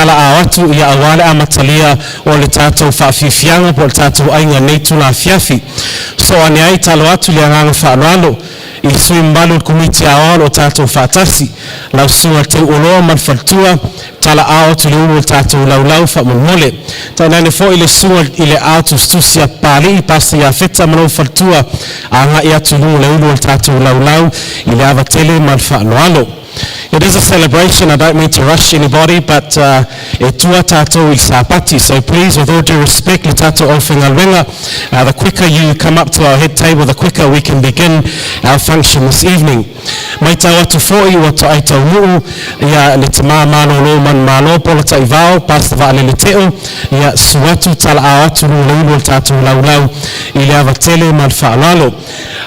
Talaao atu ia aua le amatalia o le tatou faafiafiaga po o le tatou aiga i lenei itula afiafi. Sosoo ane ai, talo atu le agaga faaaloalo i le sui usufono mamalu o le Komiti Aoao o lo o tatou faatasi, lau Susuga Teuoloa ma le faletua, Talaao atu i le ulu o le tatou laulau faamolemole. Tainane foi le susuga i le Ao Tusitusi a Papalii, Pastor Iafeta ma lou faletua, agai atu i luga o le ulu o le tatou laulau i le ava tele ma le faaaloalo. It is a celebration, I don't mean to rush anybody, but e tua tatou i le Sapati. So please, with all due respect, le tatou aufaigaluega, the quicker you come up to our head table, the quicker we can begin our function this evening. Maitau atu foi ua toai taunuu ia le tama malolo manumalo Paula Taivao, Pastor Vaalele Teo, ia susu atu talaao atu luga le ulu o le tatou laulau i le ava tele ma le faaaloalo.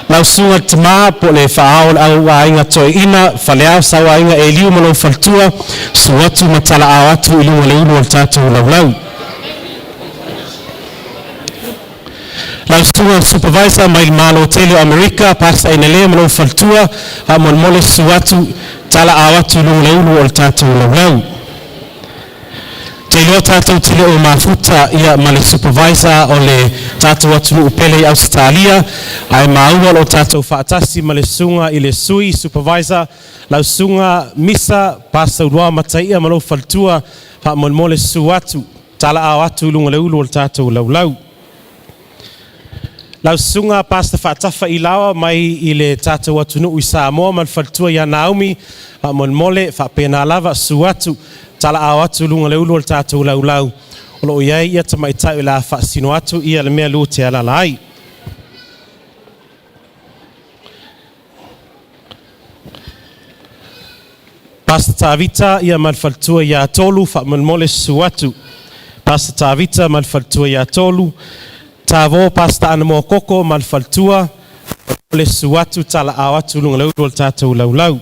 Lau susuga le tama po o le faaao o le au aiga toeaina, Faleao Sauaiga Eliu ma lou faletua, susu atu ma talaao atu i luga le ulu o le tatou laulau. Lau susuga supervisor mai le Malo tele o Amerika, Pastor Ainalea ma lou faletua, faamolemole susu atu, talaao atu i luga le ulu o le tatou laulau. Te iloa tatou te le o mafuta ia ma le supervisor o le tatou atunuu pele i Ausetalia, ae maua o lo o tatou faatasi ma le susuga i le sui supervisor, lau susuga Misa Pastor Uluao Mataia ma lou faletua, faamolemole susu atu, talaao atu i luga le ulu o le tatou laulau. Lau susuga Pastor Faatafa Ilaoa mai i le tatou atunuu i Samoa ma le faletua ia Naomi, faamolemole, faapena lava, susu atu, talaao atu i luga o le ulu o le tatou laulau o lo o i ai ia tamaitai o le a faasino atu ia le mea lu te alala ai. Pastor Tavita ia ma le faletua ia Tolu, faamolemole susu atu. Pastor Tavita ma le faletua ia Tolu. Tavo Pastor Anamoa Koko ma le faletua, faamolemole susu atu, talaao atu luga le ulu o le tatou laulau.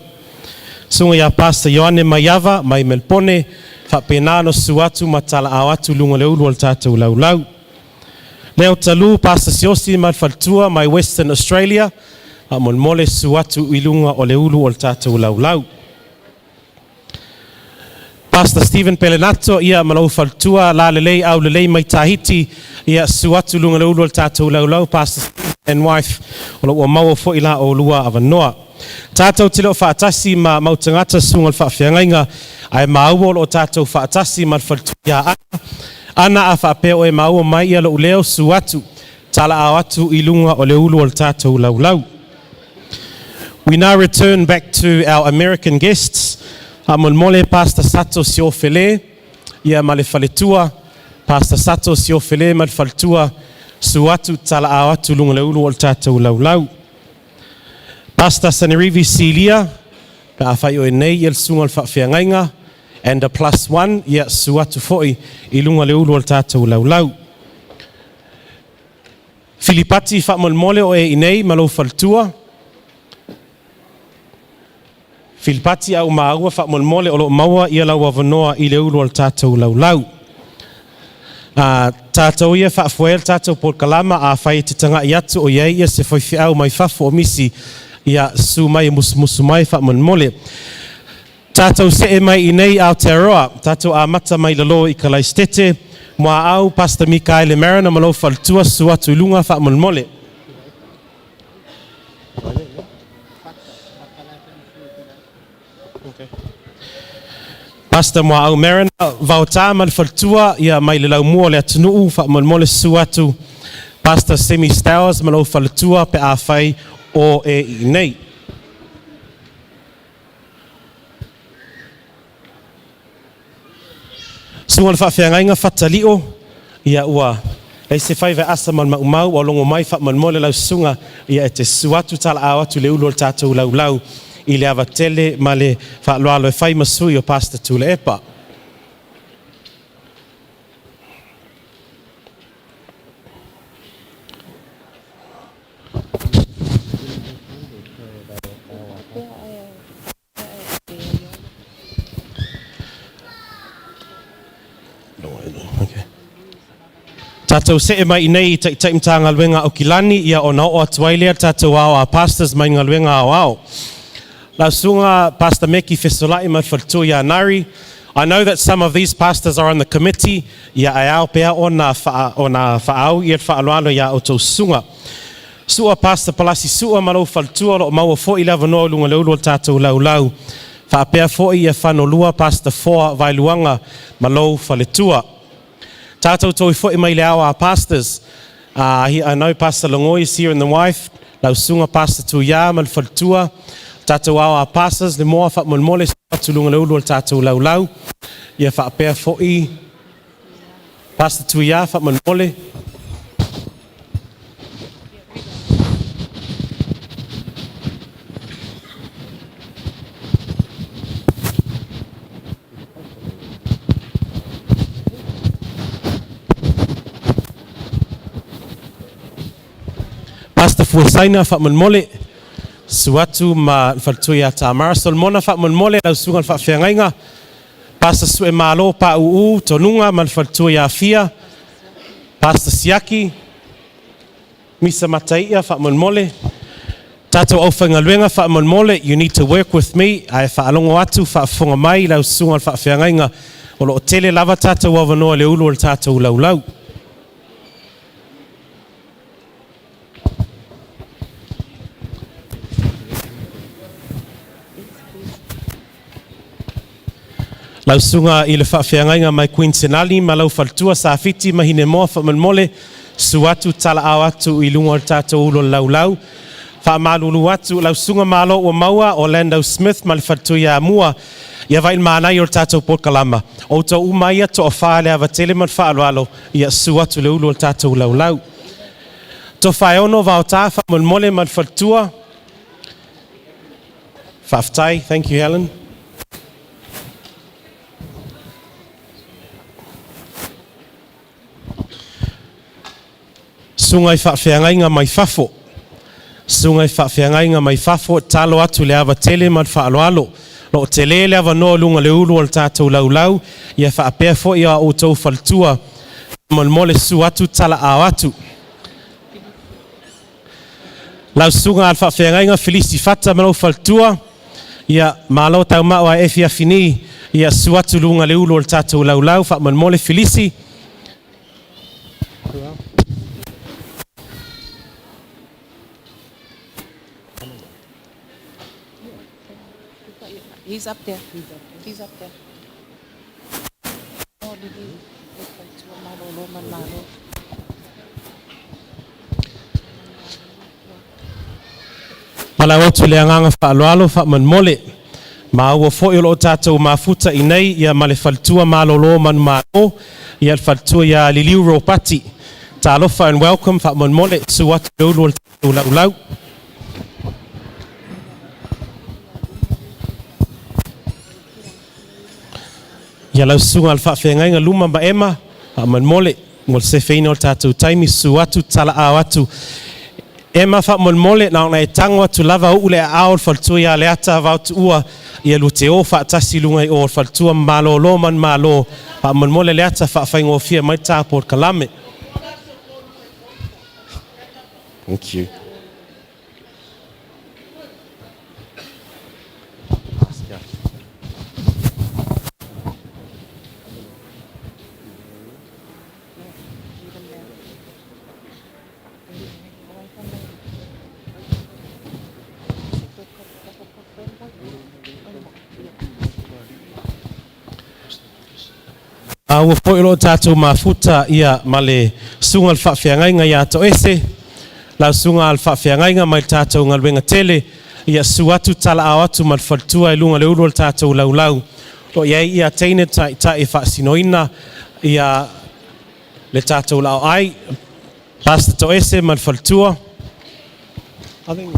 Susuga ia Pastor Ioane Maiava mai Melpone, faapena ona susu atu ma talaao atu luga le ulu o le tatou laulau. Leo Talu, Pastor Siaosi ma le faletua mai Western Australia, faamolemole susu atu i luga o le ulu o le tatou laulau. Pastor Stephen Pelenato, ia ma lou faletua, la lelei au lelei mai Tahiti, ia susu atu i luga o le ulu o le tatou laulau, Pastor Stephen and wife, o lo ua maua foi la oulua avanoa. Tatou te le o faatasi ma mau tagata susuga o le faafeagaiga, ae maua o lo o tatou faatasi ma le faletua ia Ana. Ana, a faapea o e maua mai ia lou leo, susu atu, talaao atu i luga o le ulu o le tatou laulau. We now return back to our American guests. Faamolemole Pastor Sato Siofele ia ma le faletua, Pastor Sato Siofele ma le faletua, susu atu, talaao atu i luga o le ulu o le tatou laulau. Pastor Sanerivi Silia, pe afai o e nei ia le susuga o le faafeagaiga, and a plus one, ia susu atu foi i luga o le ulu o le tatou laulau. Filipati faamolemole o e inei ma lou faletua. Filipati a ua maua faamolemole o lo o maua ia lau avanoa i le ulu o le tatou laulau. A, tatou ia faafoea le tatou polokalama, afai e te tagai atu o i ai ia se faifeau mai fafo o misi, ia susu mai e musumusu mai faamolemole. Tatou see mai inei Aotearoa, tatou amata mai lalo i Kalaisitete, Muaau, Pastor Mikaele Mariner ma lou faletua, susu atu i luga faamolemole. Pastor Muaau Mariner, Vaota ma le faletua, ia mai le laumua o le atunuu, faamolemole susu atu Pastor Semi Stowers ma lou faletua pe afai o e i inei. Susuga le faafeagaiga Fatalio, ia ua leai se faiva e asa ma le maumau, ua logo mai faamolemole lau susuga, ia e te susu atu talaao atu i le ulu o le tatou laulau i le ava tele ma le faaaloalo e fai ma sui o Pastor Tuilaepa. Tatou see mai inei i Taitai Matagaluega Aukilani, ia ona oo atu ai lea le tatou ao a pastors mai galuega aoao. Lau susuga Pastor Meki Fesolai ma le faletua ia Nari, I know that some of these pastors are on the committee, ia ae ao pea ona wha, ona whaau ia whaaloalo ia o tau susuga. Sua Pastor Palasi Sua ma lou faletua o lo o maua foi le avanoa i luga o le ulu o le tatou laulau. Faapea foi ia Fanolua Pastor Foa Vaeluaga ma lou faletua. Tatou toe foi mai le ao a pastors. I know Pastor Longoi is here and the wife. Lau susuga Pastor Tuia ma le faletua. Tatou ao a pastors le moa faamolemole atu luga le ulu o le tatou laulau. Ia faapea foi Pastor Tuia faamolemole. Pastor Fuasaina faamolemole. Susu atu ma le faletua ia Tamara Solomona faamolemole lau susuga le faafeagaiga. Pastor Sue Malo Pauu Tonuga ma le faletua ia Afia. Pastor Siaki Misa Mataia faamolemole. Tatou aufaigaluega faamolemole, you need to work with me. Ae faalogo atu, faafofoga mai lau susuga le faafeagaiga. O lo o tele lava tatou avanoa i le ulu o le tatou laulau. Lau susuga i le faafeagaiga mai Queen Senali ma lau faletua Safiti ma Hinemoa faamolemole, susu atu talaao atu i luga o le tatou ulu o le laulau. Faamalulu atu lau susuga malo ua maua Orlando Smith ma le faletua ia Mua ia vai le manaia o le tatou polokalama. O outou uma ia toafa le ava tele ma le faaaloalo ia susu atu le ulu o le tatou laulau. Tofaeono Vaota faamolemole ma le faletua. Faafetai, thank you Helen. Susuga i faafeagaiga mai fafo. Susuga i faafeagaiga mai fafo, talo atu le ava tele ma le faaaloalo. Lo o tele le avanoa luga le ulu o le tatou laulau, ia faapea foi a outou faletua. Molemole susu atu, talaao atu. Lau susuga a le faafeagaiga Filisi Fata ma lou faletua, ia malo tauma'o ae efi afini, ia susu atu luga le ulu o le tatou laulau, faamolemole Filisi. He's up there. He's up there. Oh, Lili. Le faletua malolo ma le malo. Malau atu le agaga faaaloalo faamolemole. Maua foi o lo o tatou mafuta i nei ia ma le faletua malolo manumalo, ia le faletua ia Liliu Ropati. Talofa and welcome faamolemole, susu atu le ulu o le tatou laulau. Ia lau susuga a le faafeagaiga Luma ma Ema, faamolemole, mo le sefeina o le tatou taimi, susu atu, talaao atu. Ema faamolemole, na ona e tango atu lava uu le aao o le faletua ia Leata Vaotuua, ia lua te o faatasi i luga i o le faletua malolo manumalo. Faamolemole Leata, faafaigofie mai le ta polokalame. Thank you. A ua foi o lo o tatou mafuta ia ma le susuga i le faafeagaiga ia Toese, lau susuga a le faafeagaiga mai le tatou galuega tele, ia susu atu talaao atu ma le faletua i luga o le ulu o le tatou laulau. O lo o i ai ia teine taitai e faasinoina ia le tatou laoai, Pastor Toese ma le faletua. I think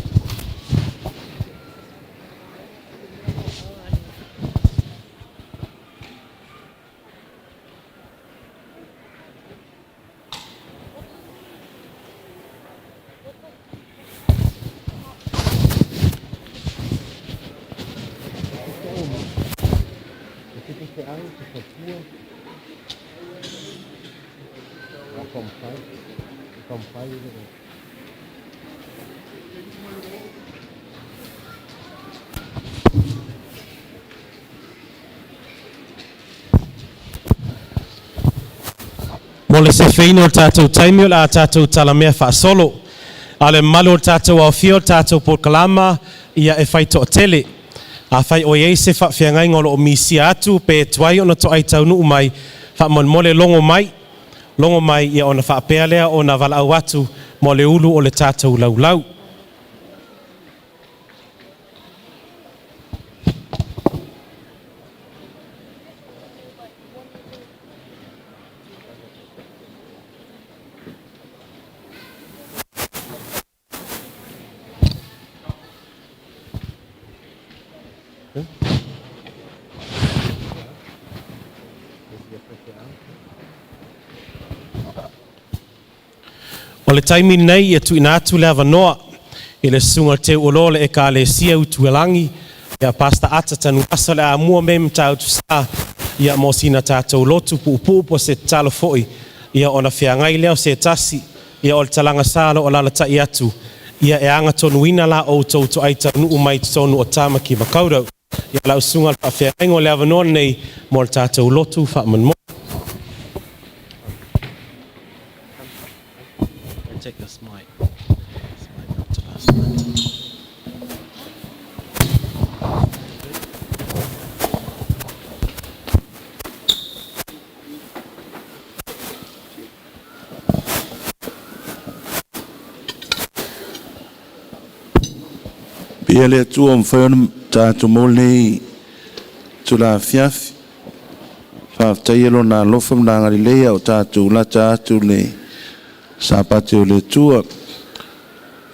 Mo le sefeina o le tatou taimi o le a tatou talamea faasolo. A o le mamalu o le tatou aofia o le tatou polokalama, ia e fai toatele. Afai o i ai se faafeagaiga o lo o misia atu pe tuai ona toai taunuu mai, faamolemole logo mai, logo mai ia ona faapea lea ona valaau atu mo le ulu o le tatou laulau. O le taimi lenei ia tuuina atu le avanoa i le susuga i le Teuoloa o le Ekalesia Utualagi, ia Pastor Ata Tanuvasa o le a mua me Matautu Sa ia mo sina tatou lotu puupuu po o se tatalo foi ia ona feagai lea o se tasi ia o le talaga sa o lo o alaalatai atu ia e agatonuina la outou toai taunuu mai totonu o Tāmaki Makaurau. Ia lau susuga i le faafeagaiga o le avanoa lenei mo le tatou lotu faamolemole. Take this mic. This mic up to Pastor. Viia le Atua ua mafai ona tatou maua lenei itula afiafi. Faafetaia Lona alofa ma Lona agalelei a o tatou lata atu i le Sapati o le Atua. Ou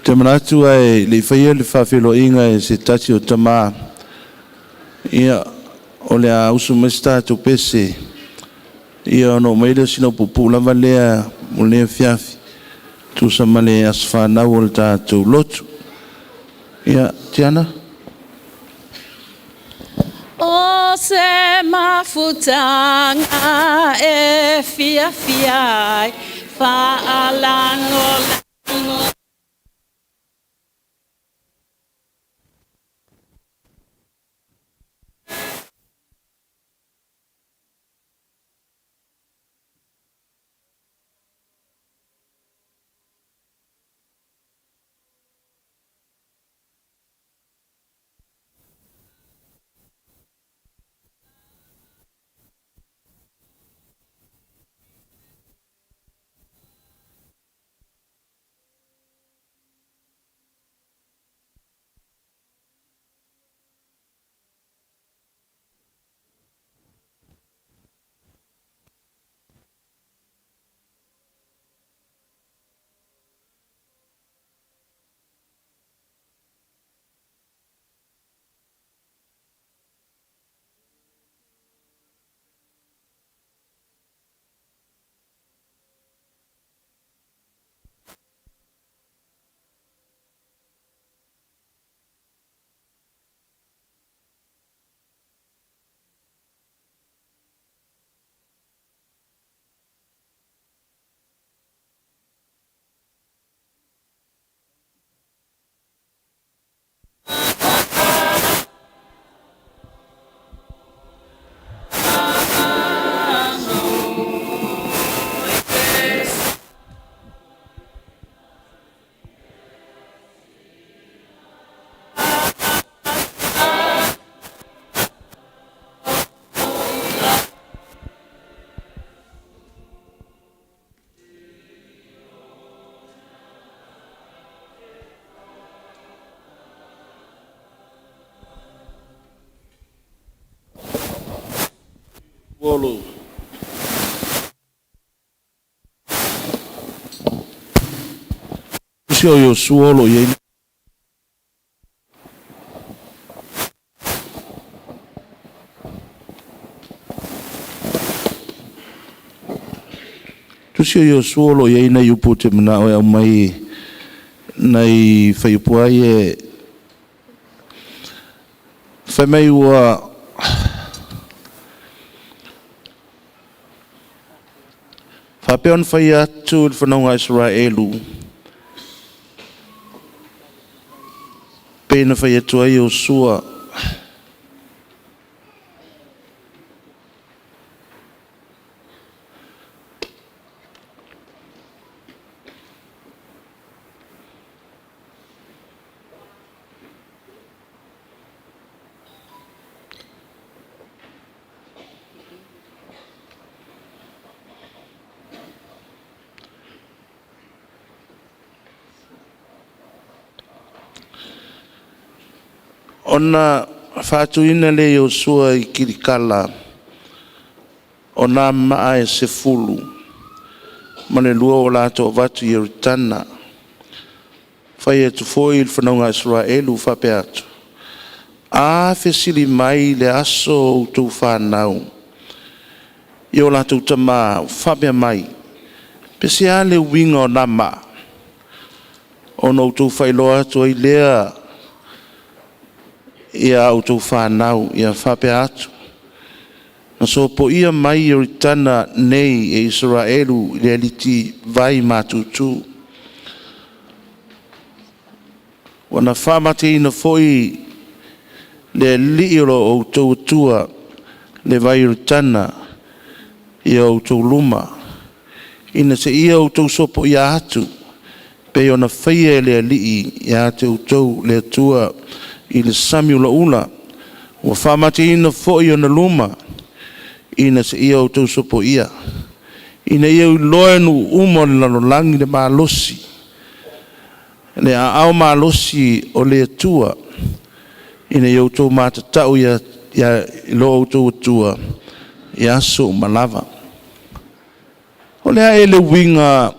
te manatu ae le i faia le faafeiloaiga e se tasi o tama, ia, o le a usu mai se tatou pese, ia ona oo mai lea o sina upu puupuu lava lea mo lenei afiafi, tusa ma le aso fanau o le tatou lotu. Ia, Tiana. O se mafutaga e fiafia ai, faalagolago. Olo. Tusi o Iosua o lo o i ai Tusi o Iosua o lo o i ai nai upu ou te manao e aumai nai fuaiupu lava ia e fai mai ua faapea ona fai atu i le fanauga a Isaraelu pei ona fai atu ai Iosua. Ona faatuina lea e Iosua i Kilikala o na maa e 12 ua latou avatu i Ioritana. Fai atu foi i le fanauga a Isaraelu faapea atu, “A fesili mai i le aso a outou fanau i o latou tama o faapea mai, ‘Po o le a le uiga o na maa?’ Ona outou faailoa atu ai lea ia a outou fanau, ia faapea atu, ‘Na sopoia mai Ioritana nei e Isaraelu i le alitivai matutu. Ua na faamateina foi le Alii o lo outou Atua le vai Ioritana i o outou luma, ina se i outou sopoia atu, e pei ona faia e le Alii ia te outou le Atua i le sami ulaula. Ua faamateina foi i ona luma, ina se i outou sopoia, ina ia iloa e nuu uma o le lalolagi le malosi, le aao malosi o le Atua, ina ia outou matatau i lo outou Atua i aso uma lava.” O le a ea le uiga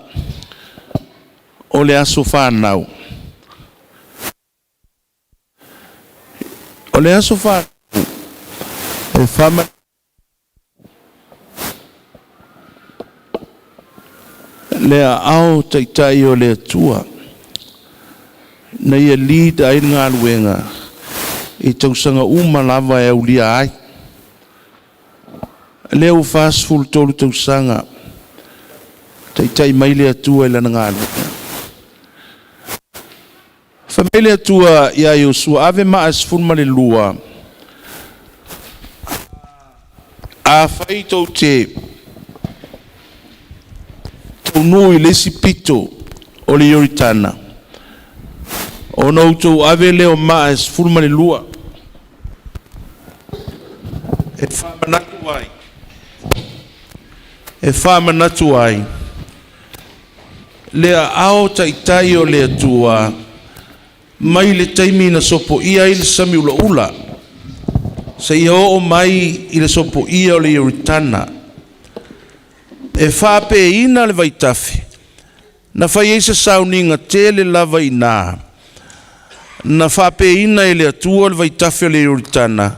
o le aso fanau? O le aso fanau e le aao taitai o le Atua na ia lead ai le galuega i tausaga uma lava e aulia ai. Lea ua 43 tausaga taitai mai le Atua i lana galuega. Fai mai le Atua ia Iosua, ave maa e 12, afai tou te taunuu i le isi pito o le Ioritana, ona outou ave lea o maa e 12 e faamanatu ai, e faamanatu ai le aao taitai o le Atua mai le taimi na sopoia ai le sami ulaula seia oo mai i le sopoia o le Ioritana. E faapeina le vaitafe na fai ai se sauniga tele lava i ina, na faapeina e le Atua le vaitafe o le Ioritana,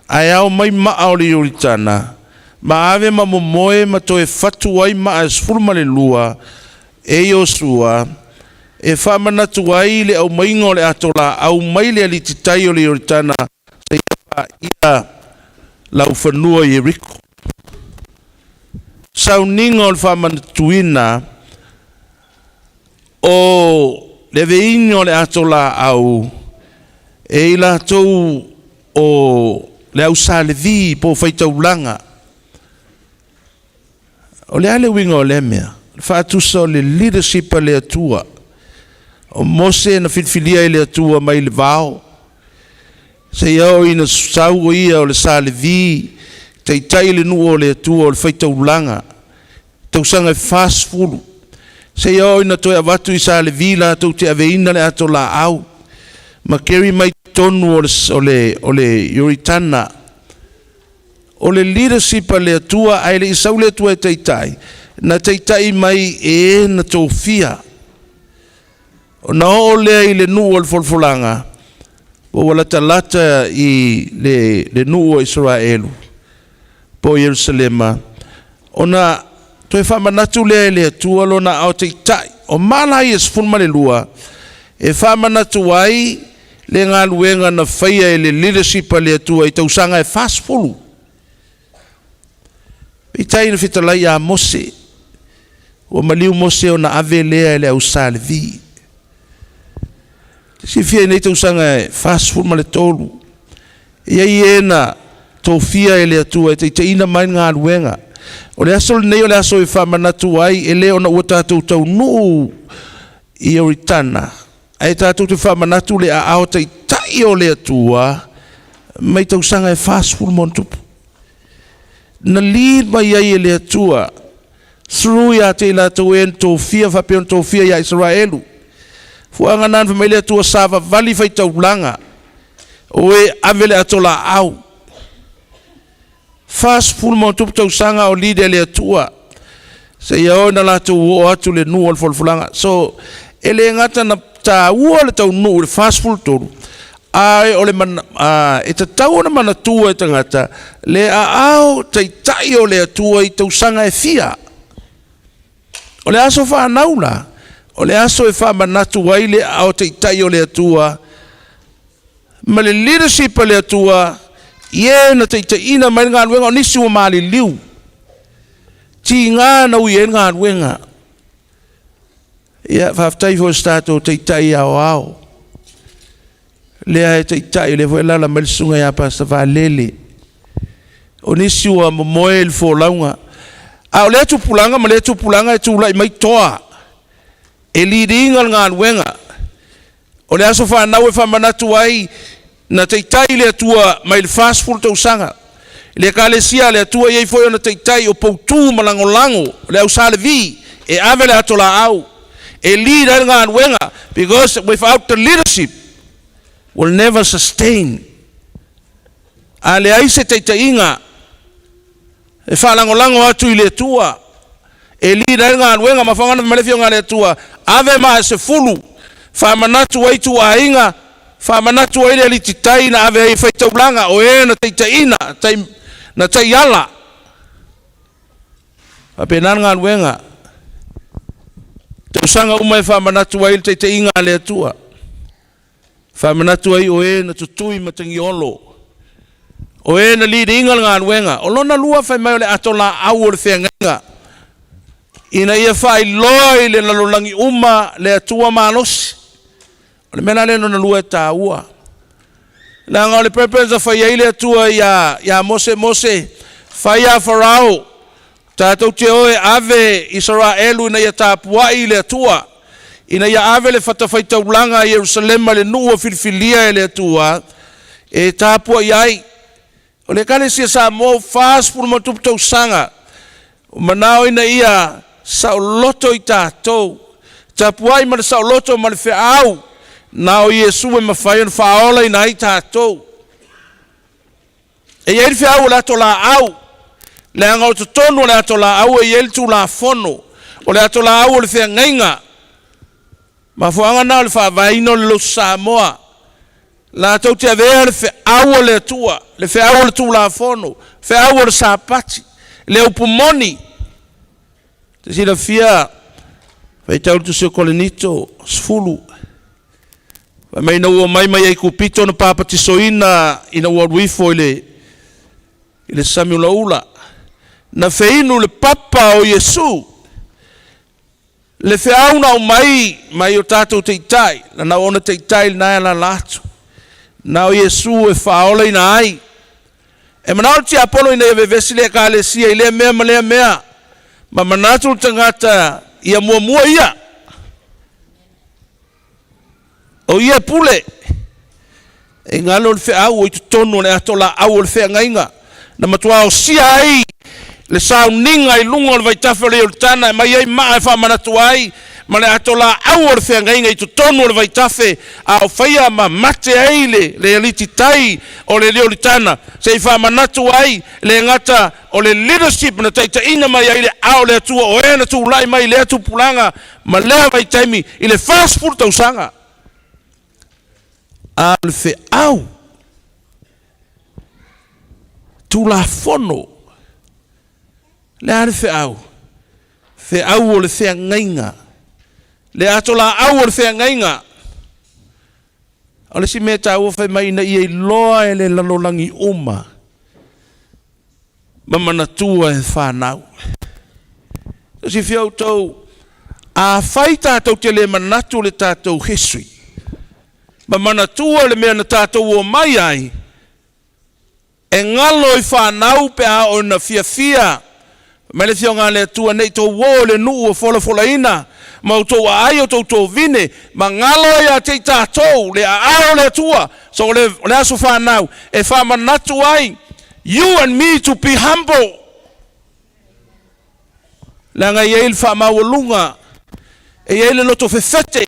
ae ao mai maa o le Ioritana, ma ave ma momoe ma toe fatu ai maa e 12 e Iosua, e faamanatu ai le aumaiga o le ato laau mai le alititai o le Ioritana seia paia laufanua i Ieriko. Sauniga o le faamanatuina o le aveina o le ato laau e i latou o le au Sa Levi po o faitaulaga. O le a le uiga o lea mea? O le faatusa o le leadership a le Atua. O Mose na filifilia e le Atua mai le vao, seia oo ina sau o ia o le Sa Levi, taitai le nuu o le Atua o le faitaulaga, tausaga e 40, seia oo ina toe avatu i Sa Levi latou te aveina le ato laau, ma keri mai totonu o le Ioritana. O le leadership a le Atua, ae le i sau le Atua e taitai, na taitai mai e e na tofia. Ona oo lea i le nuu o le folafolaga, ua latalata i le nuu o Isaraelu, po o Ierusalema, ona toe faamanatu lea e le Atua lona aao taitai. O mala ia e 12, e faamanatu ai le galuega na faia e le leadership a le Atua i tausaga e 40. Peitai na fetalai ia Mose, ua maliu Mose ona ave lea e le au Sa Levi. Silafia i nei tausaga e 43, e i ai e na tofia e le Atua e taitaiina mai le galuega. O le aso lenei o le aso e faamanatu ai, e le ona ua tatou taunuu i Ioritana, ae tatou te faamanatu le aao taitai o le Atua mai tausaga e 40 ma ona tupu. Na lead mai ai e le Atua through ia te i latou e na tofia faapea ona tofia ia Isaraelu. Fuaga na fai mai le Atua sa vavali faitaulaga. O e ave le ato laau. 40 ma tupu tausaga o lead e le Atua seia oo ina latou oo atu i le nuu o le folafolaga. So, e le gata na taua le taunuu i le 43, ae o le mana, e tatau ona manatua e tagata le aao taitai o le Atua i tausaga e fia. O le aso fanau la, o le aso e faamanatu ai le aao taitai o le Atua ma le leadership a le Atua i e na taitaiina mai le galuega, o nisi ua maliliu, tiga na ui ai le galuega. Ia, faafetai foi i se tatou taitai aoao, lea e taitai, lea foi e alaala mai le susuga ia Pastor Valele. O nisi ua momoe i le folauga, a o lea tupulaga ma lea tupulaga e tulai mai toa e lead ina le galuega. O le aso fanau e faamanatu ai na taitai le Atua mai le 40 tausaga. I le Ekalesia a le Atua e i ai foi ona taitai o poutu ma lagolago le au Sa Levi e ave le ato laau e lead ai le galuega, because without the leadership will never sustain. A leai se taitaiga e faalagolago atu i le Atua e lead ai le galuega ma faaoga mai le Afioga a le Atua, ave maa e 10, faamanatu ai ituaiga, faamanatu ai le alititai na ave ai e faitaulaga o e na taitaiina, na taiala. Faapena le galuega. Tausaga uma e faamanatu ai le taitaiga a le Atua. Faamanatu ai o e na tutui matagiolo, o e na lead ina le galuega. O lona lua fai mai o le ato laau o le feagaiga, ina ia faailoa i le lalolagi uma le Atua malosi. O le mea la lea lona lua e taua. Leaga o le purpose na fai ai le Atua ia Mose, Mose, fai ia Farao, tatou te o e ave Isaraelu ina ia tapuai i le Atua, ina ia ave le fatafaitaulaga i Ierusalema, le nuu ua filifilia e le Atua e tapuai ai. O le Ekalesia Samoa ua 40 ma tupu tausaga, ua manao ina ia saoloto i tatou, tapuai ma le saoloto ma le feau, na o Iesu e mafai ona faaolaina ai tatou. E i ai le feau o le ato laau, leaga o totonu o le ato laau e i ai le Tulafono, o le ato laau o le feagaiga. Mafuaaga na o le faavaeina o le Lotu Samoa, latou te avea le feau o le Atua, le feau o le Tulafono, feau o le Sapati, le upu moni. Te silafia, faitau le Tusi o Korinito 10, fai mai ina ua omai mai Aikupito na papatisoina ina ua alu ifo i le i le sami ulaula, na feinu le papa o Iesu, le feau na aumai mai o tatou taitai, na ona taitai lena e alaala atu, na o Iesu e faaolaina ai. E manao le tiapolo ina ia vevesi le Ekalesia i lea mea ma lea mea, ma manatu le tagata ia muamua ia, o ia e pule. E galo le feau o i totonu o le ato laau o le feagaiga, na matua osia ai le sauniga i luga o le vaitafe o le Ioritana, e mai ai maa e faamanatu ai ma le ato laau o le feagaiga i totonu o le vaitafe, a o faia ma mate ai le alititai o le Ioritana, se i faamanatu ai le gata o le leadership na taitaiina mai ai le ao o le Atua, o e na tulai mai lea tupulaga ma lea vaitaimi i le 40 tausaga. A o le feau Tulafono, le a le feau? Feau o le feagaiga, le ato laau o le feagaiga. O le isi mea taua fai mai ina ia iloa e le lalolagi uma ma manatua e fanau. Silafia outou, afai tatou te le manatu le tatou history ma manatua le mea na tatou omai ai, e galo i fanau pe a oo ina fiafia mai le Afioga a le Atua, nei tou o i le nuu ua folafolaina ma outou aai o outou tovine, ma galo ai ia te i tatou le aao o le Atua. So o le aso fanau e faamanatu ai you and me to be humble, leaga e i ai le faamaualuga, e i ai le loto fefete.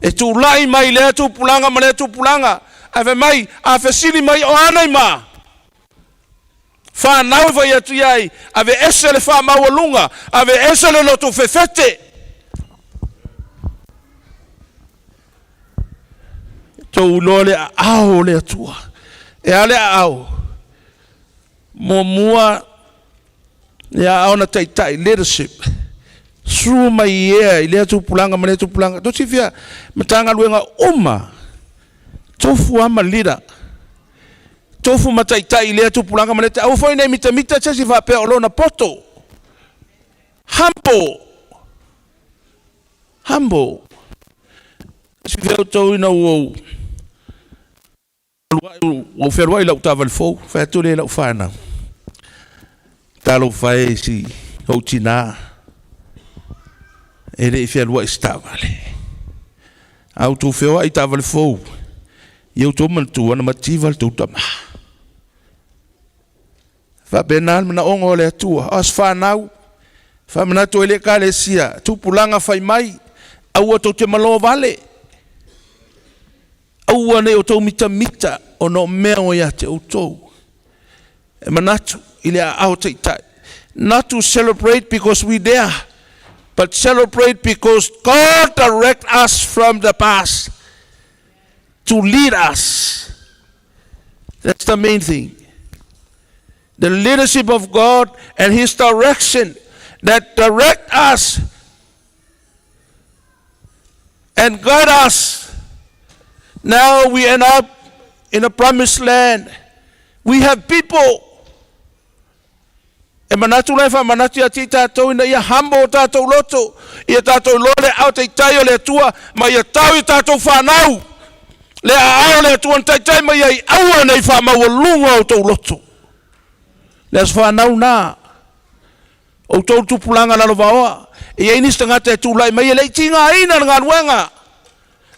E tulai mai lea tupulaga ma lea tupulaga, ae fai mai, a fesili mai o a nei ma fanau e fai atu i ai, aveese le faamaualuga, aveese le loto fefete. Tou iloa le aao o le Atua. E a le aao? Muamua le aao na taitai, leadership. Sue mai ea i lea tupulaga ma lea tupulaga. Tou silafia, Matagaluega uma, tofu lava ma leader. Tofu ma taitai i lea tupulaga ma lea. Aua foi ne i mitamita se isi faapea o lona poto. Humble. Humble. Silafia outou ina ua ou ua ou fealuai i lau taavale fou, fai atu lea i lau fanau, talofa e i si ou tinā e le i fealuai i se taavale. A outou feoai i taavale fou, ia outou manatua na mativa le tou tama. Faapena le manaoga o le Atua. O aso fanau, faamanatu ai le Ekalesia, tupulaga fai mai, aua tou te malo vale, aua ne i outou mitamita ona o mea ua ia te outou. E manatu i le aao taitai. Not to celebrate because we there, but celebrate because God direct us from the past to lead us. That's the main thing. The leadership of God and His direction that direct us and guide us. Now we end up in a promised land. We have people. E manatu la e faamanatu ia te i tatou ina ia humble o tatou loto, ia tatou iloa le aao taitai o le Atua, ma ia tau i tatou fanau le aao o le Atua na taitai mai ai, aua ne i faamaualuga o outou loto. Le aso fanau na, outou tupulaga lalovaoa, e i ai nisi tagata e tulai mai e le i tigaina le galuega,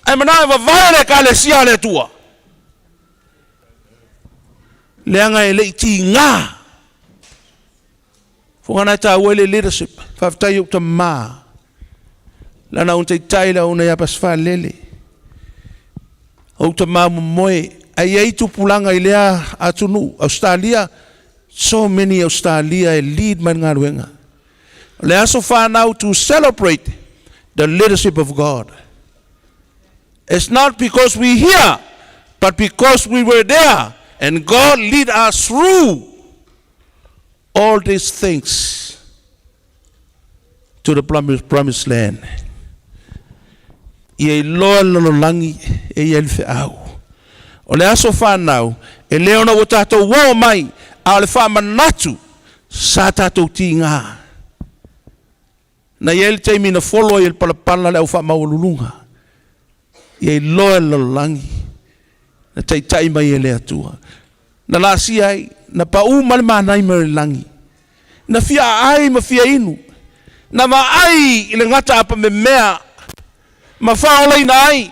ae manao e vavae le Ekalesia a le Atua. Leaga e le i tiga. Fofoga na e taua ai le leadership. Faafetai i ou tama. Lana ona taitai le auauna ia Pasifalele. Ou tama momoe. Ae i ai tupulaga i lea atunuu, Ausetalia, so many Australia e lead mai le galuega. O le aso fanau to celebrate the leadership of God. It's not because we here, but because we were there and God lead us through all these things to the promised land. Ia iloa le lalolagi e i ai le feau. O le aso fanau, e le ona ua tatou oo mai, a o le faamanatu sa tatou tiga. Na i ai le taimi na folo ai e le palapala le au faamaualuluga, ia iloa e le lalolagi, na taitai mai e le Atua. Na laasia ai, na pau ma le manai mai o le lagi, na fia aai ma fia inu, na vaai i le gata apamemea ma faaolaina ai.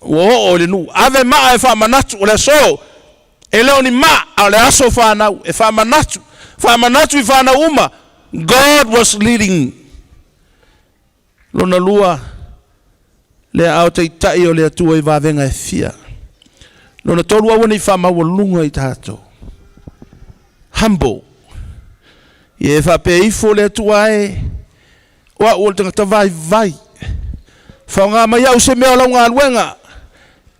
Ua oo i le nuu, ave maa e faamanatu o le aso, e le o ni maa, a o le aso fanau, e faamanatu, faamanatu i fanau uma, God was leading. Lona lua, le aao taitai o le Atua i vavega e fia. Lona tolu, aua ne i faamaualuga i tatou. Humble. Ia e faapea ifo le Atua e, o au o le tagata vaivai. Faaaoga mai au se mea o lau galuega.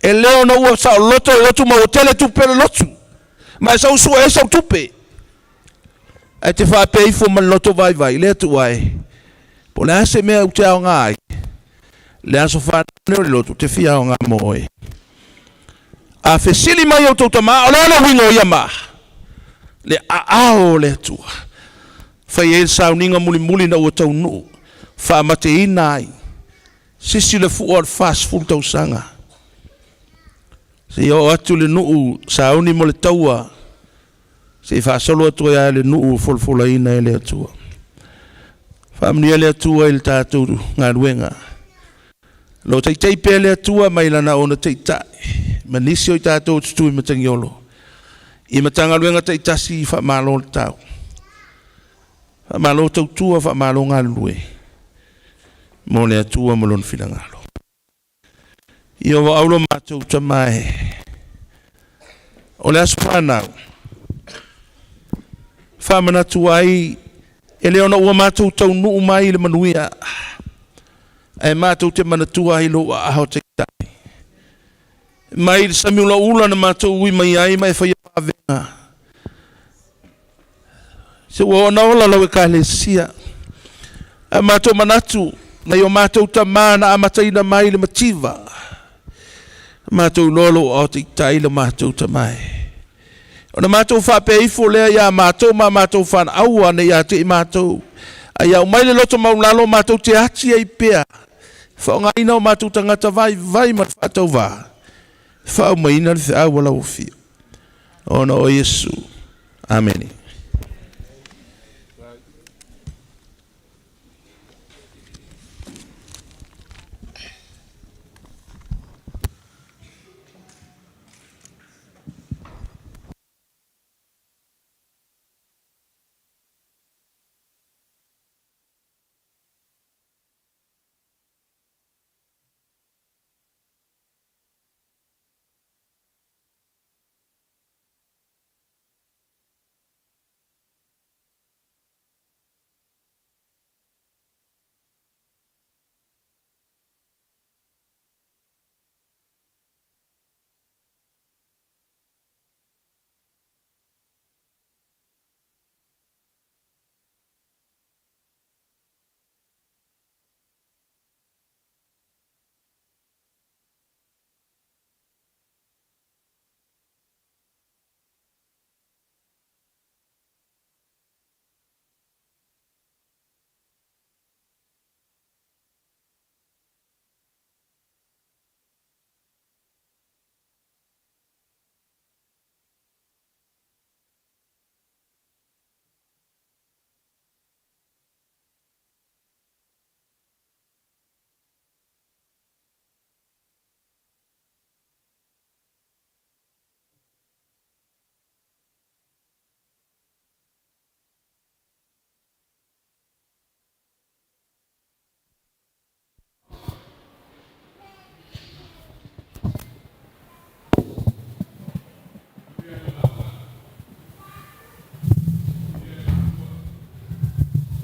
E le ona ua saoloto le lotu ma ua tele tupe o le lotu. Ma e sau sue ai sau tupe. Ae te faapea ifo ma le loto vaivai, le Atua e, po o le a se mea ou te aoga ai, le aso fanau o le lotu, ou te fia aoga mo oe. A fesili mai outou tama, o le a le uiga o ia ma? Le aao o le Atua. Fai ai le sauniga mulimuli ina ua taunuu, faamateina ai sisi le fua o le 40 tausaga. Seia oo atu le nuu sauni mo le taua, se i faasolo atu ai lava le nuu folafolaina e le Atua. Faamanuia le Atua i le tatou galuega. O lo o taitai pea le Atua mai Lana ona taitai ma nisi o i tatou o tutui matagiolo i Matagaluega taitasi. Faamalo le tau. Faamalo tautua, faamalo galulue mo le Atua ma Lona finagalo. Ia ua au lo matou tama e. O le aso fanau, faamanatu ai e le ona ua matou taunuu mai i le manuia, ae matou te manatua ai lou aao taitai. Mai le sami ulaula na matou ui mai ai ma e faia vavega. Se ua ona ola lau ekalesia. A matou manatu, nai o matou tamā na amataina mai le mativa. Matou iloa lou aao taitai le matou tamā e. Ona matou faapea ifo lea iā matou ma a matou fanaaua ne i ate i matou, a ia aumai le loto maualalo matou te ati ai pea, faaaogaina o matou tagata vaivai ma le faatauvā, faaaumaina le feau a lau Afio. Ona o Iesu. Amene.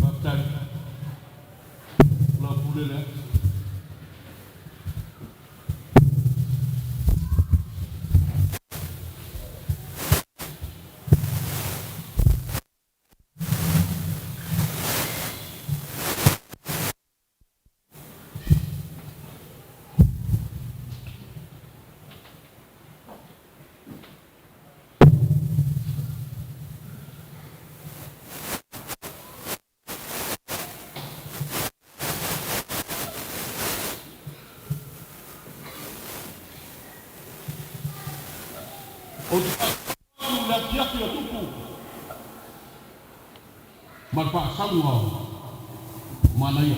Faafetai. O lau pule lea. Ou te faatulou atu i le afiafi o Tupu ma le faasauga o Manaia.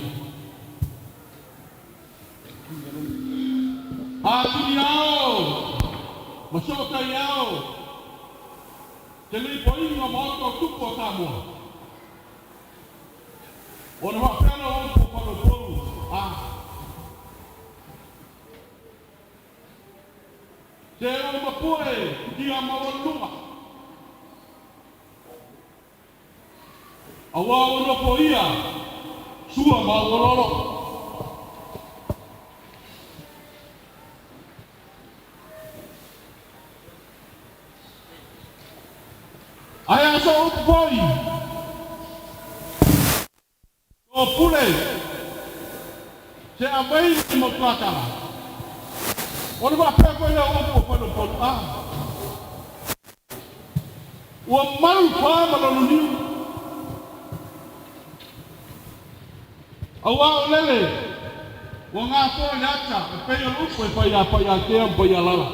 Atini ao ma sootai ao te lipoiina o Maota o Tupu o Samoa. Ona faapea lea o upu o Faleupolu a. Se o mapue futia maualuluga. Aua ua nofoia sua ma auololo. Ae a so upu foi, o pule, se aumai le mau tuatala, ona faapea foi lea o upu o Faleupolu a. Ua malu fa ma lona niu. Aua o lele ua gafoa i le ata e pei o le upu e fai ia Paiātea ma Paiālala.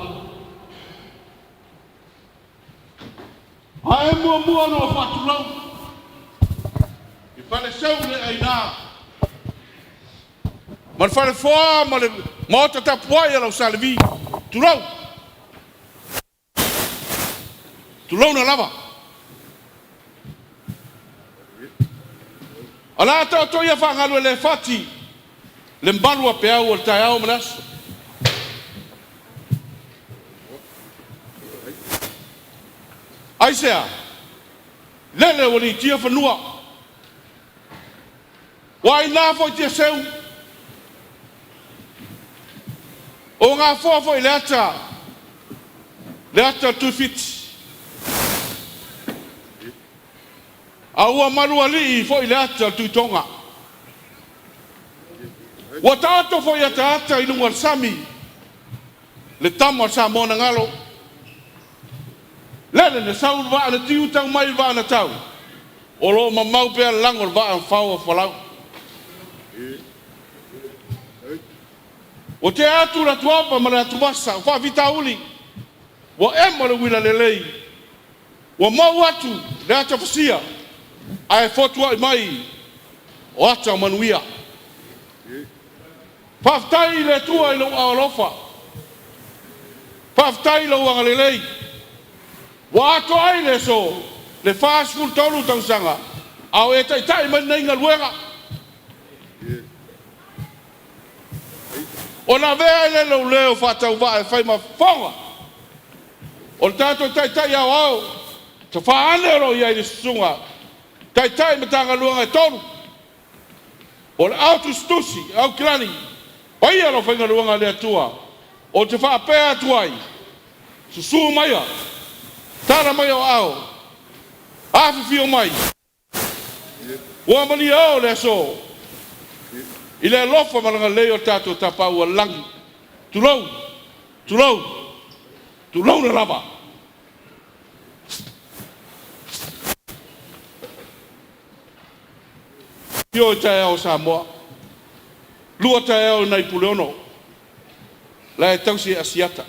Ae muamua ona ou faatulou i Faleseu le aina ma le falefoa ma le maota tapuai a lau Sa Levi. Tulou. Tulouna lava. O le a taoto ia fagalue le fati le malu a peau o le taeao ma le aso. Aisea? Lele ua litia fanua. Ua aina foi Tiaseu. O gafoa foi le ata, le ata o le Tuifiti. A ua malualii foi le ata o le Tuitoga. Ua taoto foi ataata i luga o le sami le tama o le Samoa na galo. Lele na sau le vaa na tiu tau mai le vaa na tau, o lo o mamau pea le lago o le vaa na fao o Folau. Ua tea atu le atuava ma le atuvasa o faafitauli, ua ema le uila lelei, ua mou atu le ata fasia, ae fotuai mai o ata o manuia. Faafetai i le Atua i lou aao alofa, faafetai i lou agalelei, ua atoa ai le aso le 43 tausaga a o e taitai mai lenei galuega. Ona avea ai lea o lou leo faatauvaa e fai ma fofoga o le tatou Taitai Aoao, tafa ane o lo o i ai le susuga Taitai Matagaluega e tolu, o le aotusitusi, Aukilani, paia le aufaigaluega a le Atua. Ou te faapea atu ai, susù maia, tala mai o aao, afifio mai, ua malie o le aso i le alofa ma le agalelei o le tatou Tapaau i le lagi. Tulou, tulou, tulouna lava. Afio i taeao o Samoa, lua taeao nai Puleono, la e tausi e Asiata,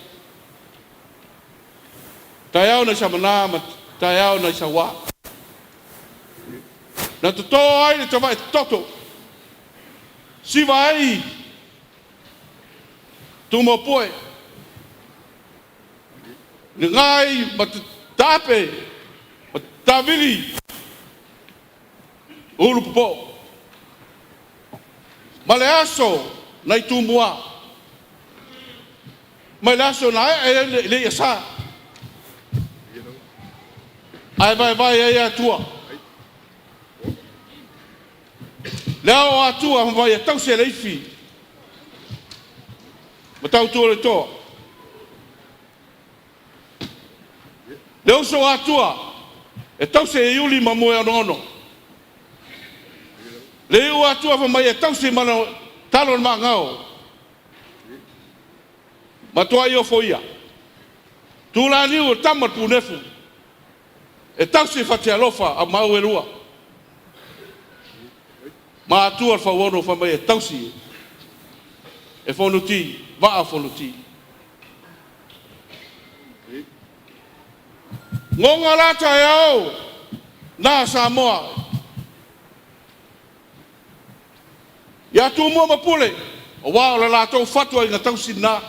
taeao nai Samana ma taeao nai Sauā. Na toto ai le tavae toto, siva ai Tumua-pue, gaga ai ma taape ma tavili Ulupopo. Ma le aso nai Tumua, mai le aso na ae ai le iasa, ae vaevae ai Atua. Le ao o Atua ma vai e tausi e le ifi ma tautua le toa. Le uso a Atua e tausi e Iuli ma Moeonono. Le iu Atua fai mai e tausi ma talo o le maagao. Matua ofoia. Tulaniu o tama o le punefu e tausi e fatialofa a mau e lua. Ma Atua le fauono fai mai e tausi e Fonuti, vaa o Fonuti. Goga la taeao na Samoa ia Tumua ma Pule, aua o le latou fatuaiga tausi lena.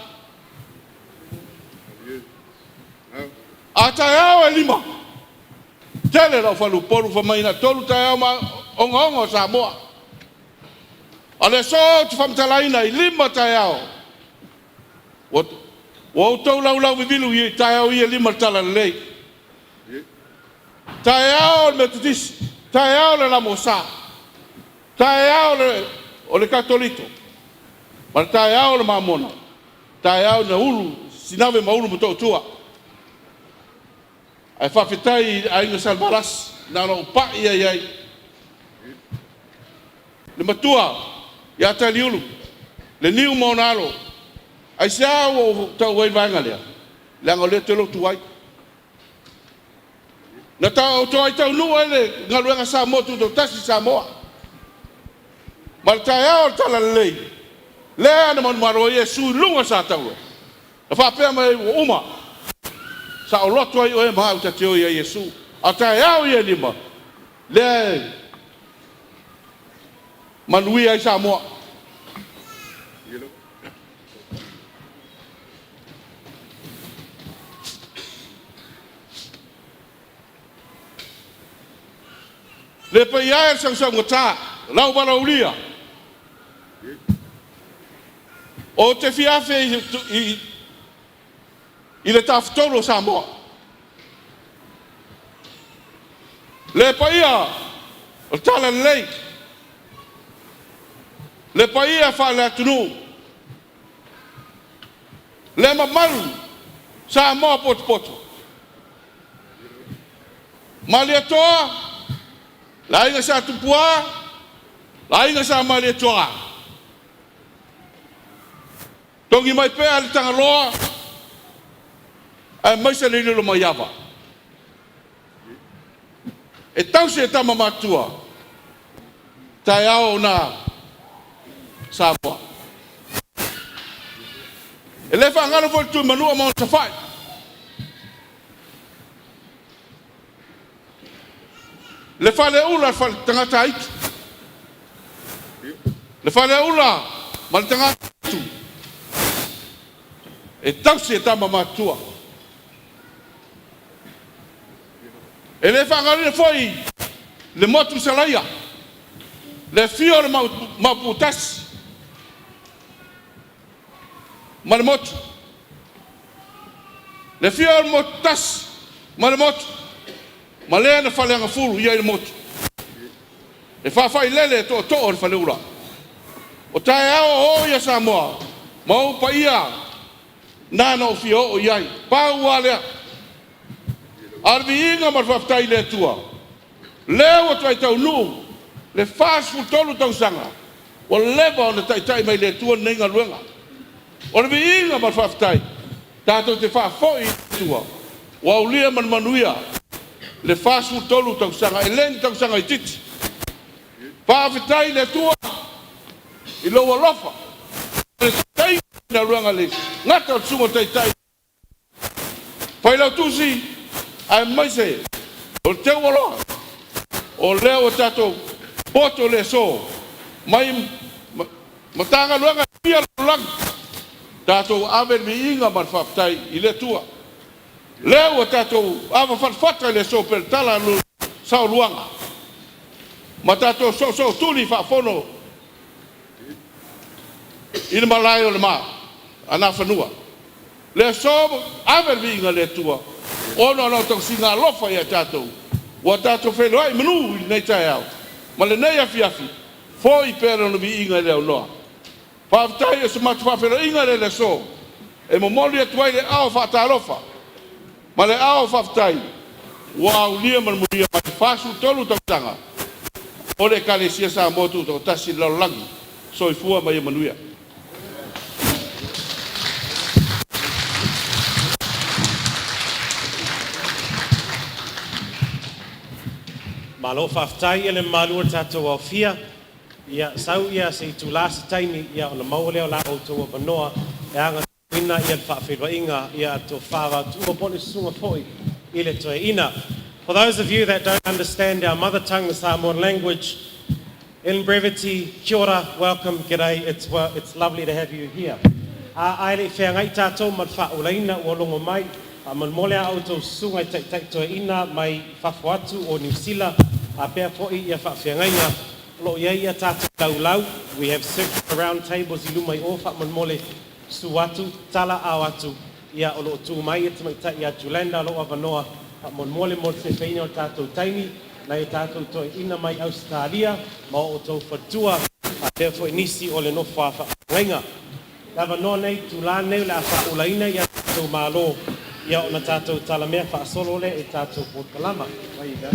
A taeao e lima, tele lau faleupolu fai mai na tolu taeao ma ogaoga o Samoa. A o le aso ou te faamatalaina i lima taeao, ua outou laulauvivilu i taeao ia e lima le talalelei. Taeao o le Metotisi, taeao o le LMS, taeao o le Katoliko, ma le taeao o le Mamona, taeao na ulu sinave ma ulu Motootua. Ae faafetai i le aiga Salevalasi na ona ou pai lava i ai. Le matua ia Taliulu, le Niu ma ona alo. Aisea ua ou taua ai le vaega lea? Leaga o lea ou te lotu ai. Na taoto ai taunuu ai le galuega Samoa Tutoatasi i Samoa. Ma le taeao o le Talalelei, lea na manumalo ai Iesu i luga o le satauro, na faapea mai ai, ua uma, saoloto ai oe ma au ta te o ia Iesu. A o taeao ia e lima, lea e manuia ai Samoa. Le paia e o le sausaugata, lau valaaulia, ou te fia afe i le Tafatolu o Samoa. Le paia o le Talalelei, le paia faale-atunuu, le mamalu Samoa potopoto. Malietoa, le Aiga Sa Tupua, le Aiga Sa Malietoa, togi mai pea le Tagaloa aemaise le Lilomaiava e tausi e tama matutua taeao ona Samoa. E le faagalo foi le Tuimanua ma ona tafai, le Faleula, le tagata aitu, le Faleula ma le tagata e tausi e tama matutua. E le faagaloina foi le motu i Salaia, le afio o le Maopu tasi ma le motu, le afio o le Motu tasi ma le motu, ma le na faleagafulu e i ai le motu, e faafailele e tootoo o le Faleula. O taeao o oo ia Samoa ma ou paia na na ou fia oo i ai. Pau lava lea, a o le viiga ma le faafetai i le Atua, lea ua toe taunuu le 43 tausaga ua leva ona taitai mai e le Atua lenei galuega. O le viiga ma le faafetai tatou te faafoi i le Atua ua aulia ma le manuia le 43 tausaga. E le ni tausaga itiiti. Faafetai i le Atua i lou alofa ma le taitaiga o le galuega i le gata o le susuga i le Taitai, Failautusi aemaise o le teualoa o lea ua tatou poto le aso mai Matagaluega e fia o le lalolagi, tatou ave le viiga ma le faafetai i le Atua. Lea ua tatou avafatafata i le aso e pei o le tala a le Saoluaga ma tatou soosootuli faafono i le malae o le ma a Nafanua. Le aso, ave le viiga i le Atua ona o Lana tausiga alofa ia i tatou ua tatou feiloai i manu i lenei taeao ma lenei afiafi. Foi pea Lona viiga e le aunoa. Faafetai. O se matou faafeiloaiga lea i le aso e momoli atu ai le aao faatalofa ma le ao faafetai ua aulia ma le manuia mai le 43 tausaga o le Ekalesia Samoa Tutoatasi i le lalolagi. Soifua ma ia manuia. Malo faafetai i le mamalu o le tatou aofia. Ia sau ia se itula se taimi ia ona maua lea o la outou avanoa e agatuina ia le faafeiloaiga ia a le tofa Vaotuua po o le susuga foi i le toeaina. For those of you that don't understand our mother tongue, the Samoan language, in brevity, kia ora, welcome, g'day, well, it's lovely to have you here. A ae le i feagai tātou ma le faaulaina ua logo mai, faamolemole a outou susuga i taitai toeaina mai fafo atu o Niu Sila, a pea foi ia faafeagaiga o loo i ai ia tātou laulau. We have circular round tables i luma i o faamolemole su atu, tala ao atu, ia o loo tu mai e tamaitai ia Julanda o loo avanoa faamolemole mo le fefeina o le tātou taimi na e tātou toeaina mai Ausetalia ma o outou faletua faapea foi nisi o le nofo a faafeagaiga. Le avanoa nei, tula nei o le a faaulaina ia tatou malo ia ona tatou talamea faasolo lea i tatou polokalama. There you go.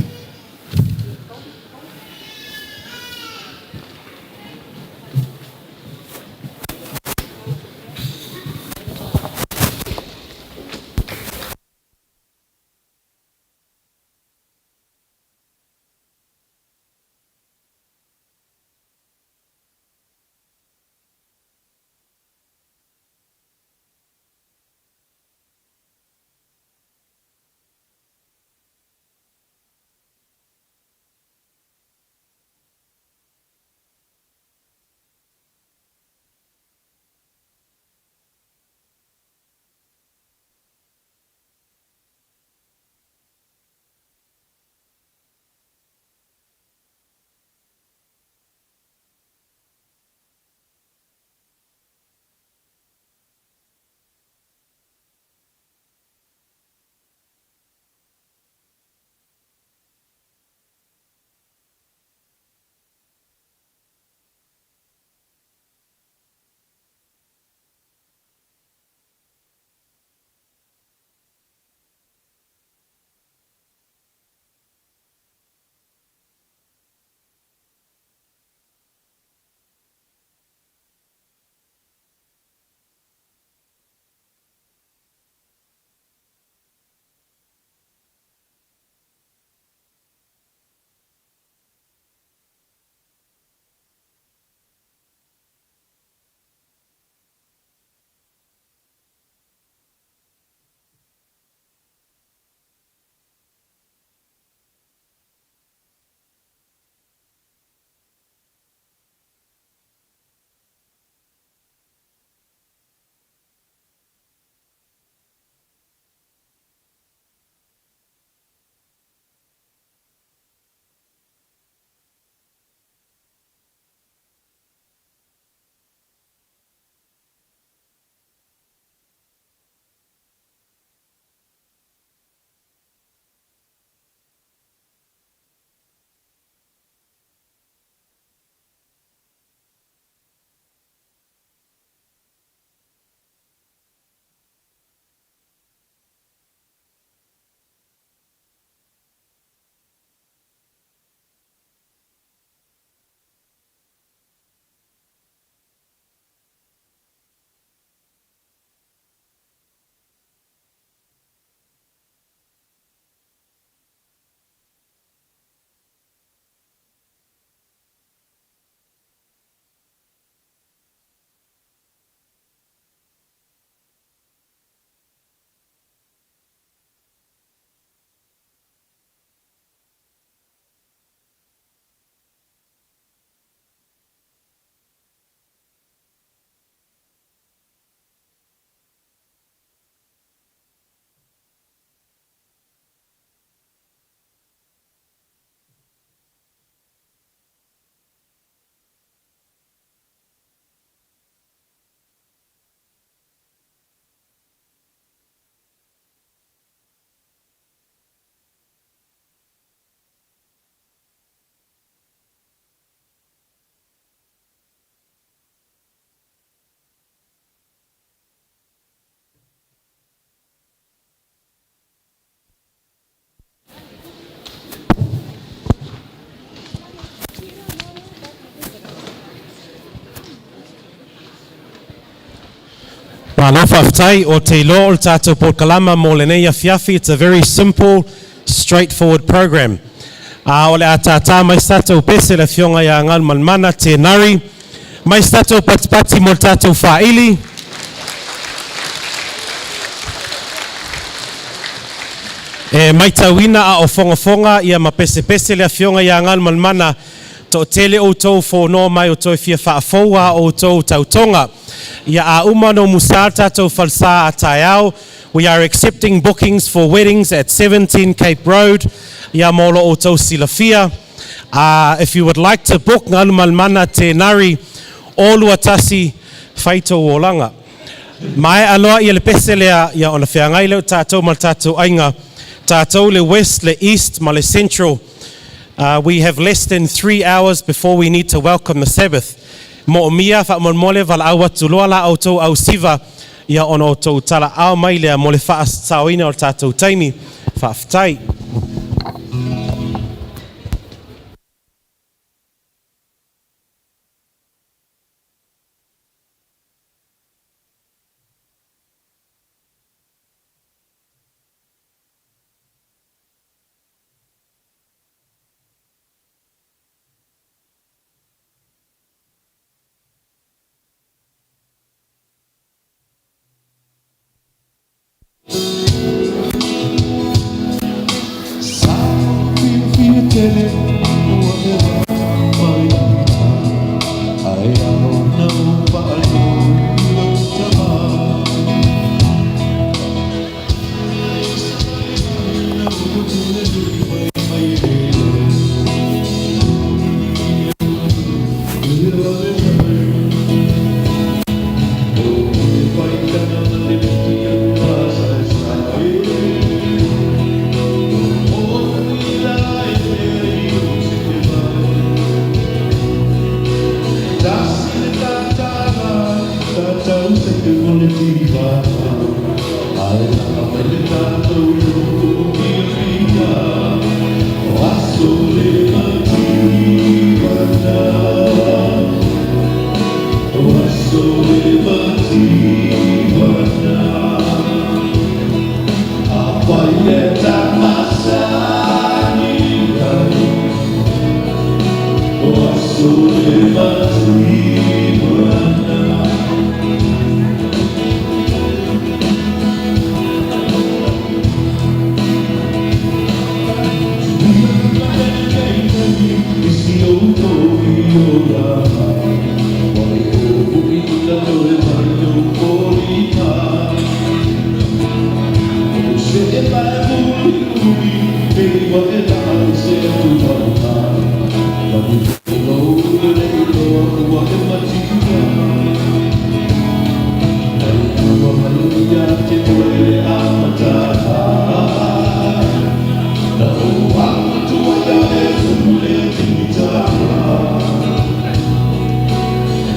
Malo faafetai. Ou te iloa o le tatou polokalama mo lenei afiafi, it's a very simple, straightforward program. A o le a tātā mai se tatou pese le afioga ia Galumalemana Tenari. Mai se tatou patipati mo le tatou faaili. E matauina a o fogafoga ia ma pesepese le afioga ia Galumalemana, toatele outou fonoa mai o toe fia faafou a outou tautoga. Ia a uma no musa tatou falesa a taeao. We are accepting bookings for weddings at 17 Cape Road. Ia mo lo outou silafia. If you would like to book Galumalemana Tenari, 021 faito olaga. Mai aloa ia le pese lea ia ona feagai leo tatou ma le tatou aiga. Tatou le West, le East, ma le Central. We have less than 3 hours before we need to welcome the Sabbath. Mo o mia wha mole wala au atu loa la outou au siva ia ona o tou tala ao mai lea mo le wha o tatou taimi. Faafetai. Sa fiafia tele ua eva mai ai ao na o paalo lo tama. Na o tule mai mai le. O te pai tana te puti a sa sa e. O la e o se te vai. Tasi le tatala, tatau se te mole tiva. Ai la mai le tatou i o fia fia. O aso le mativa na. O aso le mativa na. A pai e ta masani ai. O aso le mativa na. Isi o tō i o la. Wai o pui la toe mai o polima. O se e mai muli umi. Te wa e la se tu wauha. Lamu o le lei loa ua e matia. Ai ua mai ia te oe le amata. Na o amatua ia e fule tingita.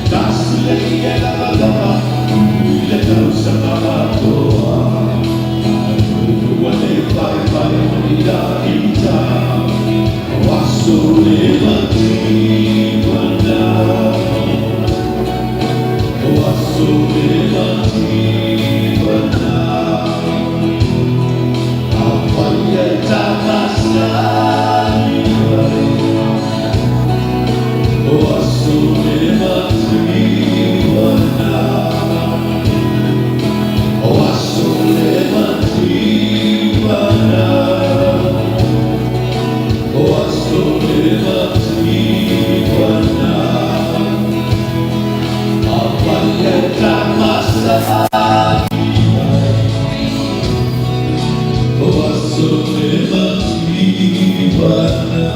Tasi le ia la la la. I le tausaga atoa. Ua le pai pai o i la ita. O aso le mativa na. O aso le mativa na. A pai e ta masani ai. O aso le mativa na. O aso le mativa na. O aso le mativa na. A pai e ta masani ai. O aso le mativa na.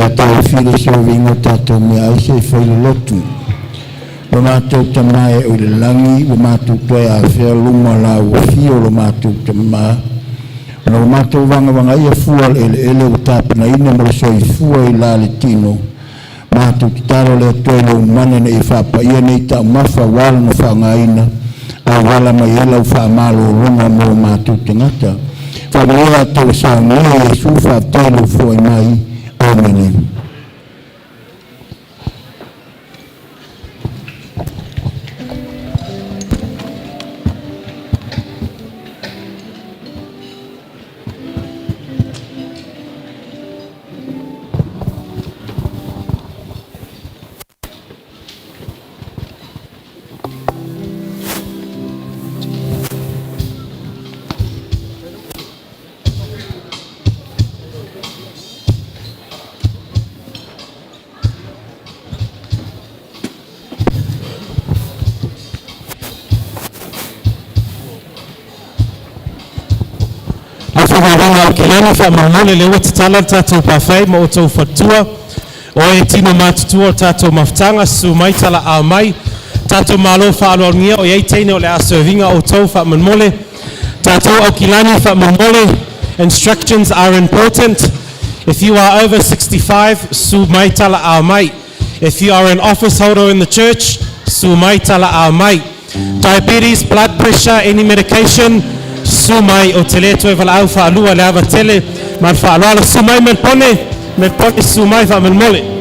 Le a taofi le soviga o tatou meaai seʻi fai le lotu. Lo matou Tamā e oo i le lagi, ua matou toe afea luma o lau afio lo matou Tamā, ona ua matou vagavagaia fua o le eleele ua tapenaina mo le soifua i la le tino. Matou tatalo le Atua i lou mana ina ia faapaia nei taumafa aua lona faaaogaina, auala mai ai lau faamalologa mo matou tagata. Faamanuia i latou ua saunia. Iesu, faafetai i lou foai mai. Amene. Le aufaigaluega a Aukilani, faamolemole lea ua tatala le tatou buffet mo outou faletua. O e tino matutua o le tatou mafutaga, susu mai talaau mai. Tatou malo faaaloalogia o i ai teine o le a serve ina outou faamolemole. Tatou Aukilani faamolemole, instructions are important. If you are over 65, susu mai talaau mai. If you are an office holder in the church, susu mai talaau mai. Diabetes, blood pressure, any medication, susu mai o te le toe valaau faalua le ava tele ma le faaaloalo. Susu mai Melpone, Melpone susu mai faamolemole.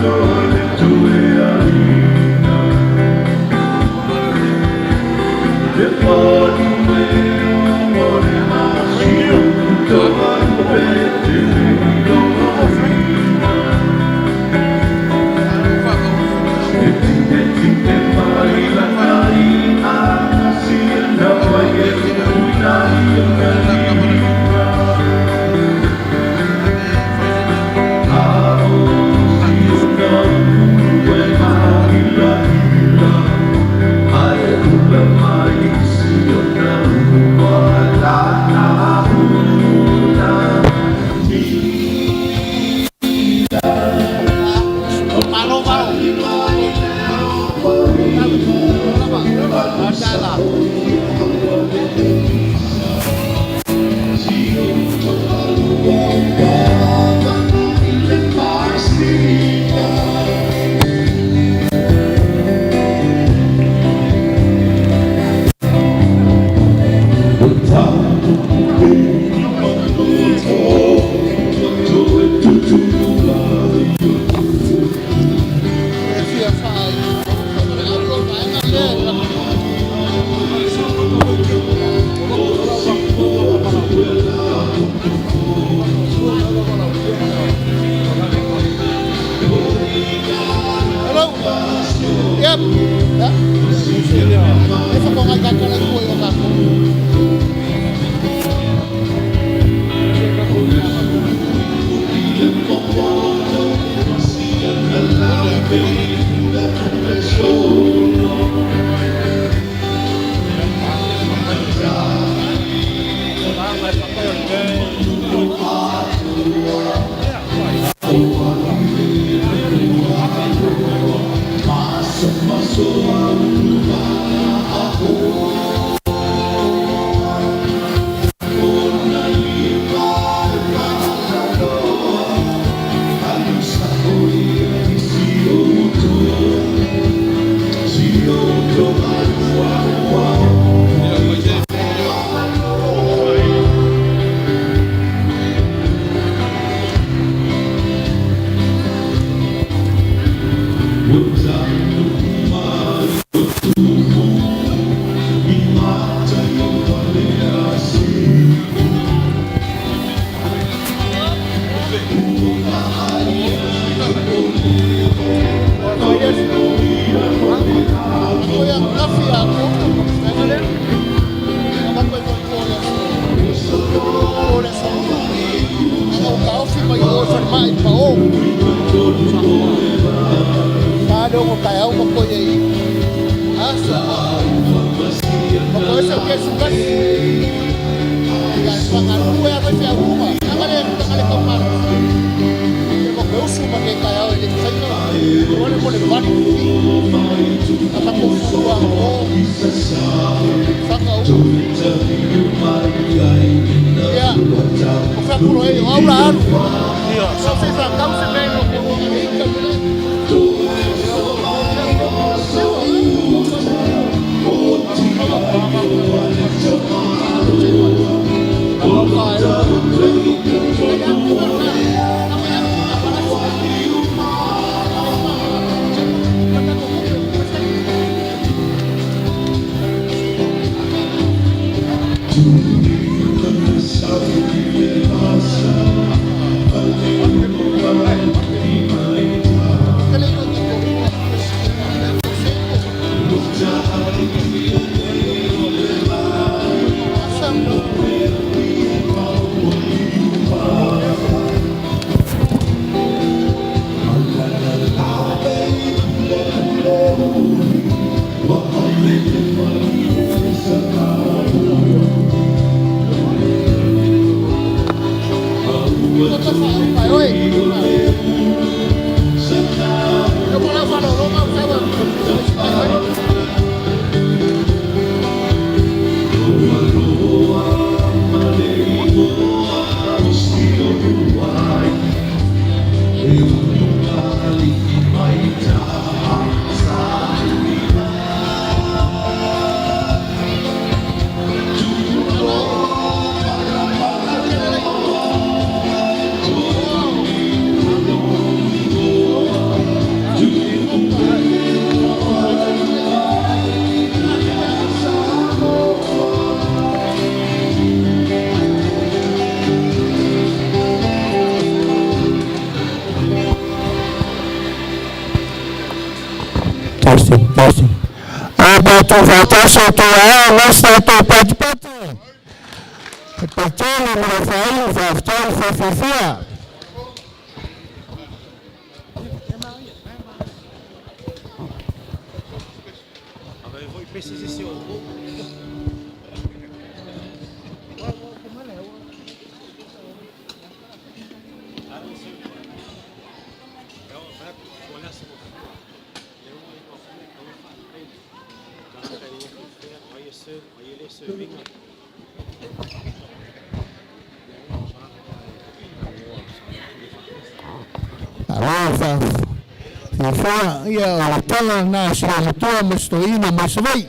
Thank you. Testing, testing. A tatou faatasi o outou aao ma se tatou patipati. E patele ma le faaiu faafetai le faafiafia. Malo faafiafia. Ia o le tala lena a si matua ma si toeaina mai Savaii.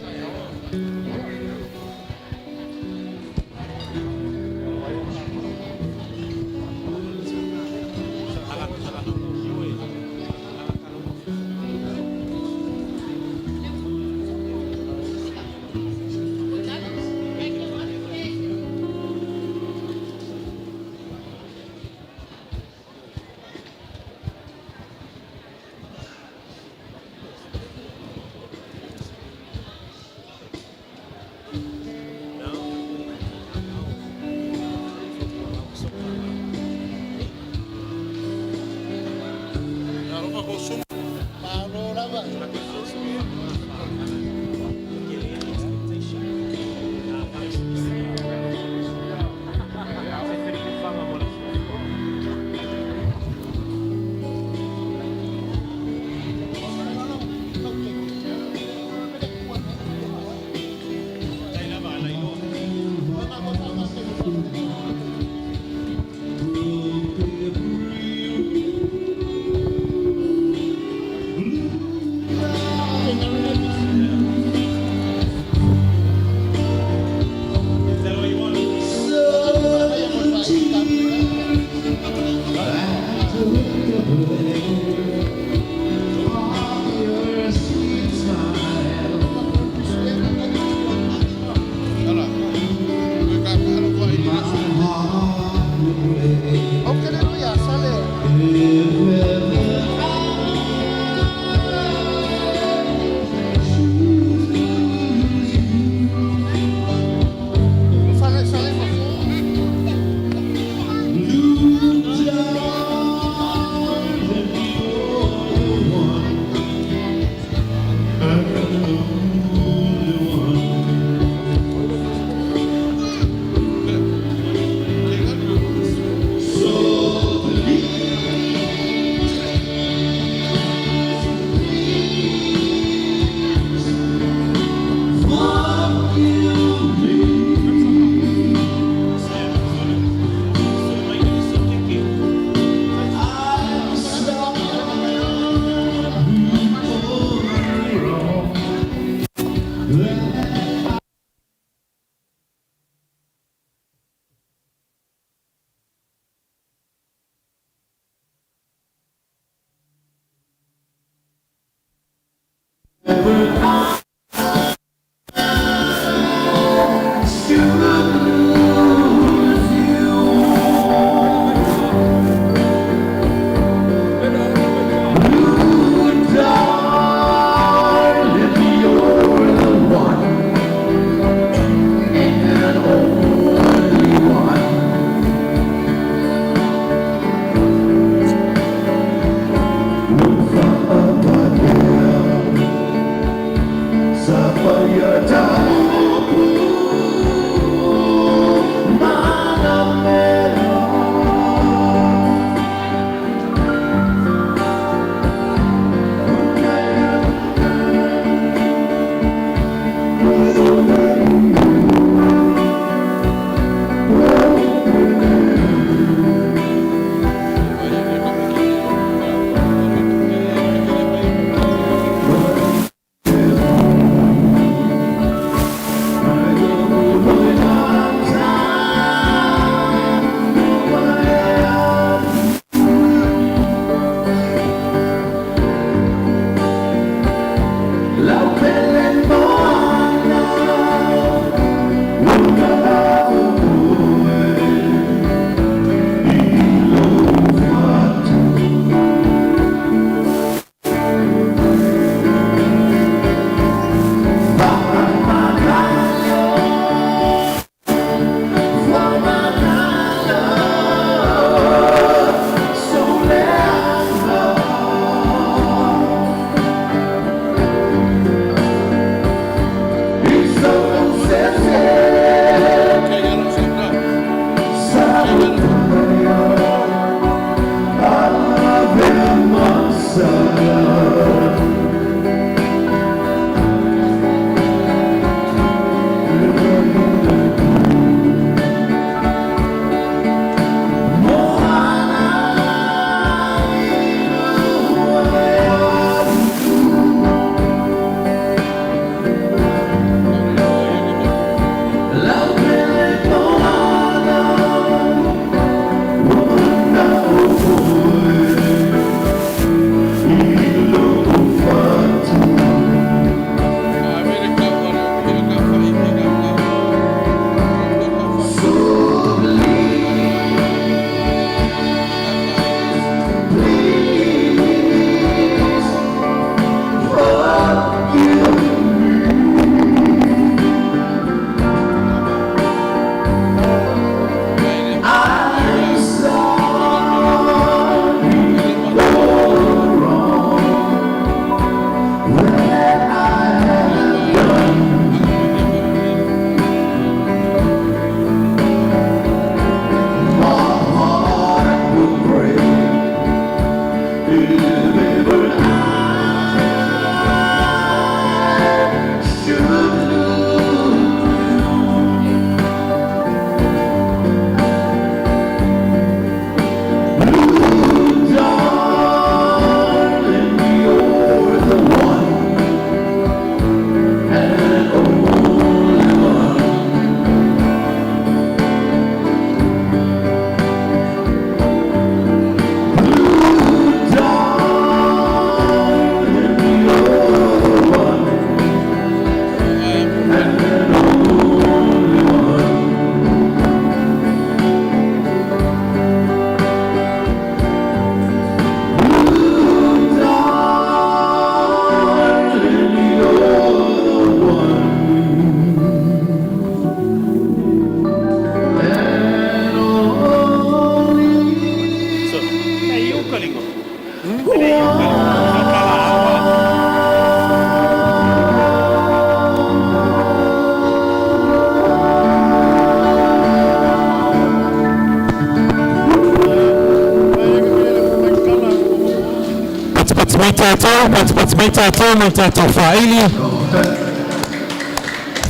Tatou, patipati mai tatou ma le tatou faaili.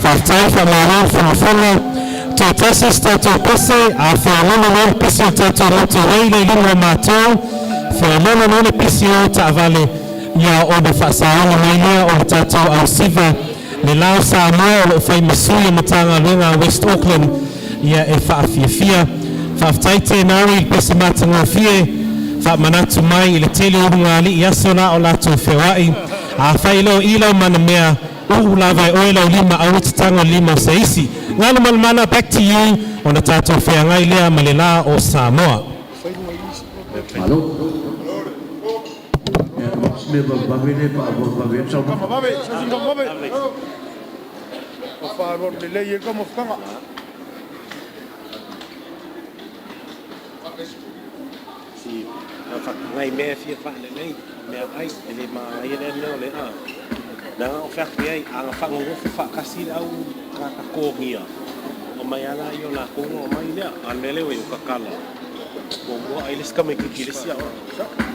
Faafetai, faamalo le fogafoga. Toe tasi se tatou pese, a fealolo loa le pisi o le tatou motu nei le i luma o matou, fealolo loa le pisi o taavale, ia ona faasaoga mai lea o le tatou ausiva le la o Samoa o loo fai ma sui o Matagaluega a West Auckland ia e faafiafia. Faafetai tēnā i le pese matagofie, faamanatu mai i le tele o ulugalii aso la o latou feoai. Afai leo i lau manamea, uu lava e oe lau lima aua te tago lima o se isi. Galu malamala, back to you, ona tatou feagai lea ma le la o Samoa. Malo. Me va vele pa va vele sa. Kama vave, sa kama vave. O wharoa le lei e kama whakanga. Si ngai mea fia faalelei mea ai e le magaia lea mea o le a na o featu ai aga fagogofo faakasi le au kakakogia o mai ala i o lakou o mai lea a le mea lea ua i o kakala muamua ai le isi tamaititi le isi aoga.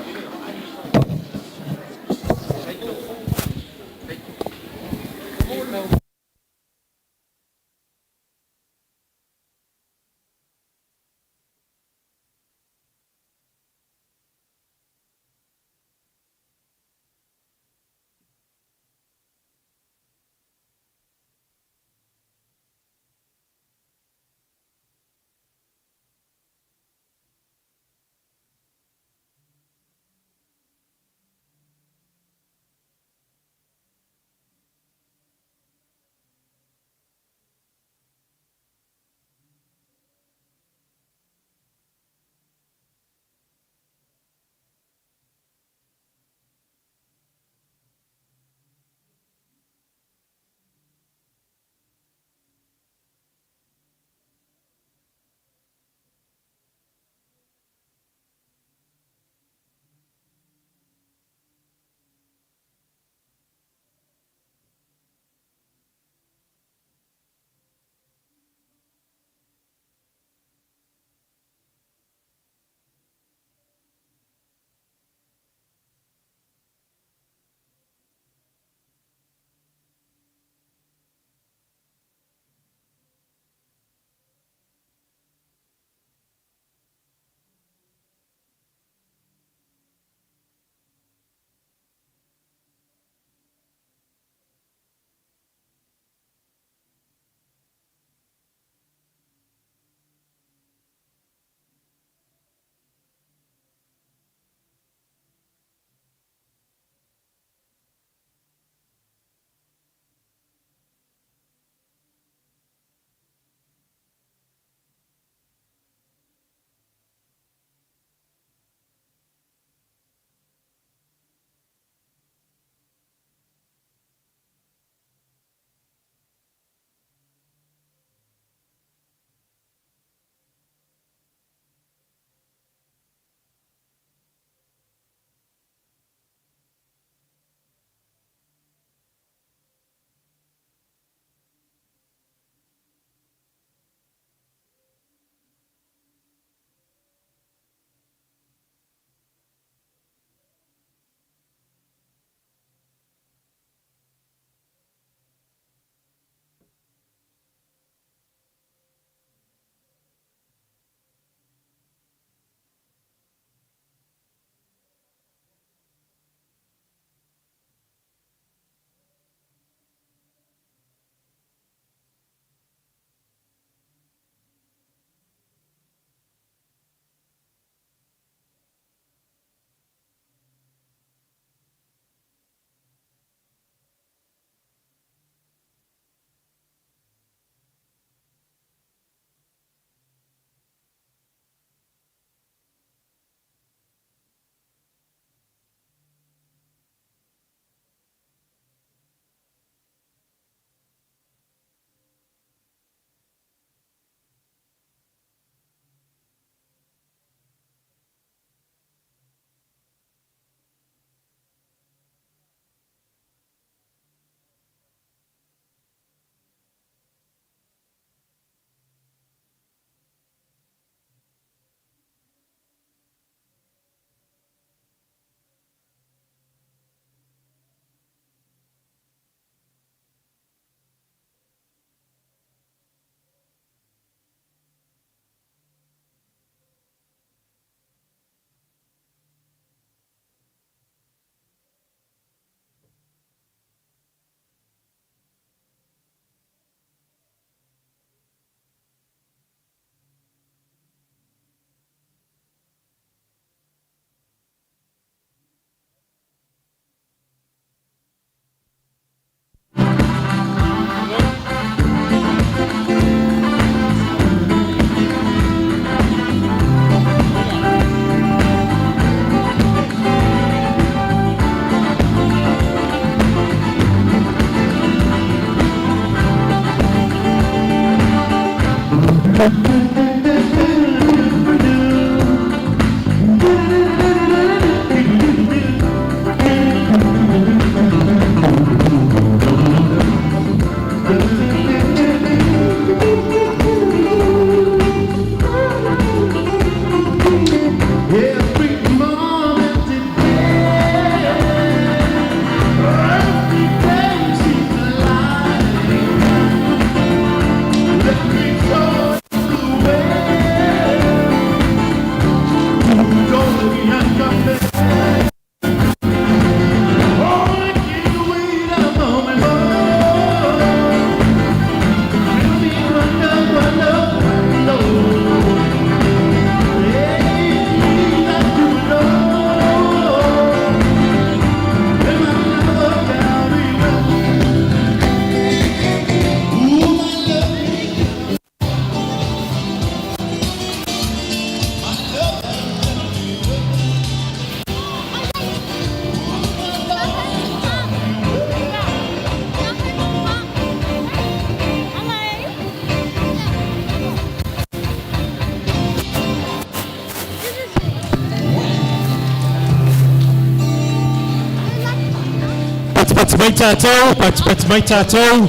Patipati mai tatou, patipati mai tatou,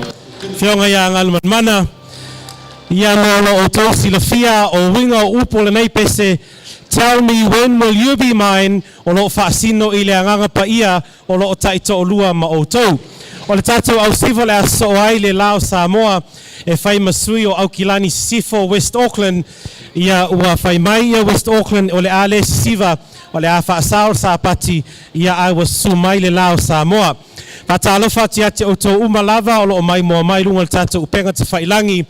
Afioga ia Galumalemana. Ia mo lo outou silafia o uiga o upu o lenei pese, Tell me when will you be mine, o lo o faasino i le Agaga Paia o lo o taitoalua ma outou. O le tatou ausiva o le a sosoo ai le la o Samoa e fai ma sui o Aukilani Sisifo, West Auckland, ia ua fai mai ia West Auckland o le a le sisiva, o le a faasao le Sapati, ia ae ua susu mai le la o Samoa. Faatalofa atu ia te outou uma lava o lo o maimoa mai i luga o le tatou upega tafailagi.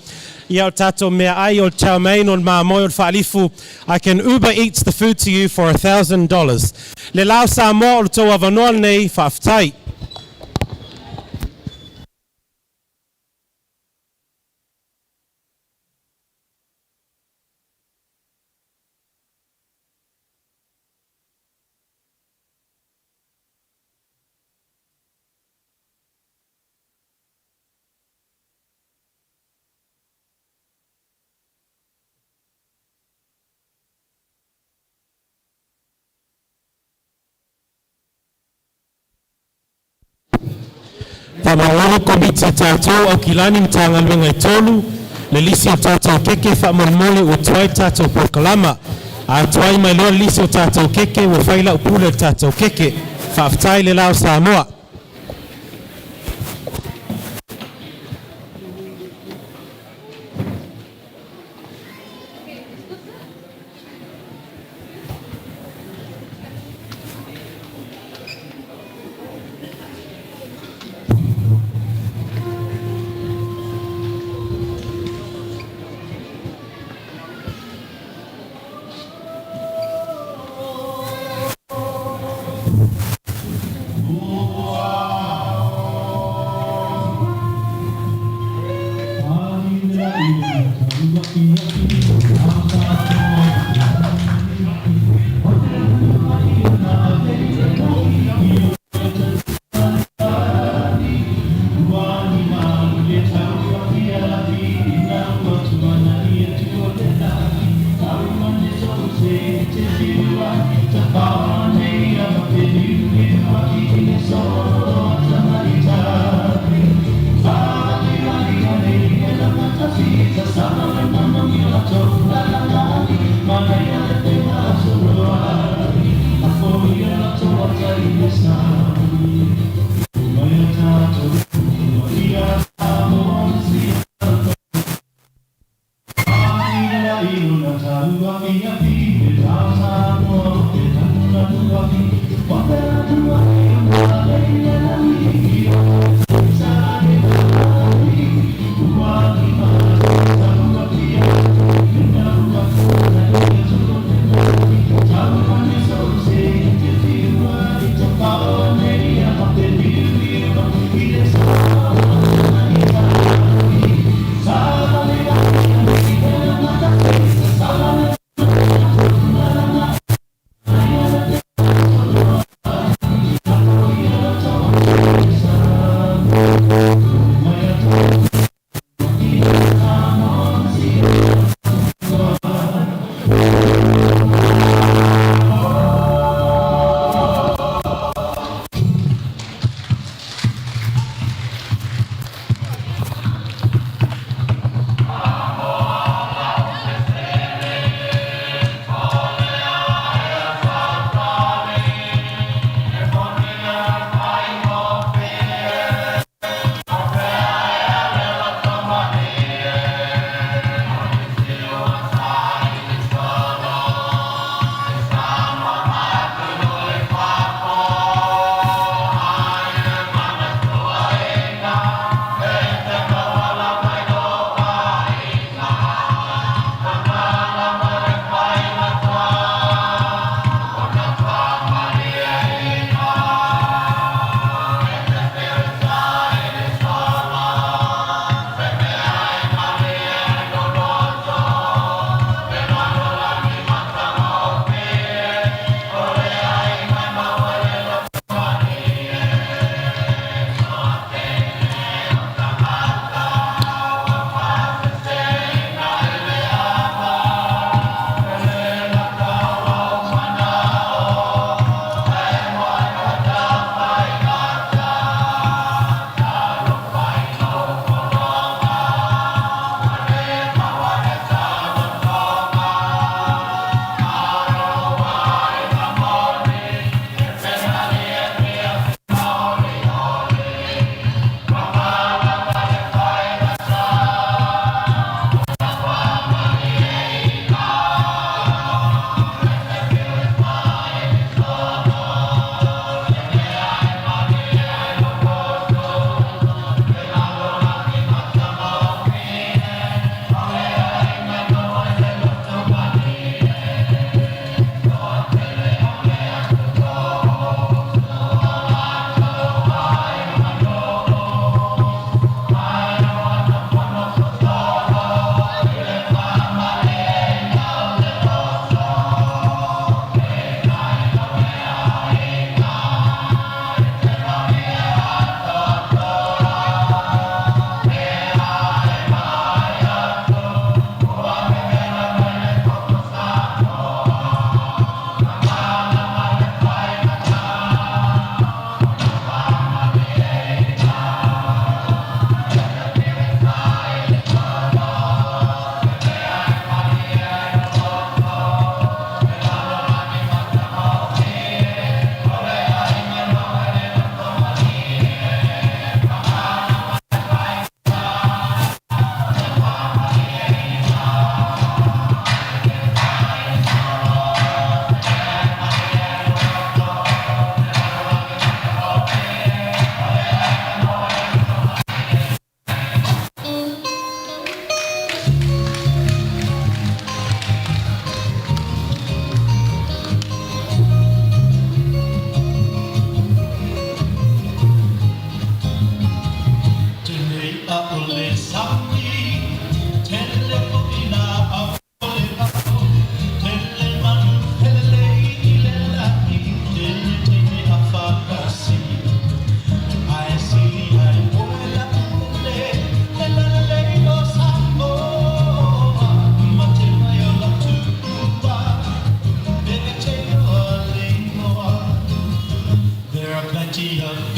Ia o le tatou meaai o le chow mein, o le mamoe, o le faalifu. I can Uber Eats the food to you for $1,000. Le la o Samoa o le tou avanoa lenei, faafetai. Faamalo Komiti a tatou Aukilani Matagaluega e tolu, le lisi o tatou keke faamolemole ua tuai le tatou polokalama. A tuai mai loa le lisi o tatou keke ua fai lau pule o le tatou keke. Faafetai le la o Samoa.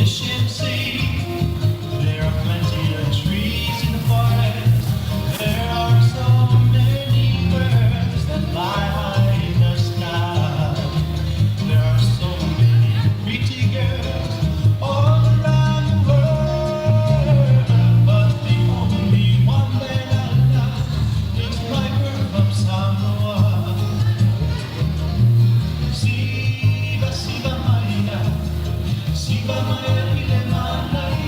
fish in the sea. There are plenty of trees in the forest. There are so many birds that fly high in the sky. There are so many pretty girls all around the world. But the only one that I love is my girl from Samoa. Siva, Siva Maya, Siva Maya ile manai.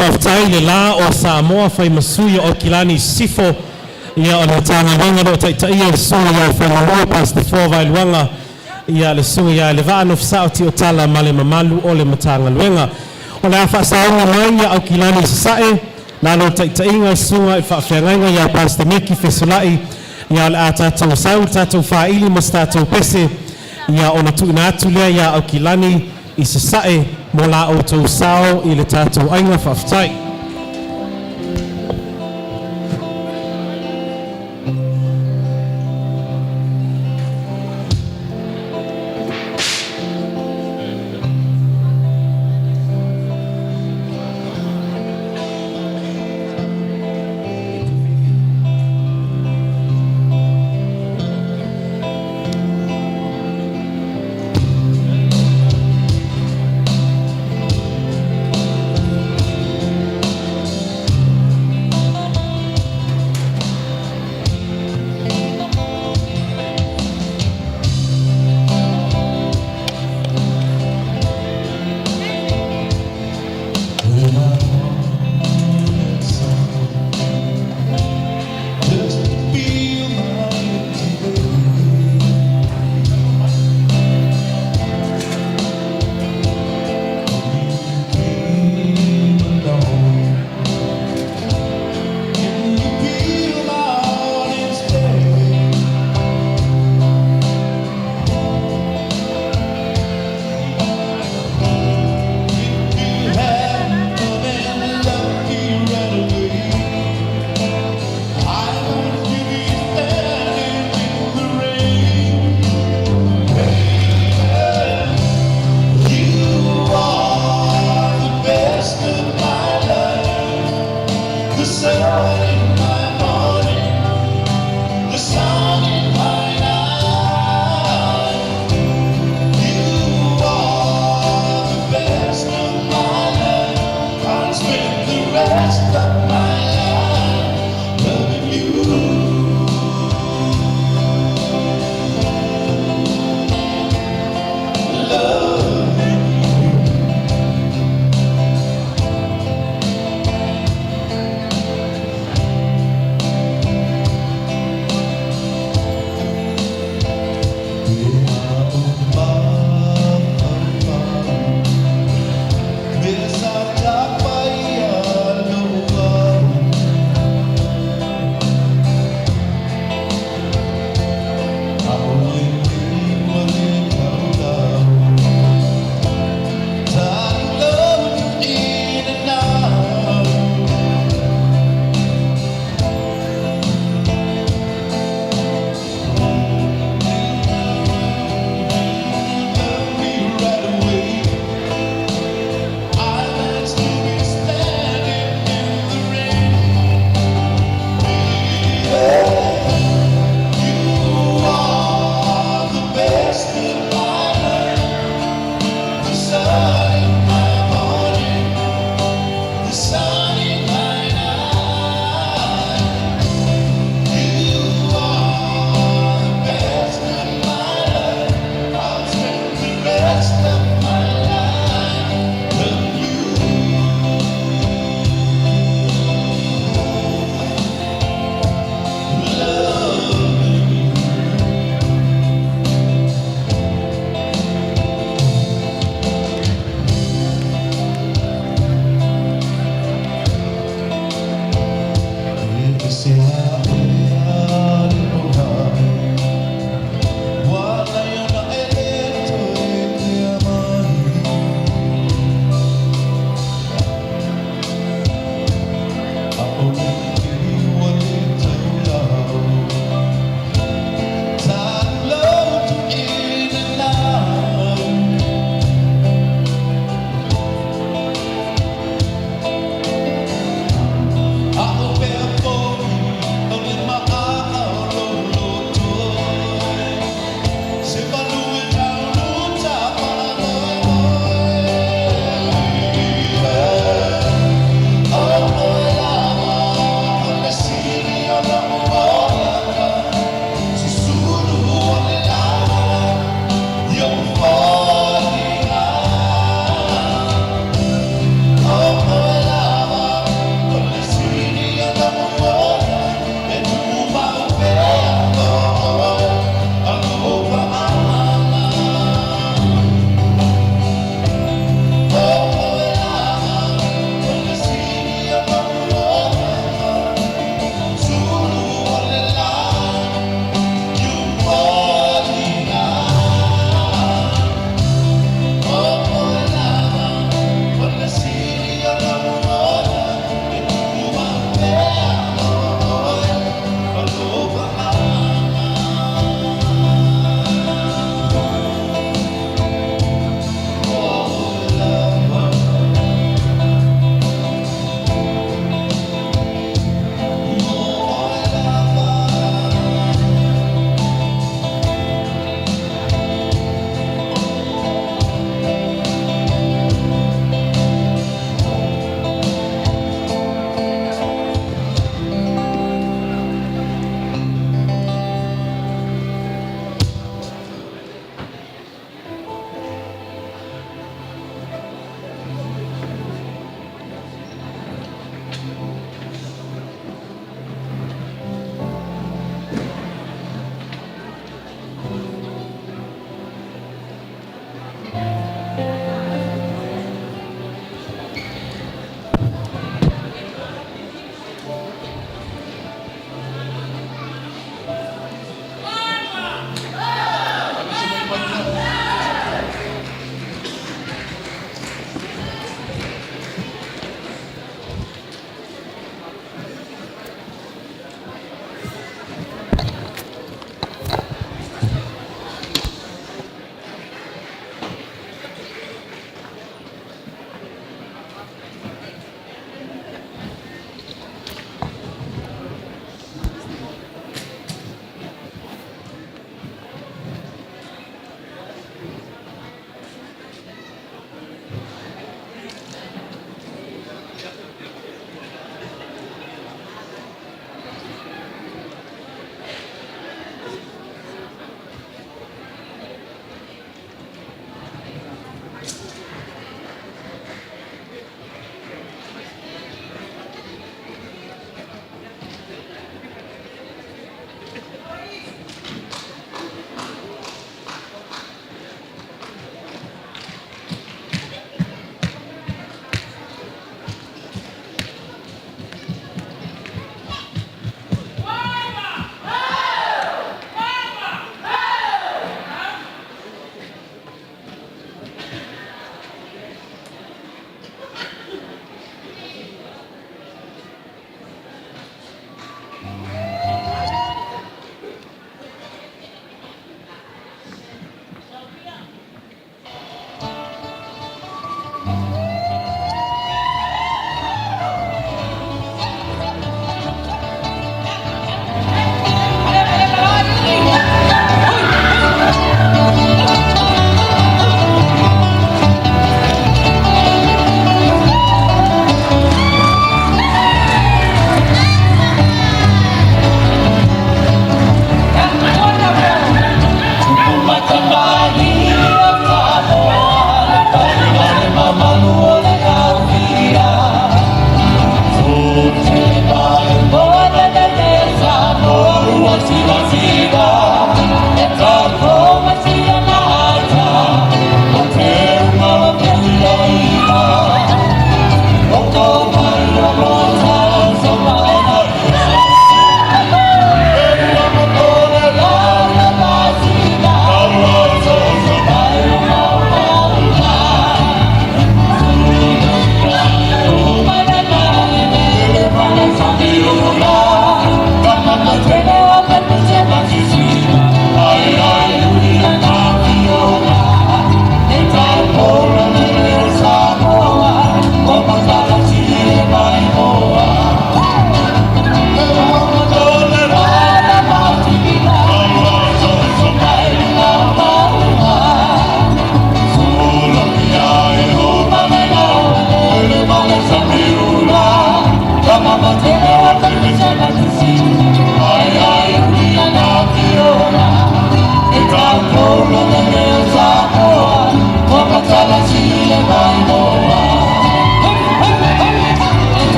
Faafetai le la o Samoa fai ma sui o Aukilani Sisifo, ia o le Matagaluega o lo o taitaia e le Susuga ia Fagalua Pastor Fua Vaeluaga, ia le Susuga ia Levaa Nofosao Tiotala ma le mamalu o le Matagaluega. O le a faasaoga mai ia Aukilani Sasae, lalo o le taitaiga a le Susuga i le Faafeagaiga ia Pastor Meki Fesolai, ia o le a tatou sau le tatou faili ma se tatou pese, ia ona tuuina atu lea ia Aukilani i Sasae mo la outou sao i le tatou aiga. Faafetai.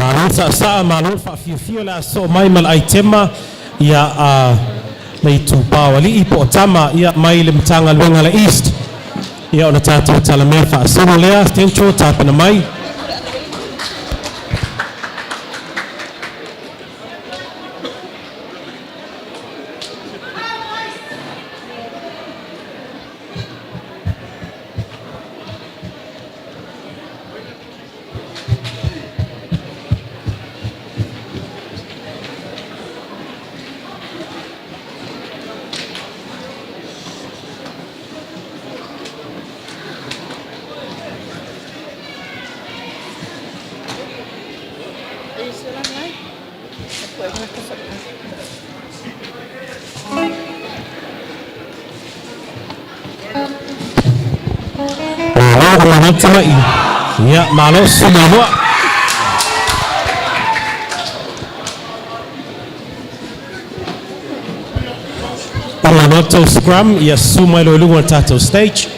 Malo sa'asa'a, malo le faafiafia o le a soo mai ma le aitema ia a le itupa o alii po o tama ia mai le Matagaluega le East ia ona tatou talamea faasolo lea Central tapena mai. Ia, malo sumaloa. Malo scrum, ia susu mai loa i luga o le tatou stage.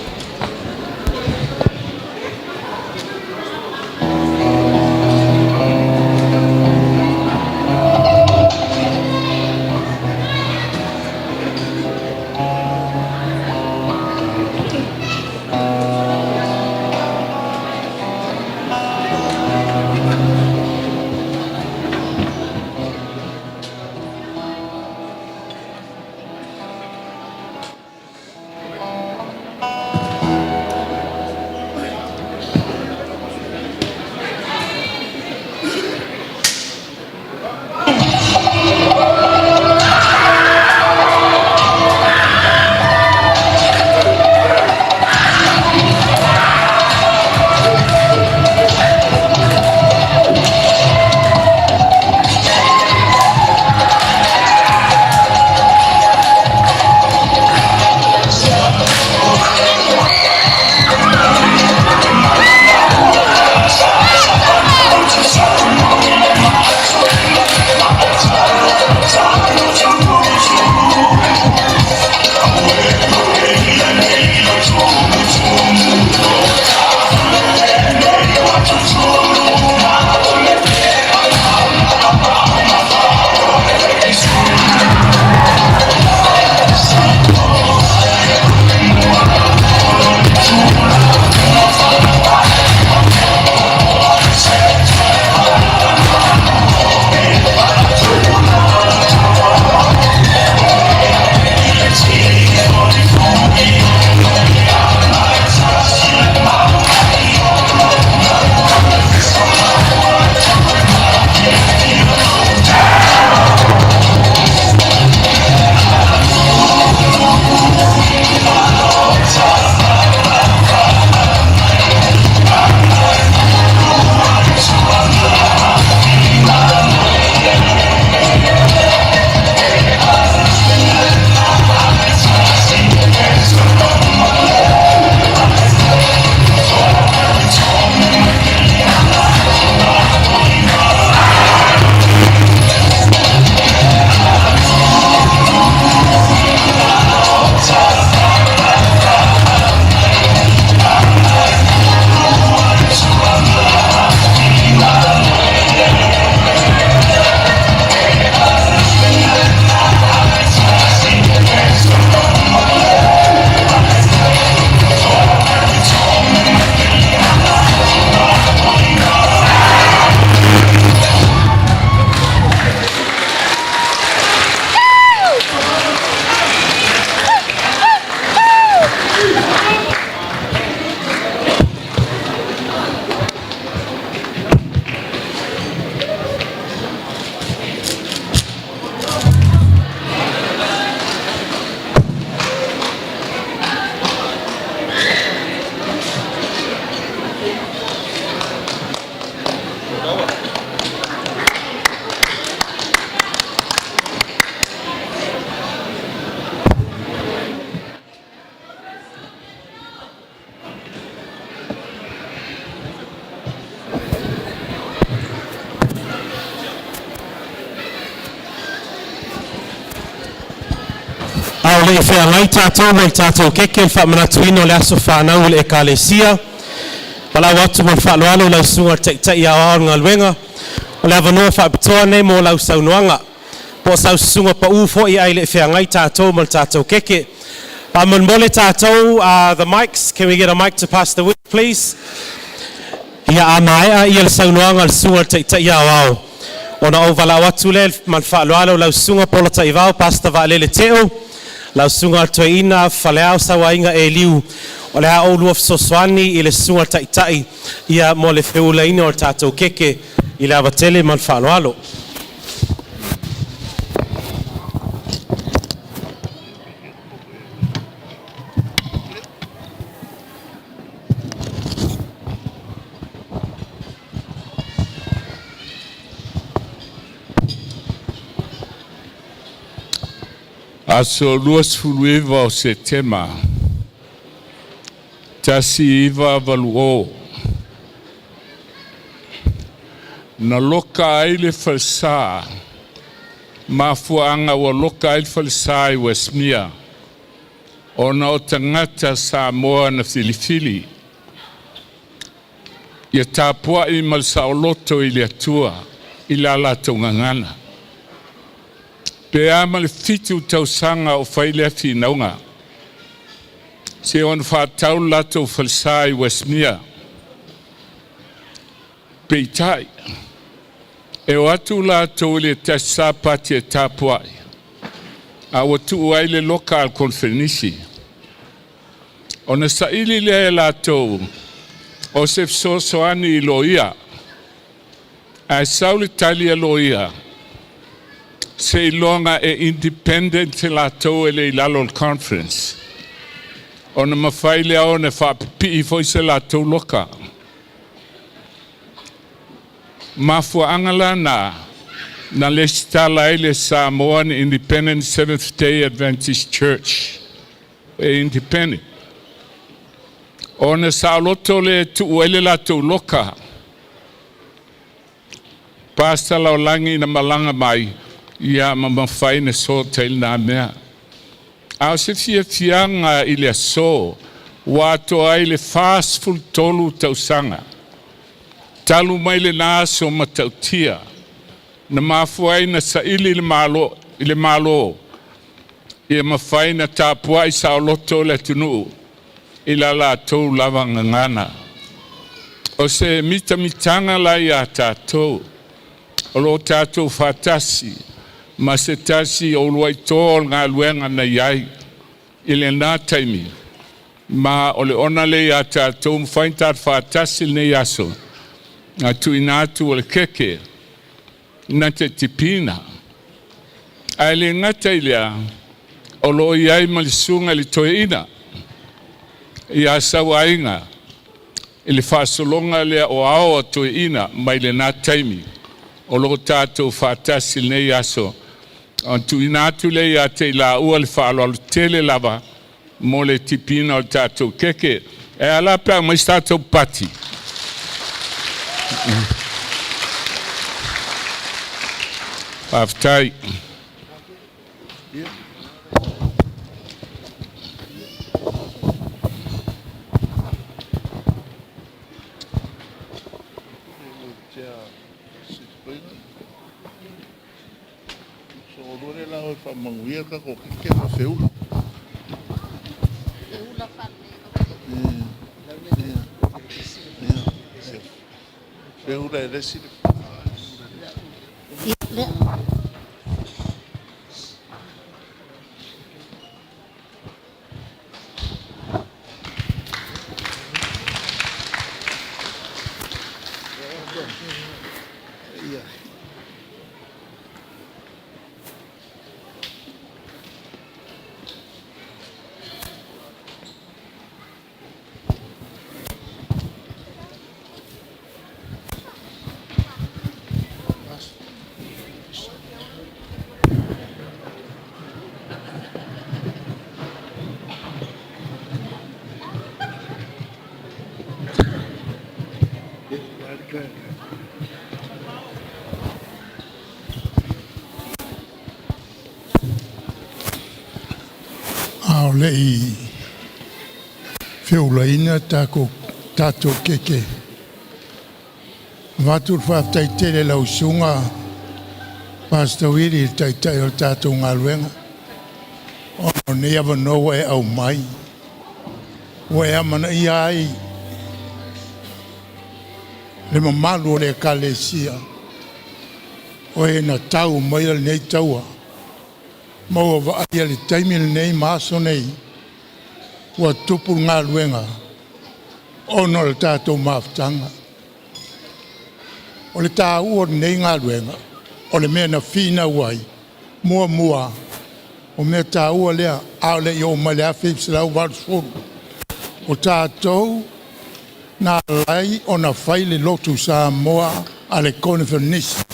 le i feagai tatou ma le tatou keke, le faamanatuina o le aso fanau o le Ekalesia, valaau atu ma le faaaloalo lau susuga i le Taitai Aoao o le Galuega, o le avanoa faapitoa lenei mo lau saunoaga po o sau susuga pau foi ae le i feagai tatou ma le tatou keke. Faamolemole tatou, the mics, can we get a mic to Pastor Wood, please? Ia a maea ia le saunoaga a le susuga i le Taitai Aoao, ona ou valaau atu lea ma le faaaloalo lau susuga Paula Taivao, Pastor Vaalele Teo, lau susuga Toeaina Faleao Sauaiga Eliu, o le a oulua fesoasoani i le susuga Taitai ia mo le feulaina o le tatou keke i le avatele ma le faaaloalo. Aso 29 o Setema 1980, na loka ai le falesa, mafuaaga ua loka ai le falesa i Westmere ona o tagata Samoa na filifili ia tapuai ma le saoloto i le Atua i la latou gagana. Pe a ma le 7 tausaga o fai lea finauga, se ona faatau le latou falesa i Westmere. Peitai, e o atu latou i le tasi Sapati e tapuai, a ua tuu ai le loka a le koneferenisi. Ona saili lea e latou o se fesoasoani i loia, ae sau le tali a loia, seiloga e independent latou e le i lalo o le conference, ona mafai lea ona faapipii foi se latou loka. Mafuaaga la na na lesitala ai le Samoan Independent Seventh Day Adventist Church e independent. Ona saoloto le tuu ai le latou loka. Pastor Laolagi na malaga mai ia ma mafai na sota i lena mea. A o se fiafiaga i le aso ua atoa ai le 43 tausaga talu mai lena aso matautia na mafua ai na saili i le Malo ia mafai na tapuai saoloto le atunuu i la latou lava gagana. O se mitamitaga la ia tatou o lo o tatou faatasi ma se tasi o uluai toa o le galuega na i ai i lena taimi, ma o le ona lea ia tatou mafai ona tatou faatasi i lenei aso na tuuina atu o le keke na te tipina. Ae le gata i lea, o lo o i ai ma le susuga i le toeaina ia Sauaiga i le faasologa lea o ao a toeaina mai lena taimi o lo o tatou faatasi i lenei aso. Ona tuuina atu lea ia te i laua le faaaloalo tele lava mo le tipiina o le tatou keke. E ala pe aumai se tatou pati. Faafetai. o le'i feulaina tatou keke, avatu le faafetai tele i lau Susuga Pastor Willie, le Taitai o le tatou galuega, ona o lenei avanoa ua e aumai, ua e amanaia ai le mamalu o le Ekalesia o e na tau maia lenei taua, ma ua vaaia le taimi lenei ma aso nei ua tupu le galuega ona o le tatou mafutaga. O le taua o lenei galuega, o le mea na finau ai, muamua, o mea taua lea a o le i oo mai le 1980, o tatou na ala ai ona fai le lotu Samoa a le Koneferenisi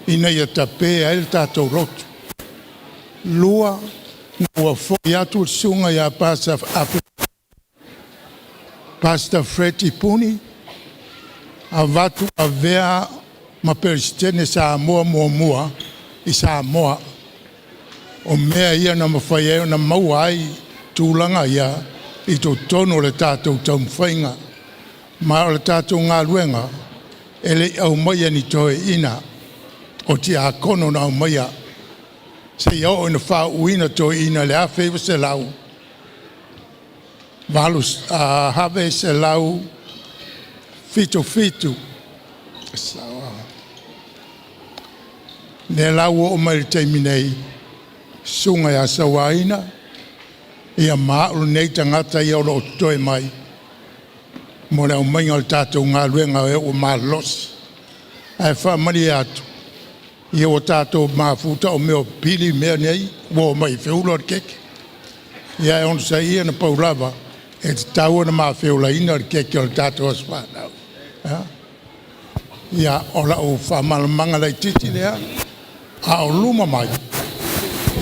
ina ia tape ai le tatou lotu. Lua, ina ua foi atu le susuga ia Pastor Fred Puni avatu avea ma Peresetene Samoa muamua i Samoa. O mea ia na mafai ai ona maua ai tulaga ia i totonu o le tatou taumafaiga. Ma o le tatou galuega e le i aumaia e ni toeaiina, o tiakono na aumaia seia oo ina faauuina toeaiina i le 1977. Lea la ua oo mai i le taimi nei, susuga ia Sauaina ia ma au lenei tagata ia o lo o totoe mai mo le aumaiga o le tatou galuega e ua malolosi. Ae faamalie atu, ia ua tatou mafuta o mea o pili mea nei ua omai e feula le keke. Ia ae onosai ia na pau lava e tatau ona ma feulaina le keke o le tatou aso fanau. Ia, o lau faamalamalamaga laitiiti lea, a o luma mai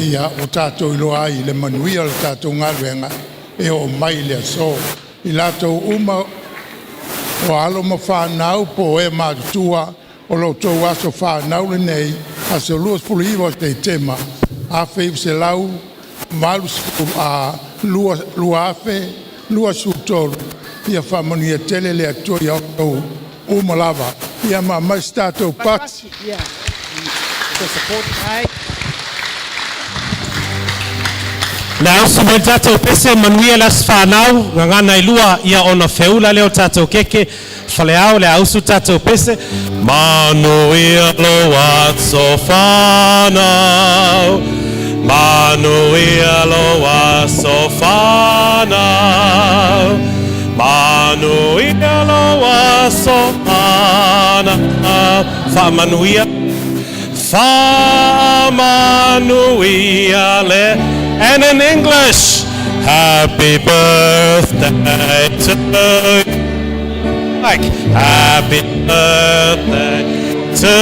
ia ua tatou iloa ai le manuia o le tatou galuega e oo mai i le aso. I latou uma o alo ma fanau po o e matutua o lo outou aso fanau lenei aso 29 o Setema 1980 2023, ia faamanuia tele le Atua ia outou uma lava. Ia ma aumai se tatou pasi. Le ausu mai le tatou pese manuia le aso fanau, gagana e lua ia ona feula lea o tatou keke, faleao le ausu tatou pese. Manuia lo aso fanau, manuia lo aso fanau, manuia lo aso fanau, faamanuia, faamanuia le. And in English, happy birthday to you. Like, happy birthday to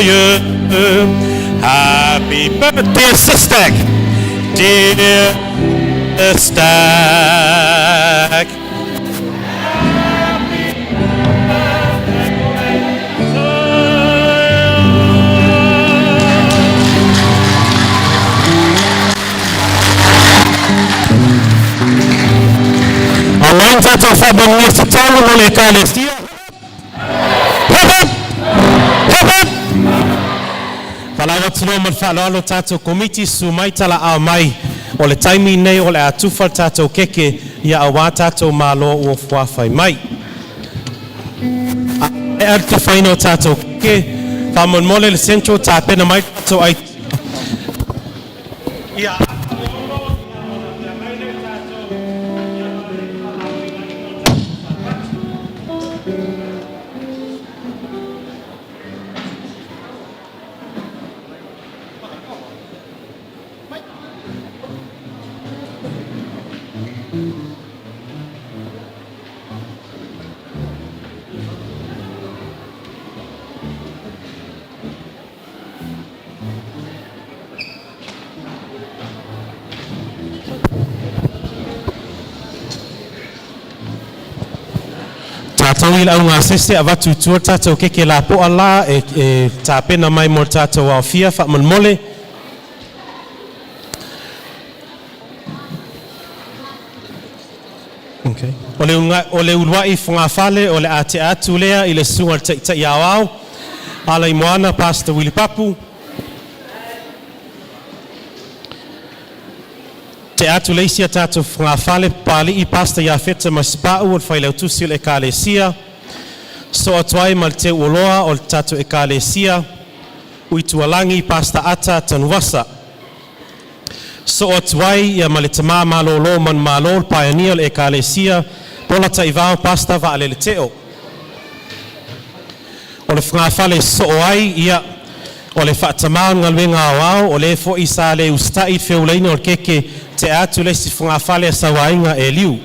you. Happy birthday, sister. Dear Stack. Aumai tatou faamanuia se tolu mo le Ekalesia. Hip hip! Hip hip! Valaau atu loa ma le faaaloalo tatou komiti susu mai talaau mai o le taimi nei o le a tufa le tatou keke ia auā tatou malo ua fuafai mai. A maea le tufaina o tatou keke, faamolemole le Central tapena mai tatou ai ia Tatou i le augasese avatu i tua tatou keke lapoa la e tapena mai mo le tatou aofia faamolemole. Okay. O le, unga, o le uluai fogafale o le a tea atu lea i le susuga i le Taitai Aoao, Alaimoana Pastor Willie Papu. Tea atu le isi a tatou fogafale Papali'i Pastor Iafeta Masipa'u o le Failautusi o le Ekalesia. Sosoo atu ai ma le Teu'oloa o le tatou Ekalesia Uitualagi Pastor Ata Tanuvasa. Sosoo atu ai ia ma le tamā malōlō manumalo le Paeania o le Ekalesia Pola Taivao Pastor Vaalelete'o. O le fogafale e sosoo ai ia o le faatamā o le galuega aoao o lē fo'i sa le usita'i i le feulaina o le keke tea atu le isi fogafale a Sauaiga Eliu.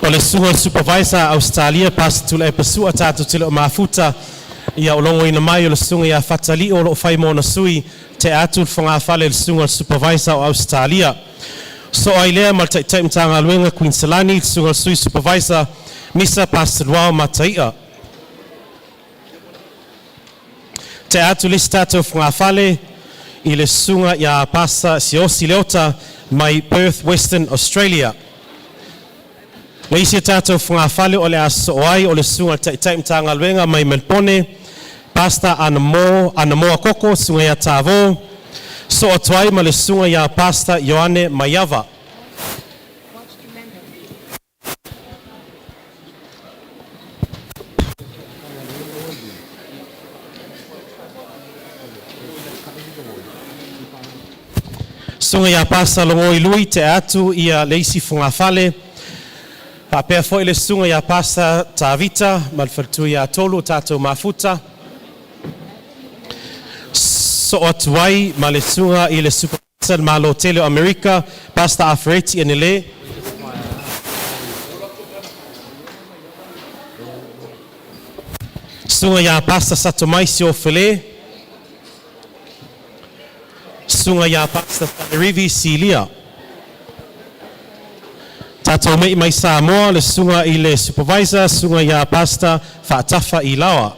O le susuga i le Supervisor a Ausetalia Pastor Tuilaepa Sua tatou te le o mafuta ia o logoina mai o le susuga ia Fatali'o o lo'o fai mo ona sui tea atu le fogafale i le susuga i le Supervisor o Ausetalia. Sosoo ai lea ma le Taitai Matagaluega Kuiniselani le susuga i le Sui Supervisor Misa Pastor Luao Matai'a. Tea atu le isi tatou fogafale i le susuga iā Pastor Siosi Leota mai Perth, Western Australia. Le isi a tatou fogafale o le a sosoo ai o le susuga i le Taitai Matagaluega mai Melepone, Pastor Anamo Anamoa Koko, susuga ia Tavō. Sosoo atu ai ma le susuga iā Pastor Ioane Maiava. Susuga iā Pastor Logoi Lui tea atu ia le isi fogafale. Faapea foi le susuga iā Pastor Tavita ma le faletua ia Tolu o tatou mafuta. Sosoo atu ai ma le susuga i le Supervisor le Malo tele o Amerika, Pastor Afereti Enele. Susuga iā Pastor Satomaisi Ofele. Susuga iā Pastor Sanerivi Silia. Tatou me'i mai Samoa le susuga i le Supervisor, susuga iā Pastor Faatafa Ilaoa.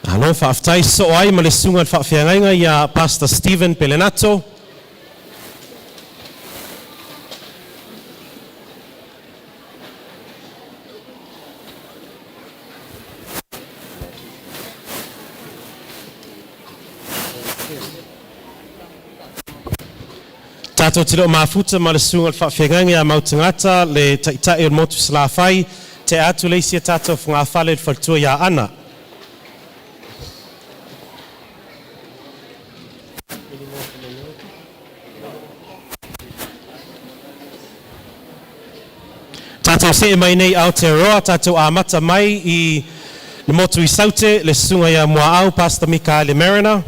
Malo faafetai. Sosoo ai ma le susuga i le faafeagaiga iā Pastor Stephen Pelenato. Tatou te le o mafuta ma le susuga i le faafeagaiga ia Mautagata, le Taitai o le Motu Salafai, tea atu le isi a tatou fogafale i le faletua ia Ana. Tatou see mai nei i Aotearoa, tatou amata mai i le motu i Saute, le susuga ia Muaau Pastor Mikaele Mariner.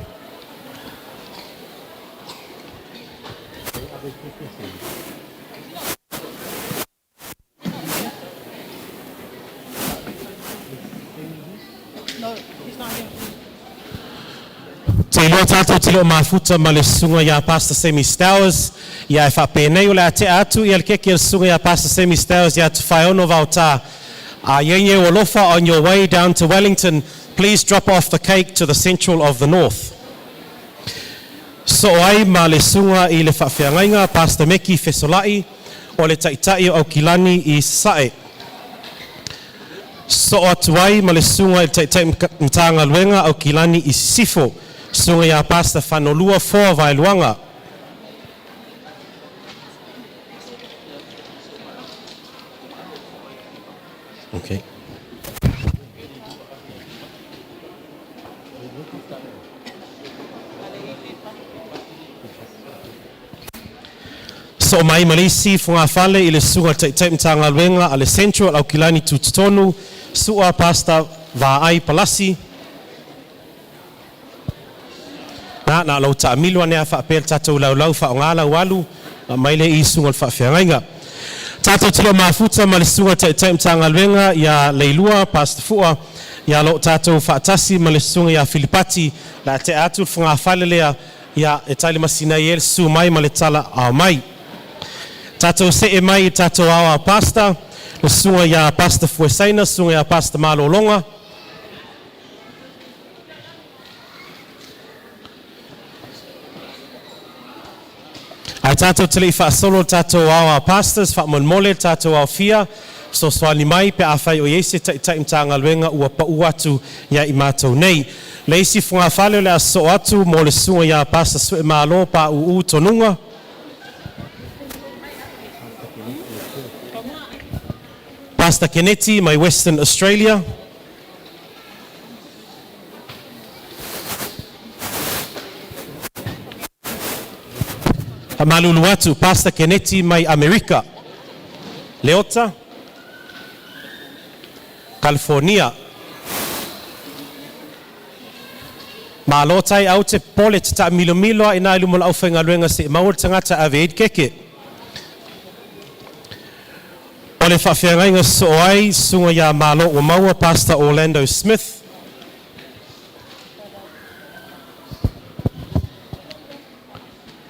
Te iloa tatou te le o mafuta ma le susuga ia Pastor Sammy Stowers, ia e faapenei o le a tea atu ia le keke a le susuga ia Pastor Sammy Stowers ia Tufaeono Vaotā. A i ai e alofa on your way down to Wellington, please drop off the cake to the Central of the North. Sosoo ai ma le susuga i le faafeagaiga Pastor Meki Fesola'i o le Taitai o Aukilani i Sasae. Sosoo atu ai ma le susuga i le Taitai Matagaluega Aukilani i Sisifo, susuga ia Pastor Fanolua Foa Vaeluaga. Okay. Sosoo mai ma le isi fogafale i le susuga i le Taitai Matagaluega a le Central Aukilani Tutotonu, Su'a Pastor Vaai Palasi. Na, na o lau taamilo ane a faapea le tatou laulau faaaoga lau alu, na mai lea i susuga i le faafeagaiga. Tatou te le o mafuta ma le Susuga Taitai Matagaluega ia Leilua, Pastor Fua, ia lo o tatou faatasi ma le Susuga ia Filipati, le a tea atu le fogafale lea, ia e tali masina ai le susu mai ma le tala ao mai. Tatou see mai i tatou ao a Pastor, le Susuga ia Pastor Fuesaina, Susuga ia Pastor Malologa. Ae tatou te le i faasolo le tatou ao a pastors, faamolemole le tatou aofia, fesoasoani mai pe afai o i ai se Taitai Matagaluega ua pau atu ia i matou nei. Le isi fogafale o le a sosoo atu mo le susuga ia Pastor Suemalo Pauu Tonuga. Pastor Keneti mai Western Australia. Faamalulu atu, Pastor Keneti mai Amerika. Leota, California. Malo tai au te pole te taamilomilo a ina i luma o le aufaigaluega seia maua le tagata e ave ai le keke. O le faafeagaiga sosoo ai, Susuga ia Malo ua maua Pastor Orlando Smith.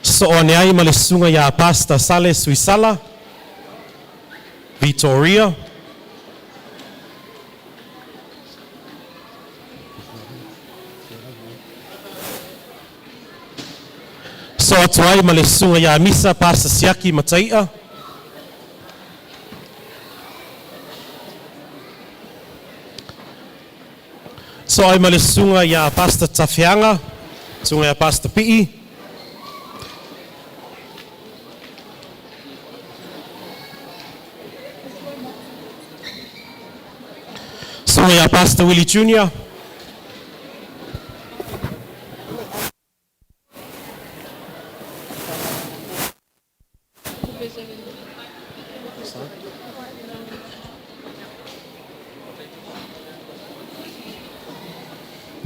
Sosoo ane ai ma le Susuga ia Pastor Sale Suisala, Vitoria. Sosoo atu ai ma le Susuga ia Misa Pastor Siaki Mataia. Sosoo ai ma le Susuga ia Pastor Tafeaga, Susuga ia Pastor Pii. Susuga ia Pastor Willie Junior.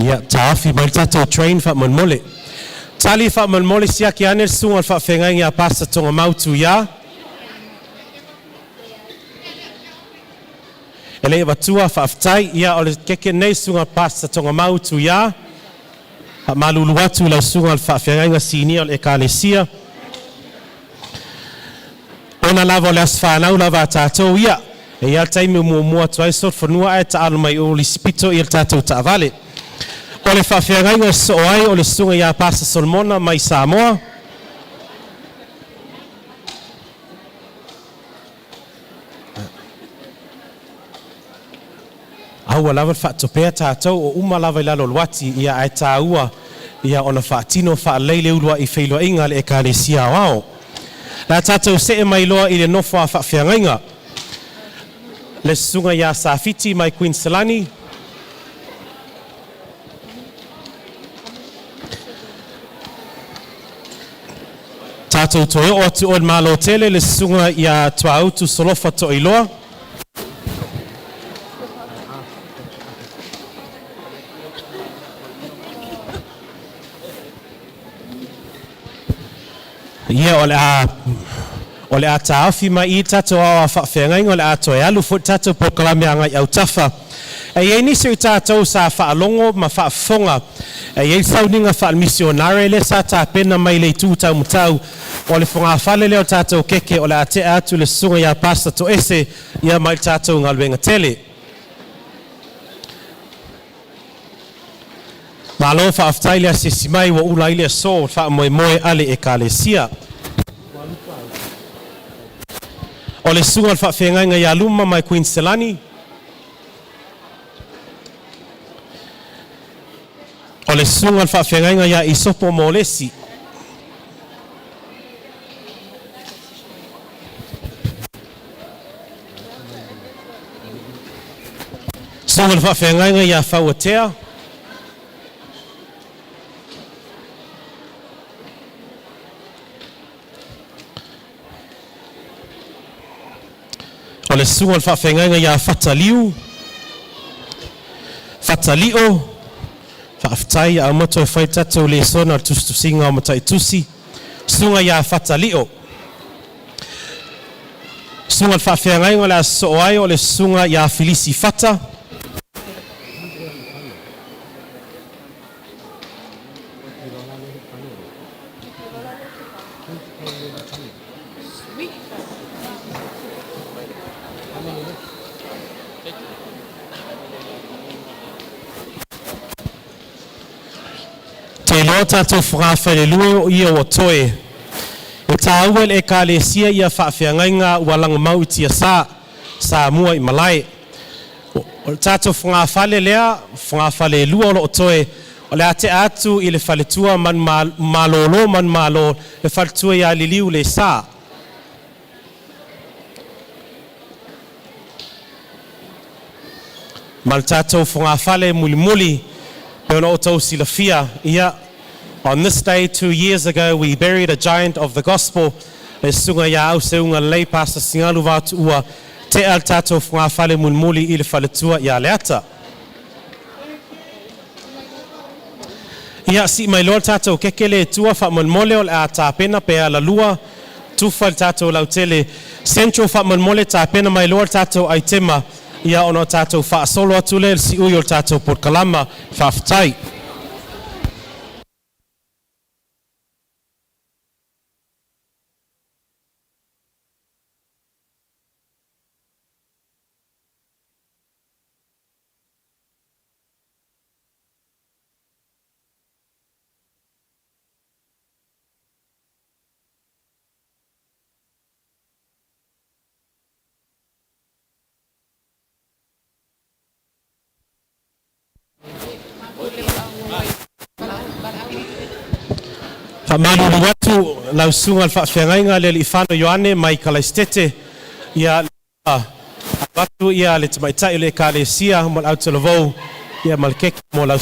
Ia, taofi mai le tatou train faamolemole. Tali faamolemole siaki ane le susuga o le faafeagaiga ia Pastor Togamau Tuia. E le i avatua, faafetai. Ia, o le keke nei susuga Pastor Togamau Tuia. Faamalulu atu i lau susuga o le faafeagaiga sinia o le Ekalesia. Ona lava o le aso fanau lava a tatou ia. E i ai le taimi o muamua atu ai solofanua ae taalo mai o le isi pito ia le tatou taavale. O le faafeagaiga e sosoo ai o le susuga ia Pastor Solomona mai Samoa. Aua lava le faatopea tatou o uma lava i lalo o le uati, ia ae taua ia ona faatino faalelei le uluai feiloaiga a le Ekalesia Aoao. Le a tatou see mai loa i le nofo a faafeagaiga. Le susuga ia Safiti mai Queensland. Tatou toe oo atu o le Malo tele le susuga ia Tuaautu Solofa Toiloa. Ia, o le a, o le a taofi mai i tatou ao a faafeagaiga, o le a toe alu foi le tatou polokalame agai autafa. E i ai nisi o i tatou sa faalogo ma faafofoga, e i ai le sauniga faalemisionare lea sa tapena mai le itu taumatau o le fogafale lea o le tatou keke, o le a tea atu le susuga ia Pastor Toese ia mai le tatou galuega tele. Malo faafetai le asiasi mai ua ula ai le aso o le faamoemoe a le Ekalesia. O le susuga o le faafeagaiga ia Luma mai Queensland. O le susuga o le faafeagaiga ia Isopo Molesi. Susuga o le faafeagaiga ia Fauatea. O le susuga o le faafeagaiga ia Fataliu, Fatalio, faafetai a uma toe fai tatou lesona o le tusitusiga o Mataitusi, susuga ia Fatalio. Susuga i le faafeagaiga o le a sosoo ai o le susuga ia Filisi Fata. Te iloa tatou fogafalelua o ia ua toe. E tāua i le Ekalesia ia faafeagaiga ua lagamau i tiasa, Samua i malae. O le tatou fogafale lea, fogafalelua o loo toe, o le a tea atu i le faletua Manulolo Manumalo, le faletua ia Liliu Lesa. Ma le tatou fogafale mulimuli pe ona outou silafia, ia, on this day 2 years ago we buried a giant of the gospel, le susuga ia Auseūgalelei Pastor Sigalu Vatuua, tea le tatou fogafale mulimuli i le faletua ia Leata. Ia, sii mai loa le tatou keke le tua faamolemole o le a tapena pe alalua tufa le tatou lautele. Central faamolemole tapena mai loa le tatou aitema ia ona o tatou faasolo atu lea i le siui o le tatou polokalama. Faafetai. Faamalulu atu lau susuga i le faafeagaiga le Alii Ioane mai Kalaisitete ia avatu ia le tamaitai o le Ekalesia mo le autalavou ia ma le keke mo lau.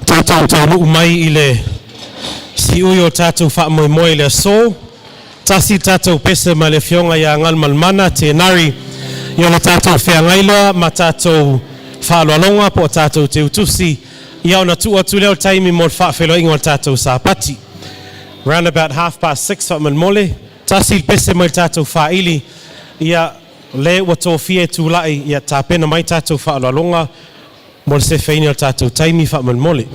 Tatou taunuu mai i le siui o tatou faamoemoe i le aso. Tasi tatou pese ma le afioga ia Galumalemana Tenari i ona tatou feagai loa ma tatou faaaloaloga po o tatou teutusi ia ona tuu atu lea o le taimi mo le faafeiloaiga o le tatou Sapati. Round about 6:30 faamolemole, tasi le pese mai le tatou faili ia le ua tofia e tulai ia tapena mai tatou faaaloaloga mo le sefeina o le tatou taimi faamolemole.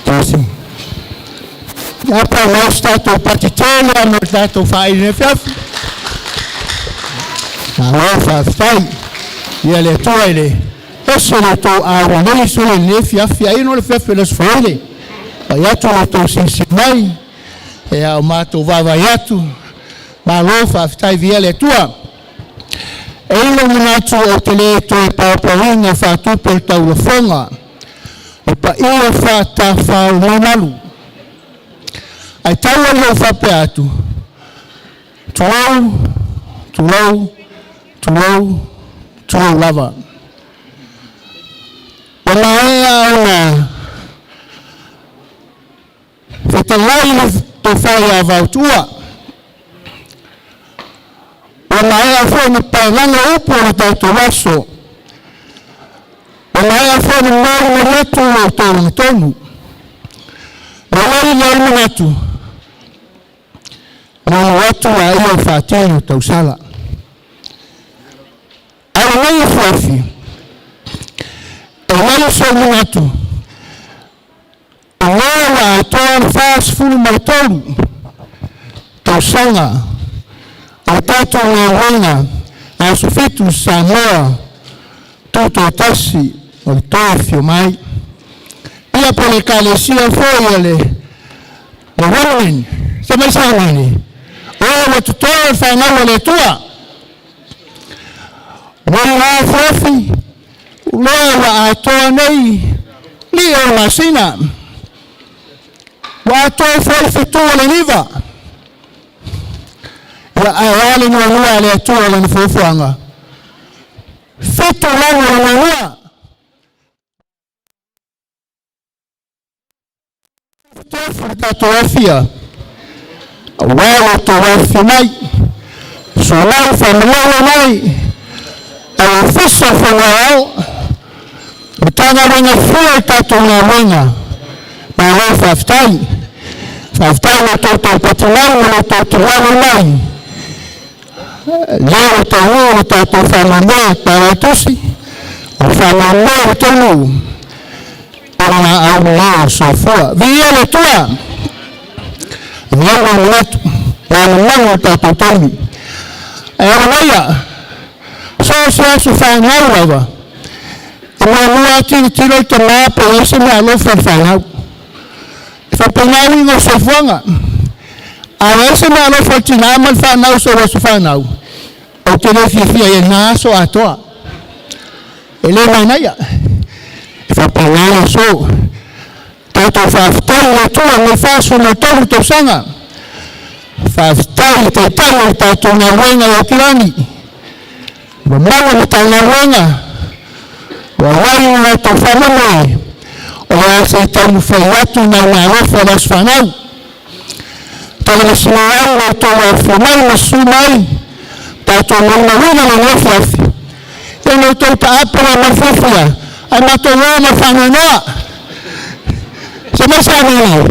Tasi. Ia pa o tatou patitele ma le tatou faaili afiafi. Malo faafetai. Ia le Atua i le ese le tou aualei sui le afiafi ai no le afiafi o le Aso Faraile. Pai atu lo tou silisili mai, e a o matou vaavaai atu. Malo faafetai via le Atua. E i le manatu ou te le toe paopaoina faatupe le taulafoga o paia faatafaulemalu. Ai tau ai lou faapea atu, tulou, tulou, tulou, tulou lava. Ua maea ona fetalai le tofa ia Vautuua. Ua Maea foi na paelaga upu o le tatou aso. Ua maea foi na malu atu lo outou agatonu. Na lai le manatu, na atu a ia faatino tausala. Ae lenei afiafi, e lai sou manatu, o lea ua atoa le 43 tausaga o tatou galuega Aso Fitu Samoa Tutoatasi o le toe afio mai. Ia po le Ekalesia foi a le Women, se mai sauni. O ua totoe le fanau a le Atua. Ua la afiafi, lea ua atoa nei 5 o masina. Ua atoa foi fetu o le niva. Ia ae a le nuanua a le Atua lana fuafuaga. 7 laga o le nuanua. Tofu le tatou afia, aua lo outou afifio mai, sualau faamalaula mai, a ofisa o Fono Aoao, Matagaluega fua i tatou galuega, malo faafetai. Faafetai lo outou taupati mai ma lo outou tuualo mai. Lea ua taunuu le tatou faamoemoe Paepaetusi, o le faamoemoe ua taunuu, o le laau lea o soifua. Viia le Atua! Ia ua manatu, manumanu o tatou taimi. Ae ala so o se aso fanau lava, e muamua atu i tiro i tamā pe i se mea alofa i le fanau. E faapena uiga o le soifuaga. A leai se mea alofa i le tinā ma le fanau so aso fanau, ou te le fiafia i lena aso atoa. E le manaia. E faapena le aso. Tatou faafetai i le Atua nei 43 tausaga. Faafetai i taitai o le tatou galuega i Aukilani. Mamalu o Matagaluega, ua alai o latou faamoemoe, o le a se taumafai atu nai meaalofa o le aso fanau. Tagalasina au lo outou afifio mai ma susu mai, tatou molimauina lenei afiafi. Ia na outou taape la mafiafia, ae matou o ma faanoanoa. Se mai sa nei,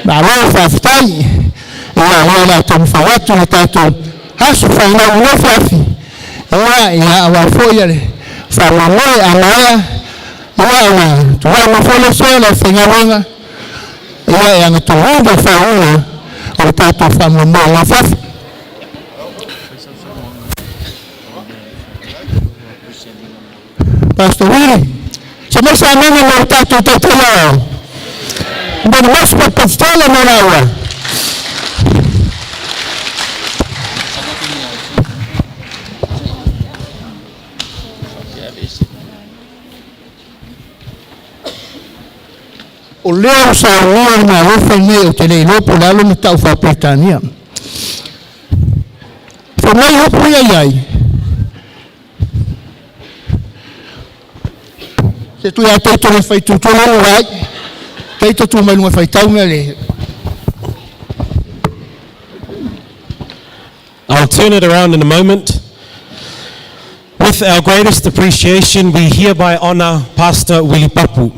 malo faafetai. Ia lea o le a taumafai atu le tatou aso fanau i lenei afiafi. Ia, ia, aua foi le faamoemoe a maea, ia ona tulai mai foi le sui o le aufaigaluega, ia e agatoina faauuga o le tatou faamoemoe i lenei afiafi. Pastor Willie, se mai sa mena mo le tatou taitaiao. Mbona masu papatala mo laua. O lea o saunia le malofa nei o te le iloa po o le a lona tau faa-Peretania. Fai mai upu ia i ai. Se tui a teito le fai tutu le ai. Teito tu mai lunga fai tau mea le. I'll turn it around in a moment. With our greatest appreciation, we hereby honor Pastor Willie Papu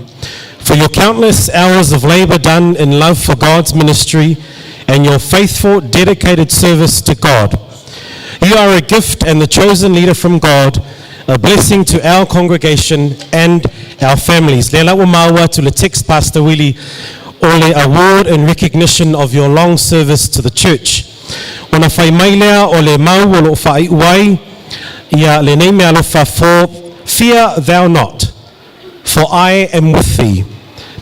for your countless hours of labor done in love for God's ministry and your faithful, dedicated service to God. You are a gift and the chosen leader from God, a blessing to our congregation and our families. Lela ua maua to le text Pastor Willie o le award in recognition of your long service to the church. Ona fai mai lea o le mau o lo whaai uai, ia le nei mea alofa, for fear thou not, for I am with thee.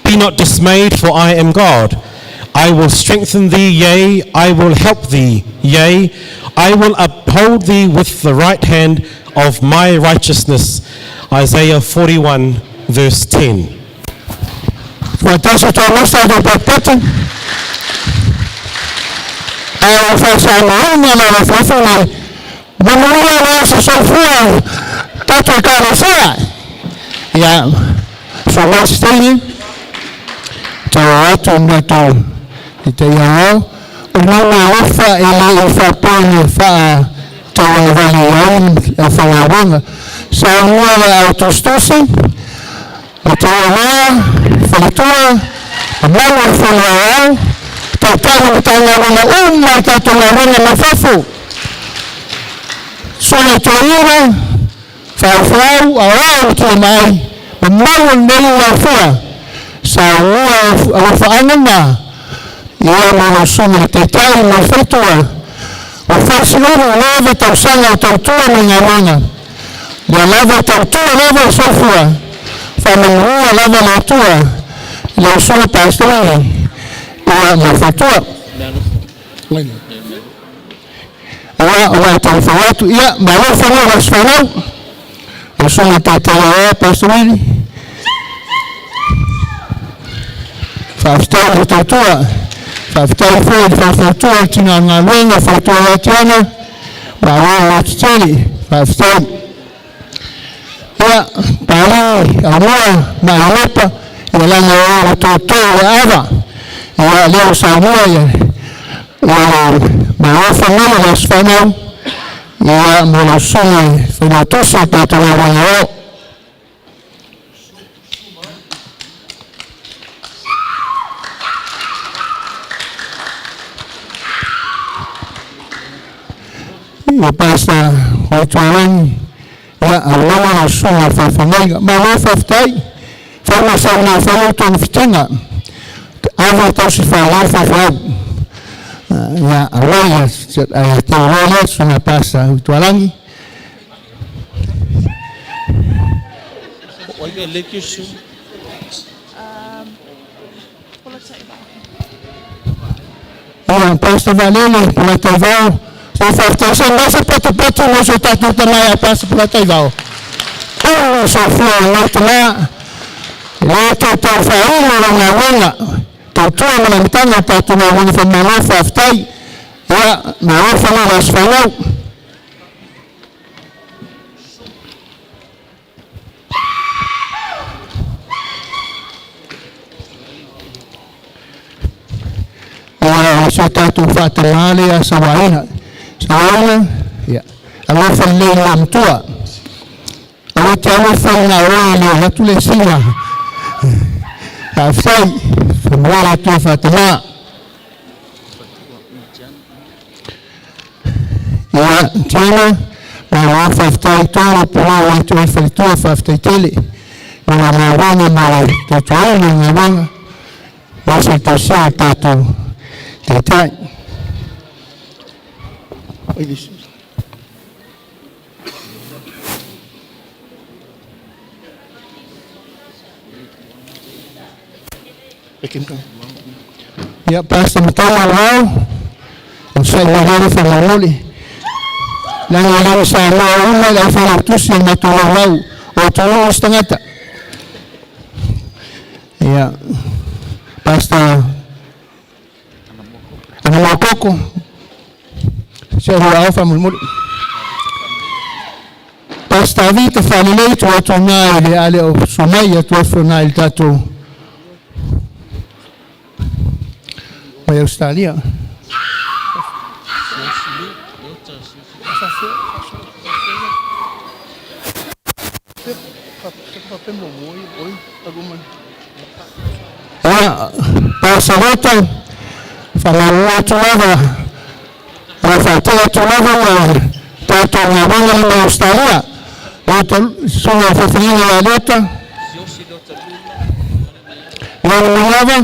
Be not dismayed, for I am God. I will strengthen thee, yea, I will help thee, yea, I will uphold thee with the right hand of my righteousness. Isaiah 41, verse 10. Fuatasi toa masa do papati. Ae o faasamaina la afiafi nei. Manuia le aso soifua tatou Ekalesia. Ia, so se taimi, tau atu matou i te ia ao, o nai meaalofa e le i faapea ni faa. Sauagavale i ai le aufaigaluega. Saunoa le au tusitusi, o Taualoa, Faletua, mamalu o le Fono Aoao, Taitai o Matagaluega uma o le tatou galuega mai fafo, Susuga i Toeaina, Faifeau, Aoao o Tua Maai, mamalu o lenei afua, saunoa alofaaga na, ia ma lau susuga i le Taitai ma le Faletua, o Faisiuga lava tausaga o tautua mai galuega, ia lava tautua lava o soifua, faamanuia lava le Atua i lau susuga Pastor ia ma le faletua. Ia, o le taumafai atu, ia, malo le fanau i aso fanau, lau susuga Taitai Aoao Pastor Willie. Faafetai i le tautua, faafetai foi i le faufautua i le tina o le galuega, faletua ia Tiana, malo le lototele, faafetai. Ia, Papalii, Aumua ma Alopa, ia laga o le toto o le ava, ia lea ua saunoa ia, ia le malo fanau i le aso fanau, ia mo lau susuga i le failautusi o le tatou galuega o. Ia Pastor Hotualagi, ia aulama lau susuga i le faafeagaiga. Malo faafetai, faamasau fai togafitiga. Ava tausi faaleai faifeau. Ia aulai ia te uloa lea susuga Pastor Hotualagi. Ia Pastor Vaalele Polataivao, se faafetai se mai se potopoto mo so tatou tama ia Pastor Polataivao. O soifua o lau tama, le tau faaulu lau galuega, tautua ma le amataga o tatou galuega faamalo faafetai. Ia, malo fanau i le aso fanau. Ia, o so tatou faatamā lea Sauaina. Sauaina, ia, alofa lelei i le matua. Aua te alofa i ngā oe le atu le sina. Faafetai, whamua la tua faatamā. Ia, Tiana, malo faafetai tō pulou atu ai faletua faafetai tele. Ma la galuega ma le tautuaina o galuega, ma se tausia o tatou taitai. Ia, Pastor Matala Lau, o sa i lalo whamamole. Langa langa sa moa uma i lau whalautusi o matou laulau o atunuu o se tagata. Ia, Pastor Anamoa Koko, se o au whamulimuli. Pastor Vita Whalelei tu atu ngā i le ale o sumai atu afu ngā i le tatou mai Australia. Ia, Pastor Rota, whamanua atu lava, whawhaitea atu lava ma tātou galuega le mai Australia. Lota, susuga o fafeina ia Lota. Lona lava.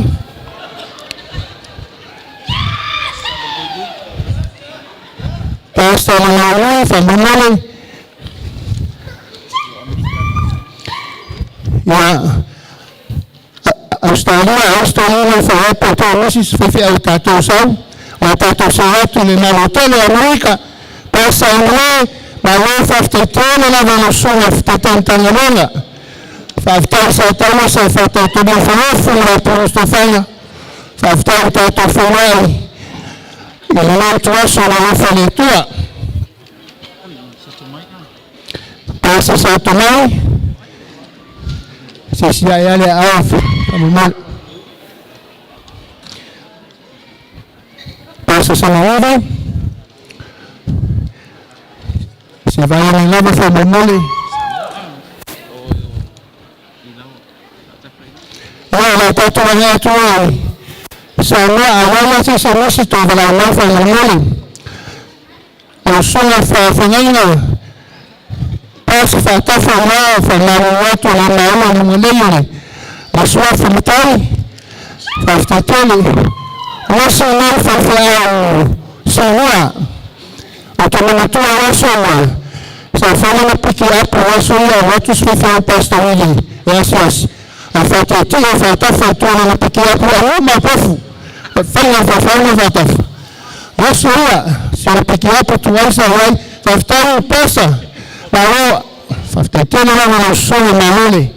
Pastor Lamaului, whamamole. Ia, Australia, Australia e whaepo tō misi whiwhi au tātou sau, o tātou sau atu le malo tele Amerika, Pasa Emile, ma le whafetai tele lava no sunga whitatantangaluega. Whafetai sa taua sa whafetai tonu whaofu ma tonu stofanga. Whafetai o tātou whanau i le lautu aso na lofa le tua. Pasa sa tomai, se sia e ale a whamumale. Pasa sa maura. Se vai mai lava faamolemole. Ia, o le a tatou agai atu i Samoa, a lava se se misi to valaau mai faamolemole. Lau susuga faafeagaiga Pasi faatafa ma faamalulu atu o le maua luga nei o le suafa matai. Faafetai tele. O aso nei faifeau Samoa. Ou te manatua o aso ma sa fai na piki apu aso ia o atu se faifeau Pastor Willie e asiasi. A faataatia faatafa tua na piki apu a uma pofu. Faiga faafeaga faatafa. O aso ia, si na piki apu tu ai sa wai. Faafetai pasa. Malo, faafetai tele lava lau susuga Malole.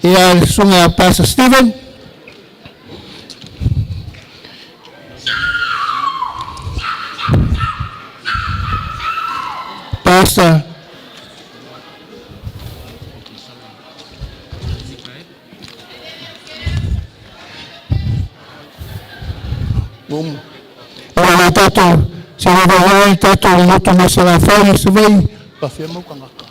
Ia le susuga Pastor Stephen. Pastor Ua tatou se vaai tatou loto ma se la se vai. Pafia mau kangaka.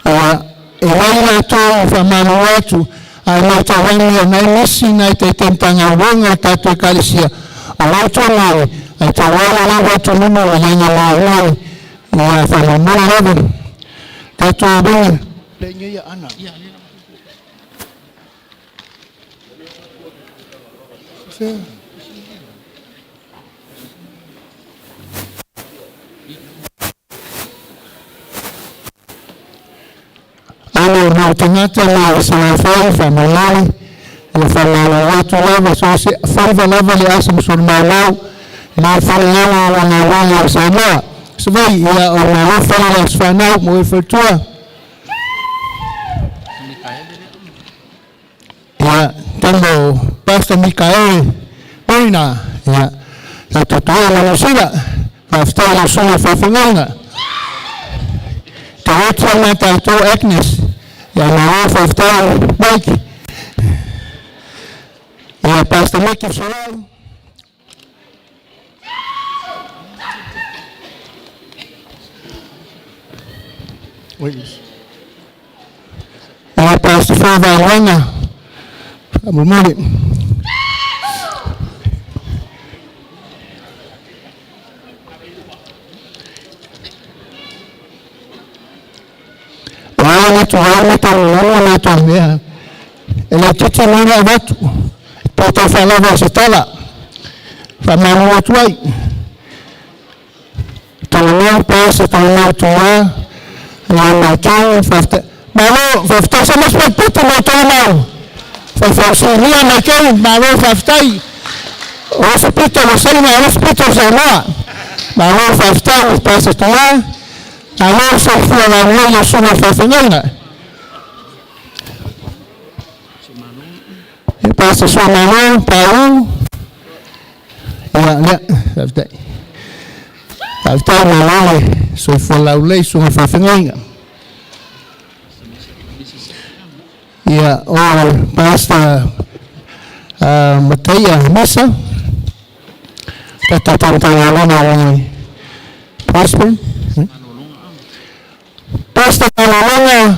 Ua e mai latou faamalo atu ae matauina nai nisi nai taitaimatagaluega o tatou ekalesia o lautou mai ae tauala lava atunumu o laga maumau ia faamolemole lava tatou uiga. Le ngeia ana. Fea. Ana mau tagata ma o Salafai faamolemole ia faamalo atu lava so se faiva lava le asa ma sona maumau na faleaga o lana uaga o Samoa se vai ia o malo fale le aso fanau mo e faletua ia tamo Pastor Mikaele Moina ia tatou toea ma Niusila faafetai lau susuga faafeagaiga te atu ma tatou Agnes ia malo faafetai Mike ia Pastor Mike Folau. Ia Pastor Fa'avaeloga faamolemole. O ala na tuai ma talanoa na tou mea e laitiiti mai le avatu pe tau faalava o se tala faamalo atu ai. Talanoa pe se talanoa tuā ia matou faafetai. Malo faafetai sa mas putu matou mau. Faafausilia mai keu malo faafetai. O se pito o saina o se pito o Samoa. Malo faafetai pasa tuā. Malo soifua laulelei o susuga faafeagaiga. E pasa sua malo pau. Ia lea faafetai. Faafetai malo le soifua laulelei susuga faafeagaiga. Ia o Pastor Mataia Mesa. Tatou Matagaluega o Prosper. Pastor Malologa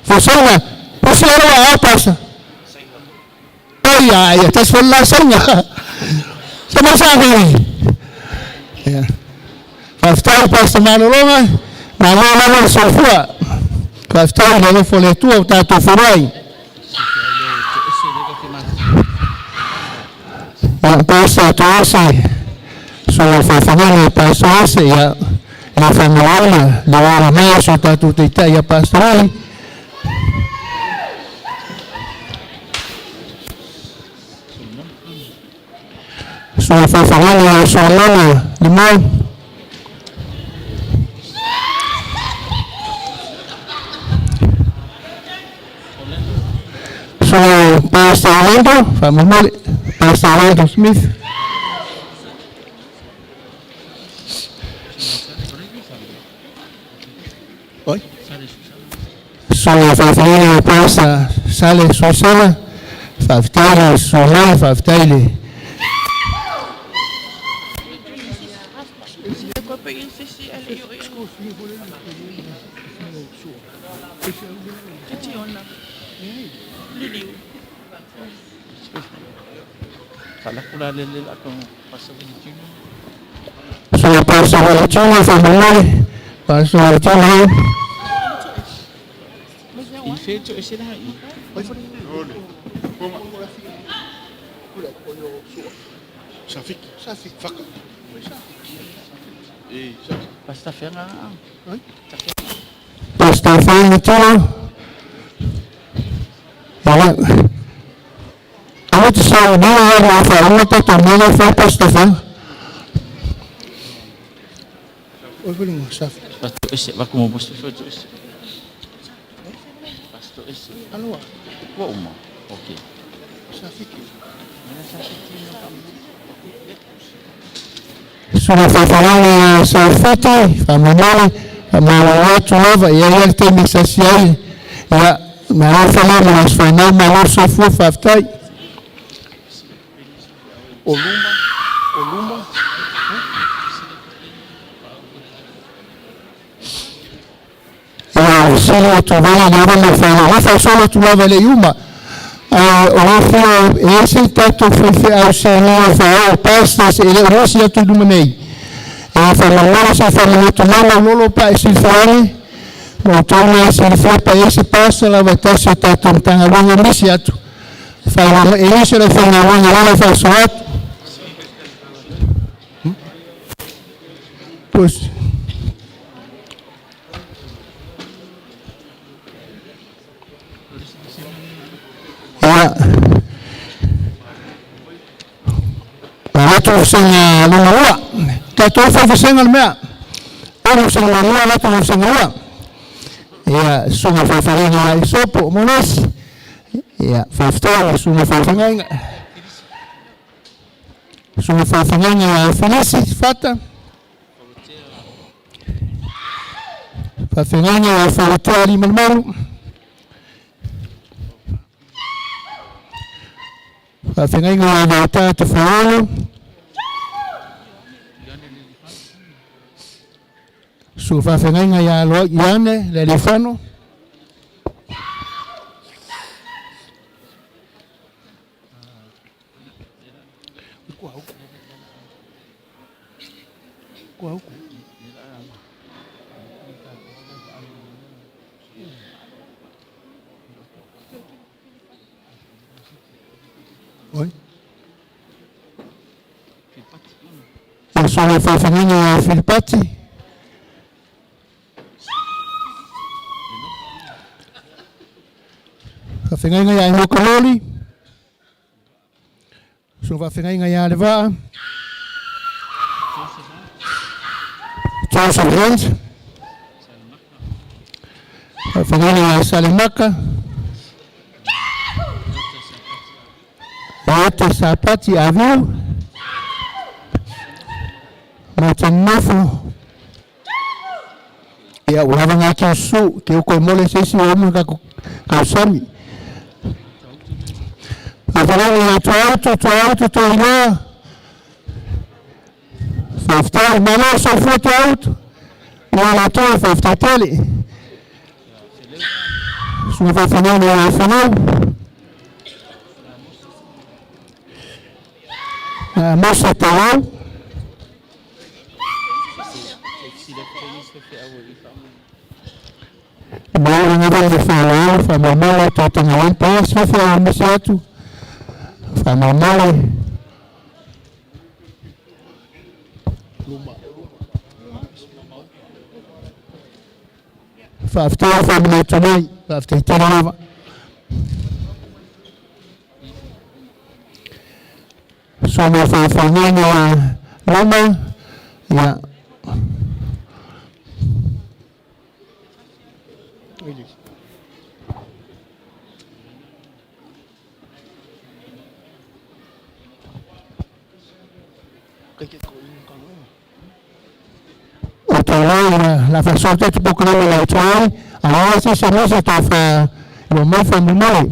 Fosaina. Pusi aloa a Pastor. Ai ai, tas wala sainga. Sama sa ni. Ia. Faafetai Pastor Malologa. Malo lava le soifua. Faafetai le alofa o le Atua ua tatou feiloai. Ia, Pastor Toese, susuga faafeagaiga Pastor Ese, ia, ia faamaloina le ola mai o so tatou taitai ia Pastor Ali. Susuga faafeagaiga o Solomona Limau. Susuga Pastor Orlando, faamolemole, Pastor Orlando Smith. Oi. Susuga faafeagaiga Pastor Sale Suisala, faafetai le susuga mai, faafetai le So Pastor Valentino faamolemole. Pastor Valentino. Pastor Valentino. Ia, aua te saunoa ma faauma tatou mea fa Pastor Fa. Sula faafalagi Safiti, faamolemole, faamalo atu lava, ia ia le taimi sasi ai. Ia, malo fala ma las fanau, malo soifua, faafetai. Ia, sili atu vala lava ma fala, la faasolo atu lava le uma. O le fia e ese tatou faifeau sinia faaoo pastors e le o nisi atu i luma nei. E faamalolo se faamanatu mai lolo pa e silifiane, ma outou na silifia pa e ese pastor lava e tasi o tatou Matagaluega nisi atu. E ese le faigaluega lala faasoa atu. Pois. Ia. Latou vasaga lona lua. Tatou fai vasaga le mea. Ona vasaga lona latou vasaga lua. Ia, susuga faafeagaiga Isopo Molesi. Ia, faafetai susuga faafeagaiga. Susuga faafeagaiga Felisi Fata. Faafeagaiga Falatea Alimalumalu. Faafeagaiga Vaata Tafaolo. Susuga faafeagaiga ia Ioane le Alifano. Oi. Susuga faafeagaiga Filipati. Faafeagaiga ia Inokaloli. Susuga faafeagaiga ia Alevaa. Joseph Hans. Faafeagaiga ia Salemaka. Ota Sapati Aviu. Matanofo. Ia, ua lava ngā ki su, ke uko mole se isi o uma ka kausami. Faafeagaiga ia Tuautu, Tuautu, Tuailoa. Faafetai, malo soifua Tuautu. Ua latou faafetai tele. Susuga faafeagaiga ia Fanau. Mosa Tauau. Malo ngava le faaaloalo faamolemole tatou galuega pa se fia misi atu faamolemole. Faafetai faamanatu mai, faafetai tele lava. Susuga faafeagaiga Loma, ia. O taulau la faasolo tatou polokalame la tuai, a se se nisi tau fa lo mai faamolemole.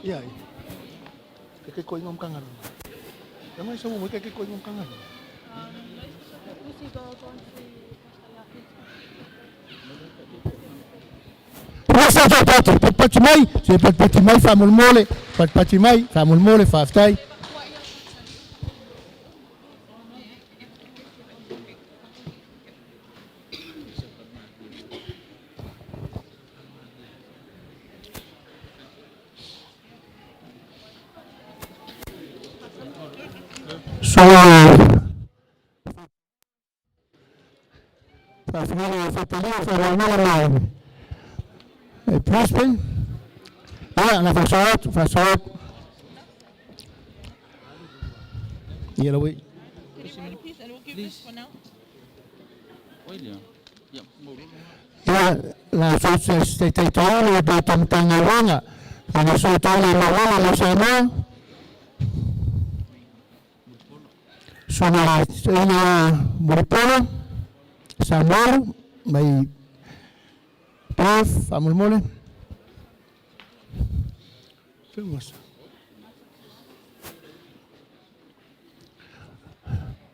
Ia, ke ko ingom kangan. Yang mai semua ke ko ingom kangan. Patipati mai, se patipati mai faamolemole, patipati mai faamolemole, faafetai. So faafetai faatalia faamolemole mai Brisbane. Ia, na faasoa atu, faasoa atu. Ia lau. Ia, la so se te tau le pa tam tanga na so tau le ma ma sa ma. So na ina Moripolo, Samuel, mai Prof, faamolemole. Fais-moi ça.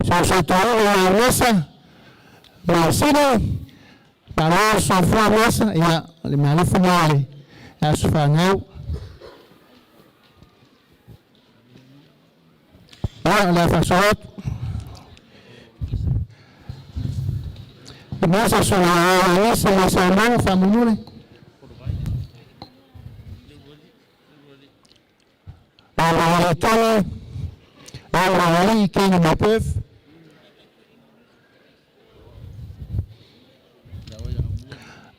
So so tau le mesa, Masina, Palo so fua mesa, ia le malofa mo le aso whanau. Ia, le faasoa atu. Le mesa so la mesa ma Samoa faamolemole. La tala, la ali kena ma pef.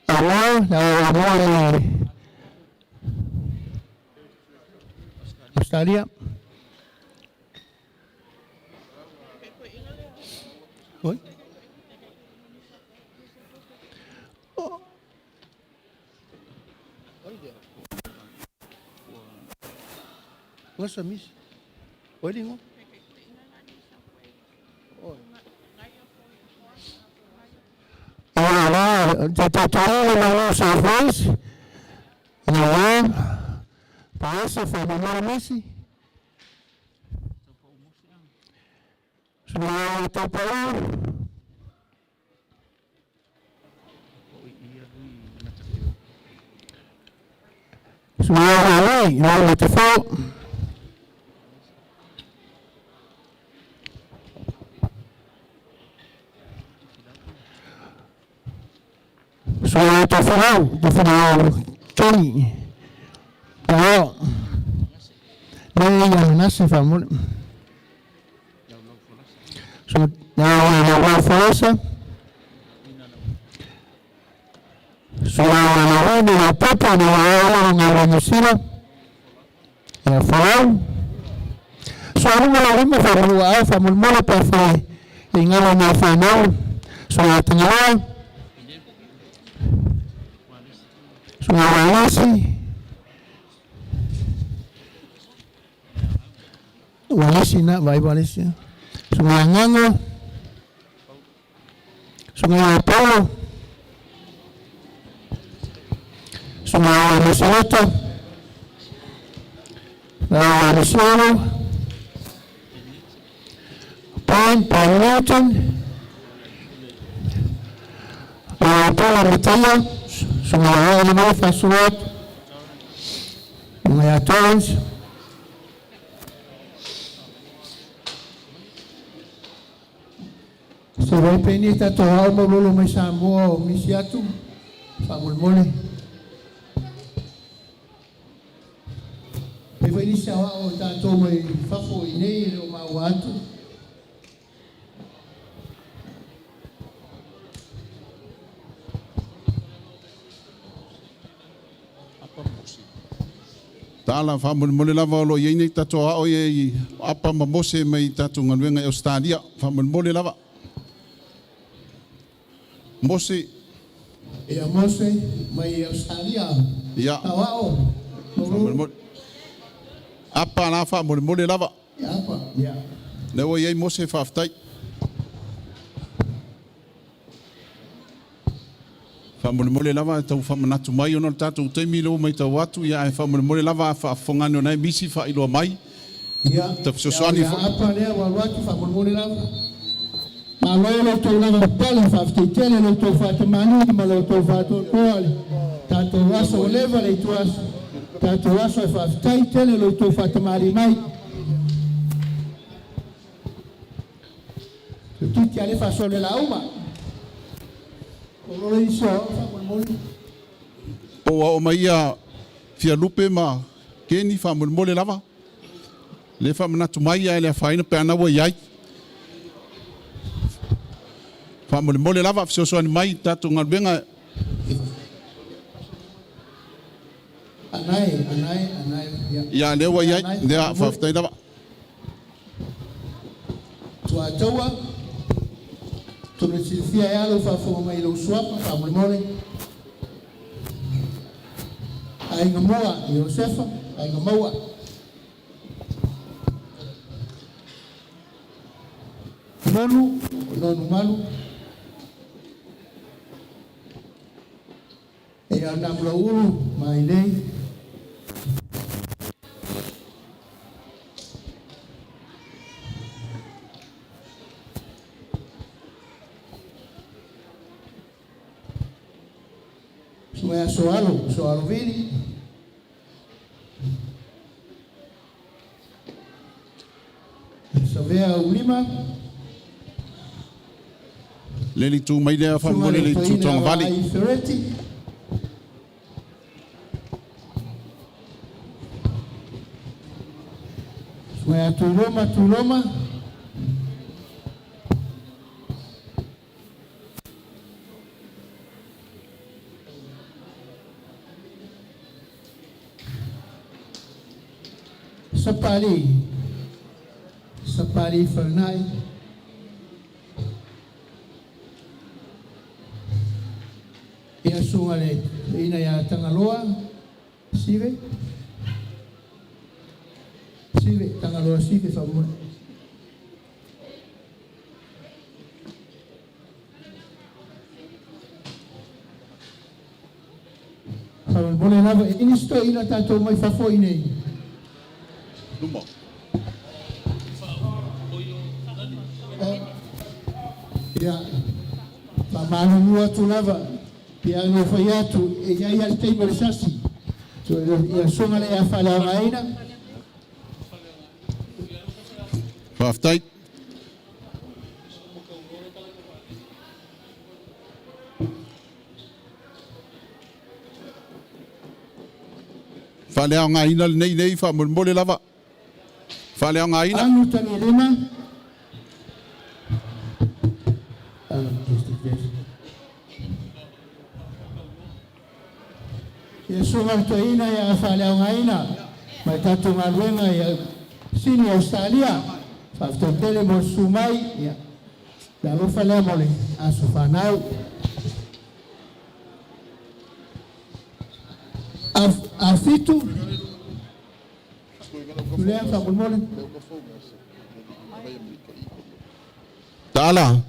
Amoa, la amoa le Australia. Oi. What's the miss? Oi lingo. Ora, la, te te le mano sa voice. Ia, paesa fa mamara mesi. Suna tapau. Suna ali, no te fo. Suna tafau, tafau Tony. Oh. Nei ia nasi fa mo. So na na wa força. So na na na na papa na wa na na sila. Ya falau. So aru na rima fa mo a fa mo mo pa fa ingalo na fa nau. So na tingala. So na walasi. Walasi na vai walasi. So na nganga. So na Paulo. So na Masalata. Na Luciano. Paul, Paul Newton. Na Paul Mataya. So na Eleanor Fasuat. Na Torrance. Se vai peni ta to hau mo lolo mai Samoa o misi atu. Faamolemole. E vai nisi a o tātou mai fafo i nei le o maua atu. Tala faamolemole lava o lo i ai nei tatou aao ia i apa ma mose mai tatou galuega i Australia. Faamolemole lava. Mose. Ia Mose mai Australia. Ia. Tauao. Faamolemole. Apa la faamolemole lava. Ia apa. Ia. Lea ua i ai Mose, faafetai. Faamolemole lava e tau faamanatu mai ona o le tatou taimi lea ua matau atu, ia ae faamolemole lava a faafofoga ane o nai misi faailoa mai. Ia, Ta fesoasoani ia foi. Apa lea ua alu atu faamolemole lava. Malo lo outou lava papale, faafetai tele lo outou faatamālii ma lo outou faatoatoa le tatou aso ua leva le itu aso. Tatou aso e faafetai tele lo outou faatamalii mai. Toeitiiti lava le faasoa le lauma. O lo isi o faamolemole. Po ua oo mai ia Fialupe ma Keni faamolemole lava. Le faamanatu mai ae le afaina pe ana ua i ai. Faamolemole lava fesoasoani mai tatou galuega. Anae, anae, anae. Ia. Ia lea ua i ai. Anae, Lea faamolemole. faafetai lava. Tuataua, tonu e silafia e alo faafofoga mai i lou suafa faamolemole. Aiga Mua, Iosefa, Aiga Maua. Nonu, Nonu Malu. E a Namulaulu, Mailei. Sumaya Soalo, Soalo Vili. Savea Ulima. Le le tu mai lea faamolemole le itu Togavale. Ai Ferretti. Sumaya Tuiloma, Tuiloma. Sapali. Sapali Fernai. Ia suga le ina ia Tagaloa, Sive. Sive, Tagaloa Sive faamolemole. Faamolemole lava, e nisi toeaina tatou mai fafo i nei. Luma. Ia, faamalulu atu lava, pia no fai atu, e iai a le taimi o le sasi. So, ia suga le ia faaleaogaina. Faafetai. Faaleaogaina lenei nei faamolemole lava. Faaleaogaina. Anu Tagilima. Just. Ia suga le toeaina ia faaleaogaina mai tatou galuega ia Sini Australia. Faafetai tele mo le susu mai. Ia, le alofa lea mo le aso fanau. A 7. Lea faamolemole. Taala.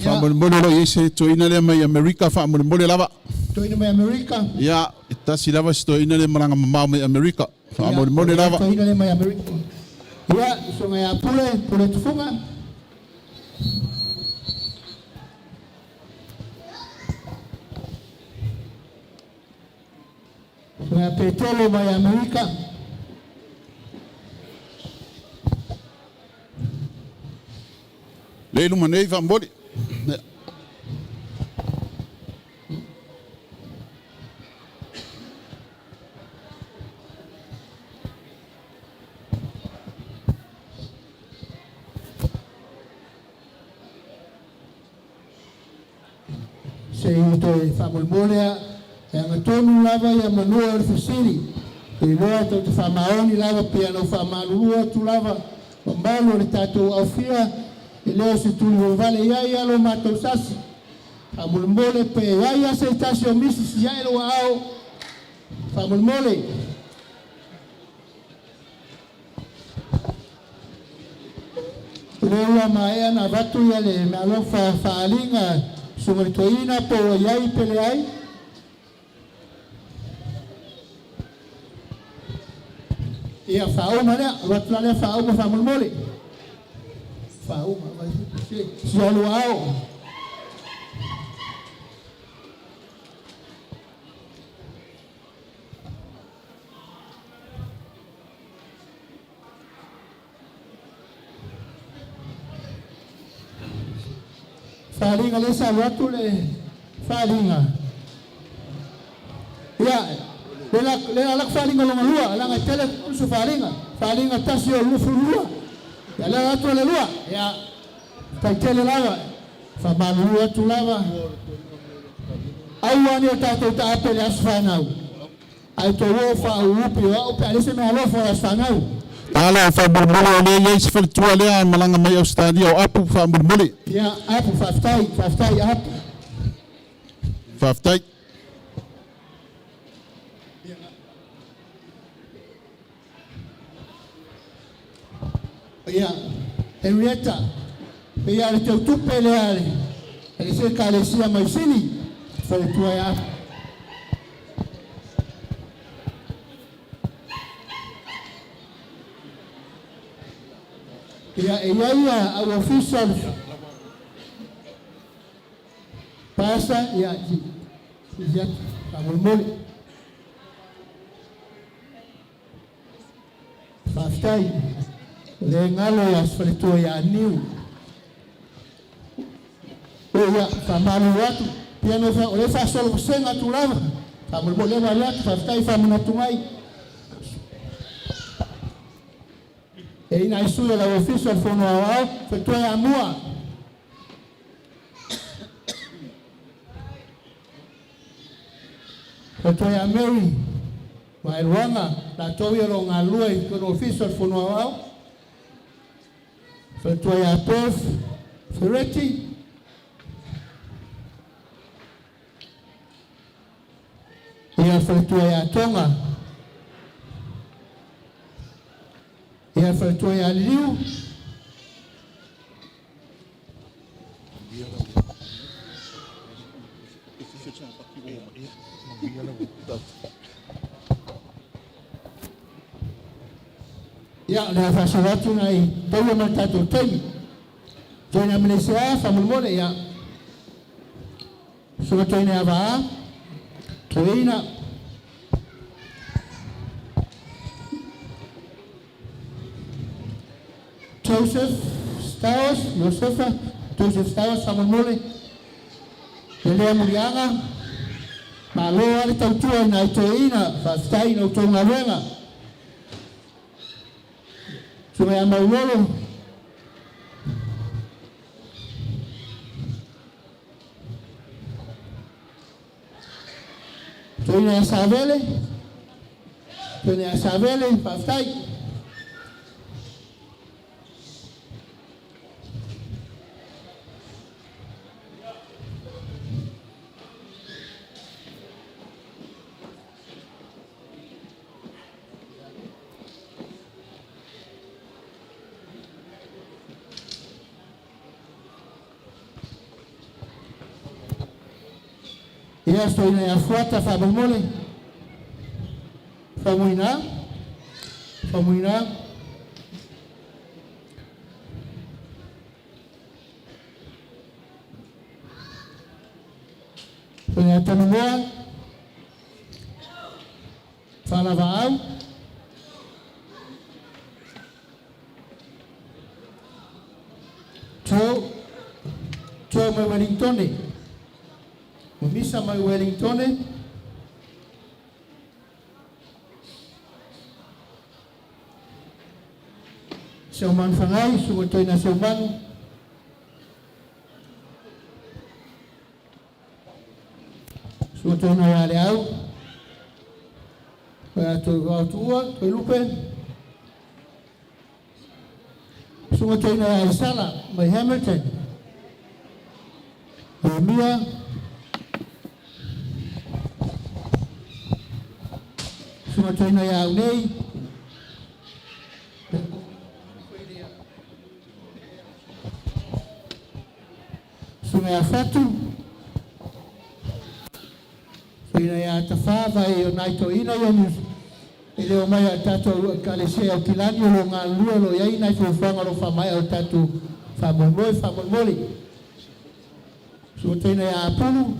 Faamolemole lo i ai se toeaina lea mai Amerika faamolemole lava. Toeaina mai Amerika. Ia, e tasi lava se toeaina lea malaga mamao mai Amerika. Faamolemole lava. Toeaina lea mai Amerika. Ia, susuga ia Pule, Pule Tufuga. Susuga ia Petelo mai Amerika. Le luma nei faamolemole. Ia. Se i toe faamolemole a e agatonu lava ia manua o le fesili. Iloa tou te faamaoni lava pei ona ou faamalulu atu lava mamalu o le tatou aufia e le o se tuli vavale i ai alo matou sasi. Faamolemole pe ai a se tasi o misi si ai lo aao. Faamolemole. lea ua maea ona avatu ia le meaalofa faaaliga susuga i le toeaina po ua i ai pe leai. Ia faauma lea, alu atu la lea faauma faamolemole. Faauma, si alu ao. Faaaliga lea sa alu atu le faaaliga. Ia, le la le la faaaliga longa lua, laga e tele su faaaliga. Faaaliga tasi o lufu lua. Ia le atu le lua. Ia, faafetai tele lava. Faamalulu atu lava. Aua ni o tatou taape le aso fanau. Ai to o fa upi o au pe alese me alofa o le aso fanau. Tala faamolemole o lea iai se faletua lea e malaga mai Ausetalia o Apu faamolemole. Ia, Apu, faafetai, faafetai Apu. Faafetai. Ia, Henrietta, pe ia le teutupe lea le, le se kalesia mai sini, faletua ia Apu. Ia, e iai ia au ofisa pasa, ia, ia, faamolemole. Faafetai. O le galo ia faletua ia Niu. O ia, faamalu atu. Pia no fa, o le faasolo vasega atu lava. Faamolemole le alu atu, faafetai faamanatu mai. E ina i sui o lau ofisa o le fono aoao, faletua ia Mua. Faletua ia Mary, Vaeluaga, latou ia o lo o galulue i totonu o ofisa o le fono aoao. Faletua ia Perth, Ferretti. Ia faletua ia Tonga. Ia faletua ia Liliu. Ia, le a faasolo atu nai taua ma le tatou taimi. Toina Malaysia, faamolemole, ia. Susuga toina ia Vaa, Toeina. Joseph Stowers, Josefa, Joseph Stowers, faamolemole. Le lea muliaga, malo lava le tautua i nai toeaina, faafetai i la outou galuega. Susuga ia Maulolo, Toeaina ia Savele, Toeaina ia Savele, faafetai. Ia, Toeaina ia Fuata, faamolemole. Faumuina, Faumuina. Toeaina ia Tanumoa, Faalavaau. Joe, Joe mai Wellingtone. Misa mai Wellingtone. Seumanu Fangai, susuga toeaina Seumanu. Susuga toeaina ia Leau. Ia toi Tuua, toi Lupe. Susuga toeaina ia Aisala mai Hamilton. Mia. Susuga toeaina ia Aunei. Susuga ia Fatu. Toeaina ia Tafā vai o nai toeaina ia e le omai a le tatou Ekalesia i Aukilani o lo o galulue o lo o i ai nai fuafuaga o lo o faamaea o le tatou faamoemoe faamolemole. Susuga Toeaina ia Apulu.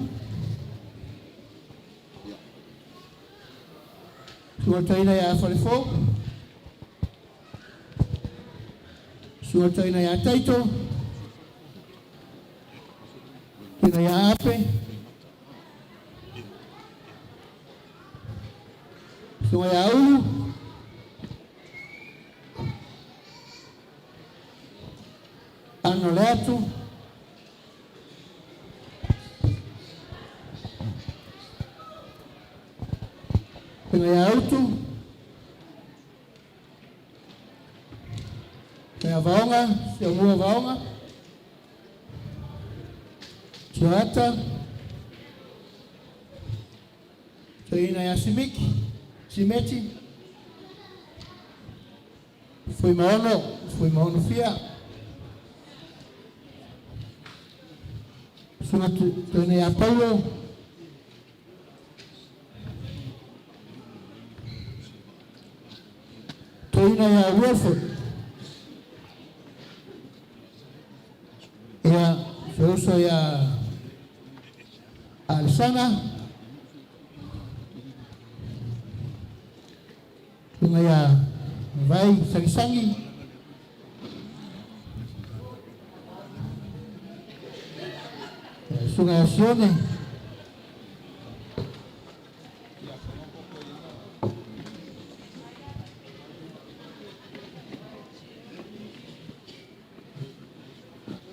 Susuga Toeaina ia Falefou. Susuga Toeaina ia Taito. Toeaina ia Ape. Susuga ia Ulu. Ano Leatu. Susuga ia Utu. Susuga ia Vaoga, Siamua Vaoga. Joata. Toeaina ia Simiki, Simeti. Fuimaono, Fuimaono Fia. Susuga Toeaina ia Paulo. Toeaina ia Wilford. Ia, se uso ia Alisana. Susuga ia Vai Sangisangi. Susuga ia Sione.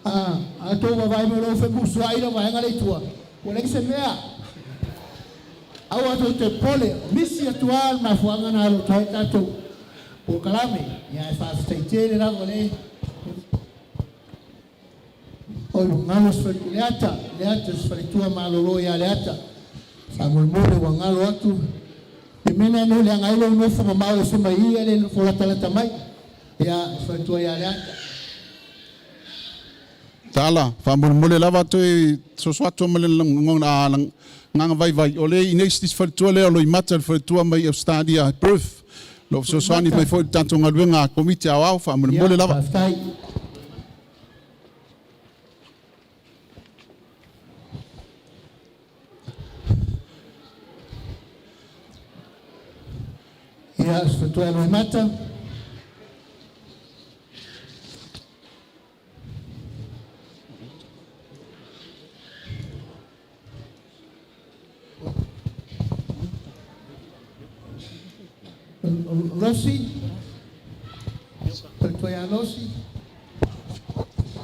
A, a tou vaavaai mai o lea ua femusuai le vaega lea i tua, ua leai se mea. Aua tou te popole, misi atu lava le mafuaaga na alo atu ai le tatou polokalame. Ia ae faafetai tele lava le Oi, ua galo se fale, Leata, Leata, se faletua malolo ia Leata. Faamolemole ua galo atu. Le mea lea e leaga ai lou nofo mamao ese mai i, e le nofo latalata mai. Ia, se faletua ia Leata. Tala, faamolemole lava toe soso atu ma le lagona vaivai, o le i nei se faletua lea o Loimata, le faletua mai Australia, Perth. Lo fesoasoani mai foi i le tatou galuega a Komiti Aoao, faamolemole lava. Faafetai. Ia, se faletua ia Loimata. Rossi, faletua ia Rossi.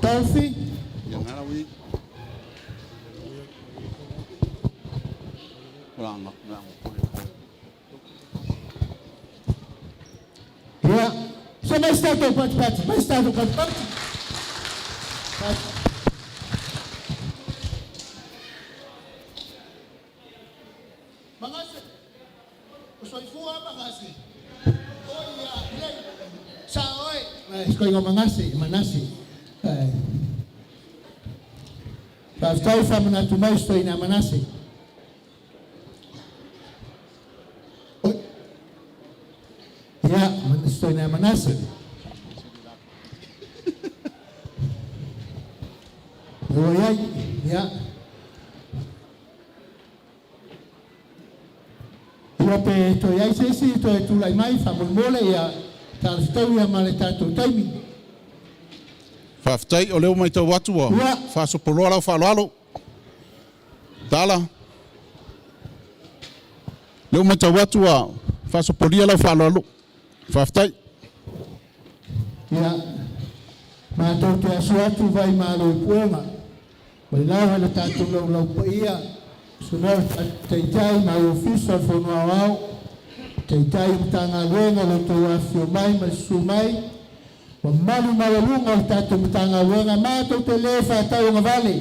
Dolphy. Ia, se mai se tatou patipati, mai se tatou patipati. Magase, o soifua Magase. Oi ia, lei, sa oe. Ai, sikoiga o Magase, Manase. Ai. Faafetai faamanatu mai se toeaina Manase. Oi. Ia, se toeaina Manase. Ua i ai, ia. Ia pe toe i ai se isi e toe tulai mai faamolemole ia talafetau ia ma le tatou taimi. Faafetai, o lea ua matau atu ua faasopoloa lau faaaloalo. Tala. Lea ua matau atu ua faasopolia lau faaaloalo. Faafetai. Ia, matou te asu atu vai malo i puega, ma le laoa i le tatou laulau paia, sunoa le tatou Taitai ma au Ofisa o le Fono Aoao, Taitai o Matagaluega o lo outou afifio mai ma le susu mai, mamalu maualuga o le tatou Matagaluega, matou te le faatauagavale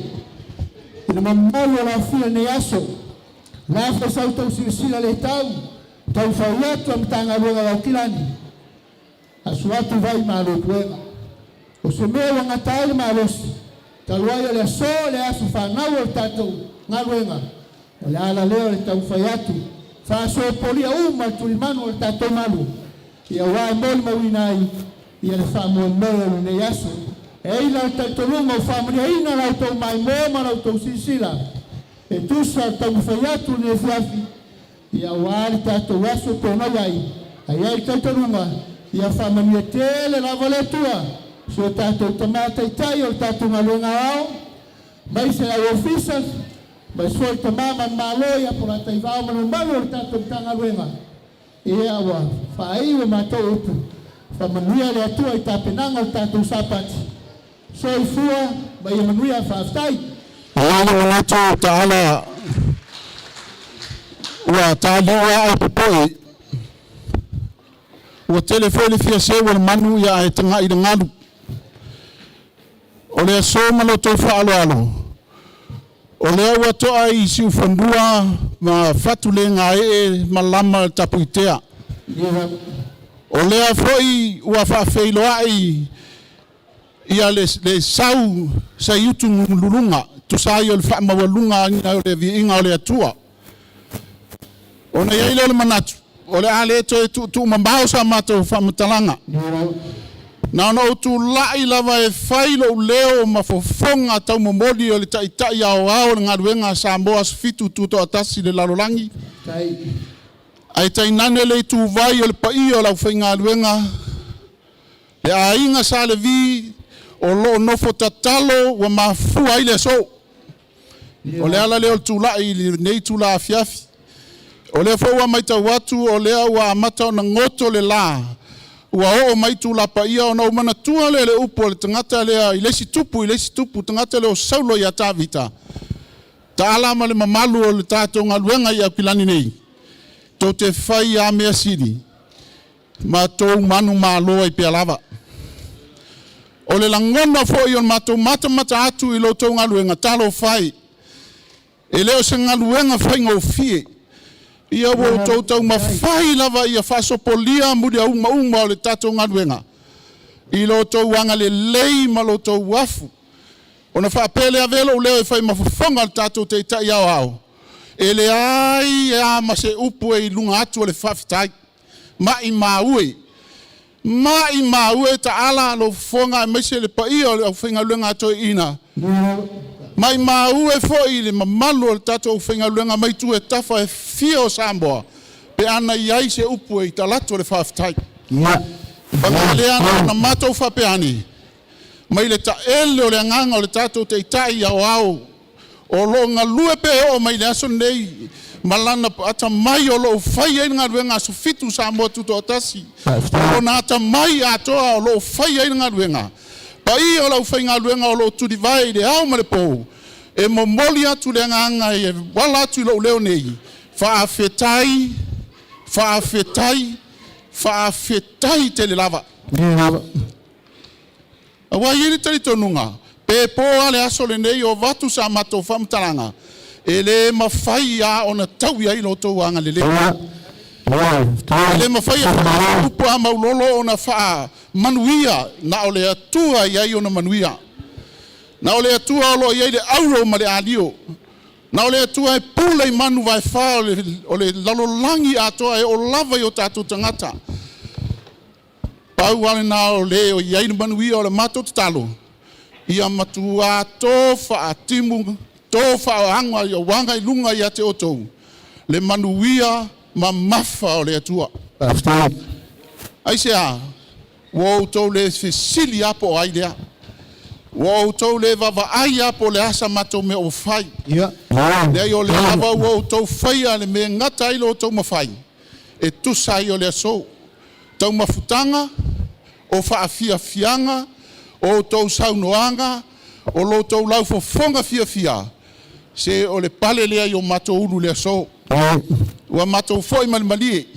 i le mamalu o le aofia i lenei aso. Lafo sa outou silasila le tau, taufai atu a Matagaluega o Aukilani, asu atu vai malo i puega. O se mea ua gata ai le malosi, Talu ai o le aso le aso fanau o le tatou galuega, o le ala lea o le taumafai atu faasopolia uma le tulimanu o le tatou malu, ia aua e molimauina ai ia le faamoemoe o lenei aso. E i ai la le talitonuga ua faamanuiaina la outou maimoa ma la outou silasila e tusa o le taumafai atu i lenei afiafi, ia aua le tatou aso e pei ona i ai. Ae i ai le talitonuga ia faamanuia tele lava le Atua si o tatou Tama Taitai o le tatou galuega aoao, aemaise le au ofisa, aemaise foi le Tama manumalo ia Polataivao ma le mamalu o le tatou Matagaluega. Ia ua faaiu e matou upu, faamanuia le Atua i tapenaga o le tatou Sapati. Soifua ma ia manuia. Faafetai. E i ai le manatu taala ua taliu ae popoe ua tele foi le fia seu o le manu ia ae taga'i le galu. O le aso ma lotou faaaloalo, o lea ua to'a i siufanua ma fatu le gae'e ma lama le tapuitea. O lea foi ua faafeiloa'i ia le sau saiutu luluga tusa ai o le faamaualuga o le viiga o le Atua. Ona i ai lea o le manatu, o le a le toe tuutuumamao sa matou faamatalaga. Na ona ou tula'i lava e fai lou leo ma fofoga taumomoli o le Taitai aoao o le galuega a Samoa Aso Fitu Tutoatasi le lalolagi, ae tainane le ituvai o le paia o le aufaigaluega, le aiga Sa Levi o loo nofo tatalo ua mafua ai le aso. O le ala lea o le tula'i i lenei itula afiafi. O lea foi ua matau atu o lea ua amata ona goto le la, ua oo mai tulapaia ona ou manatua lea le upu o le tagata lea i le isi tupu i le isi tupu, tagata lea o Saulo ia Tavita. Taala ma le mamalu o le tatou galuega i Aukilani nei, tou te fai a mea sili ma tou manumalo ai pea lava. O le lagona foi o le matou matamata atu i lo outou galuega, talofa e, e le o se galuega faigofie. Ia ua outou taumafai lava ia faasopolia muliauma uma o le tatou galuega i lo outou agalelei ma lo outou afu. Ona faapea lea avea lou leo e fai ma fofoga o le tatou Taitai aoao, e leai a ma se upu e i luga atu o le faafetai. Maimau e, maimau e taala lou fofoga aemaise le paia o le aufaigaluega a toeaiina. Maimau e foi le mamalu o le tatou aufaigaluega mai itu e tafa e fia o Samoa, pe ana i ai se upu e i talaatu o le faafetai. Paga lea na matou faapea ane, mai le taele o le agaga o le tatou Taitai aoao o loo galue pe oo mai le aso lenei ma lana atamai o loo fai ai le galuega Aso Fitu Samoa Tutoatasi. Lona atamai atoa o loo fai ai le galuega. Paia o le aufaigaluega o loo tulivae i le ao ma le po, e momoli atu le agaga e wala atu i lou leo nei. Faafetai, faafetai, faafetai tele lava. Aua i le talitonuga, pe po a le aso lenei o avatu sa matou faamatalaga, e le mafai a ona taui ai lo outou agalelei. E le mafai e upu a maulolo ona faamanuia na o le Atua i ai ona manuia. Na o le Atua o loo i ai le auro ma le alio. Na o le Atua e pule i manu vaefa o le lalolagi atoa e oo lava i o tatou tagata. Pau ale na o le o i ai le manuia o le matou tatalo, ia matua to faatimu, to faaoaga i auaga i luga ia te outou, le manuia mamafa o le Atua. Aisea, ua outou le fesili a po o ai lea. Ua outou le vaavaai a po o le asa matou mea ua fai. Leai o lea lava ua outou faia le mea e gata ai lo outou mafai, e tusa ai o le aso. Taumafutaga, o faafiafiaga, o outou saunoaga, o lo outou laufofoga fiafia, se o le pale lea i o matou ulu le aso. Ua matou foi ma le malie,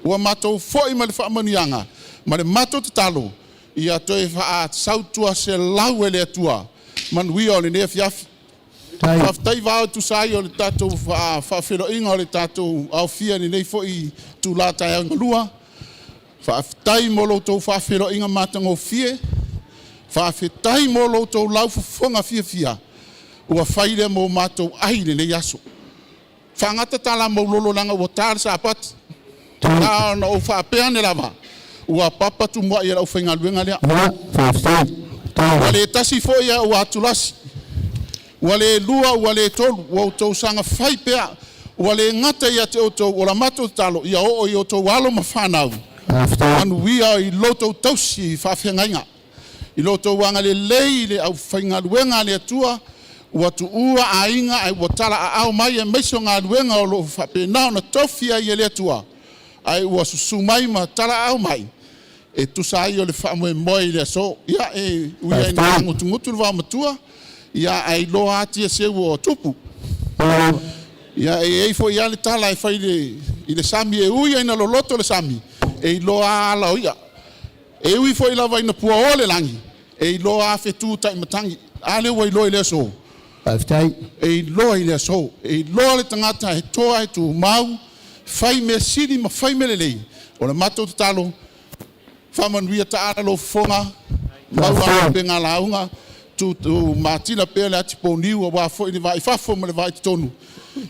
ua matou foi ma le faamanuiaga, ma le matou tatalo, ia toe faasautua se lau e le Atua, manuia o lenei afiafi. Faafetai vao tusa ai o le tatou faafeloiga o le tatou aofia i lenei foi itula taeao galua. Faafetai mo lo outou faafeloiga matagofie. Faafetai mo lo outou laufofoga fiafia ua fai lea mo matou ai i lenei aso. Faagata tala maulolo leaga ua ta le Sapati. Na ona ou faapea ane lava, ua papa tumuai e le aufaigaluega lea. Ua le tasi foi ae ua atulasi, ua le lua ua le tolu, ua outou saga fai pea. Ua le gata ia te outou, o la matou tatalo ia oo i outou alo ma fanau, manuia i lo outou tausi i faafeagaiga, i lo outou agalelei i le aufaigaluega a le Atua ua tuua aiga ae ua talaaao mai aemaise o galuega o lo o faapena ona tofi ai e le Atua, ae ua susu mai ma talaaao mai e tusa ai o le faamoemoe i le aso. Ia, e ui lava ina magutugutu le vaomatua, ia ae iloa lava tiaseu o tupu. Ia, e i ai foi lava le tala e fai i le sami, e ui lava ina loloto le sami, e iloa lava ala o i'a. E ui foi lava ina puaoa le lagi, e iloa lava fetu taimatagi. A lea ua iloa i le aso? E iloa i le aso. E iloa le tagata e toa e tumau, fai mea sili ma fai mea lelei. O le matou tatalo, faamanuia taala lou fofoga, maua upega lauga, tutu matila pea le atiponiu aua foi le va i fafo ma le va i totonu,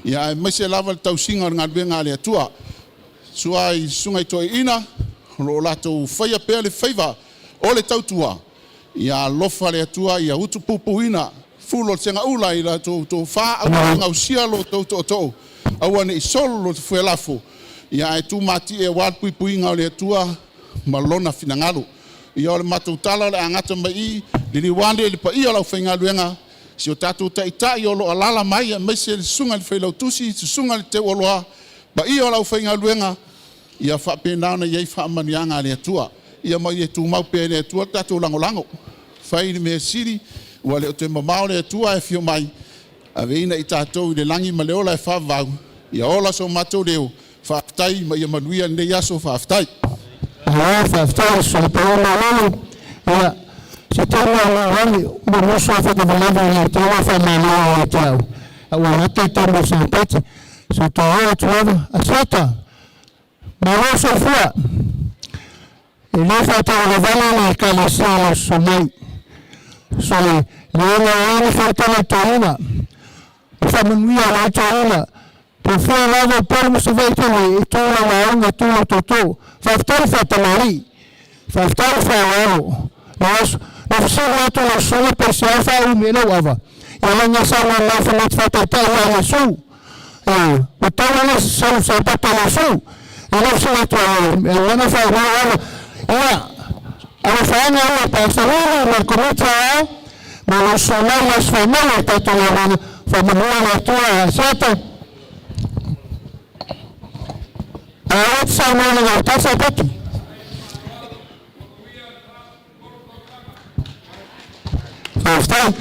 ia aemaise lava le tausiga o le galuega a le Atua. Sua i susuga i toeaiina o lo o latou faia pea le faiva o le tautua, ia alofa le Atua ia utupupuina fulo o le segaula i la outou tofa, aua ne i gausia lo outou tootoo, aua ne i solo le fuelafo, ia ae tumatie aua le puipuiga o le Atua ma lona finagalo. Ia o le matou tala o le a gata mai i, liliu ane i le paia o le aufaigaluega, si o tatou Taitai o lo o alaala mai aemaise le susuga i le Failautusi, susuga i le Teuoloa, paia o le aufaigaluega, ia faapena ona i ai faamanuiaga a le Atua. Ia ma ia tumau pea e le Atua le tatou lagolago. Fai le mea sili, ua le o toe mamao le Atua e afio mai, aveina i tatou i le lagi ma le ola e faavavau. Ia ola so matou leo, faafetai ma ia manuia lenei aso, faafetai. Malo faafetai so pa malolo. Ia se taimi o le mo musu a whakavalava i le tau fa malo o te au. A ua lata te mo sa pati. So to o atu lava. Asata. Malo soifua. E le whaatawalavala le ekalesia la sumai. So le leona o ni whaatala toina. O whamanuia la toina. Po fua lava polu mo sa vaitele i tū la launga tū la toto. Whaaftari whaatamari. Whaaftari whaawaro. Na fasili atu la suga pe se afa u me lau ava. Ia la nga sa nga ma fa mat fa ta ta ia Yesu. O tau la sa sa pa ta Yesu. Ia la fasili atu e lana fa wa wa. Ia ala fa nga la pa sa la ma komita a ma lo so la la sa ma la ta ta la la fa ma la tua sa ta. A sa ma la ta sa ta. Faafetai.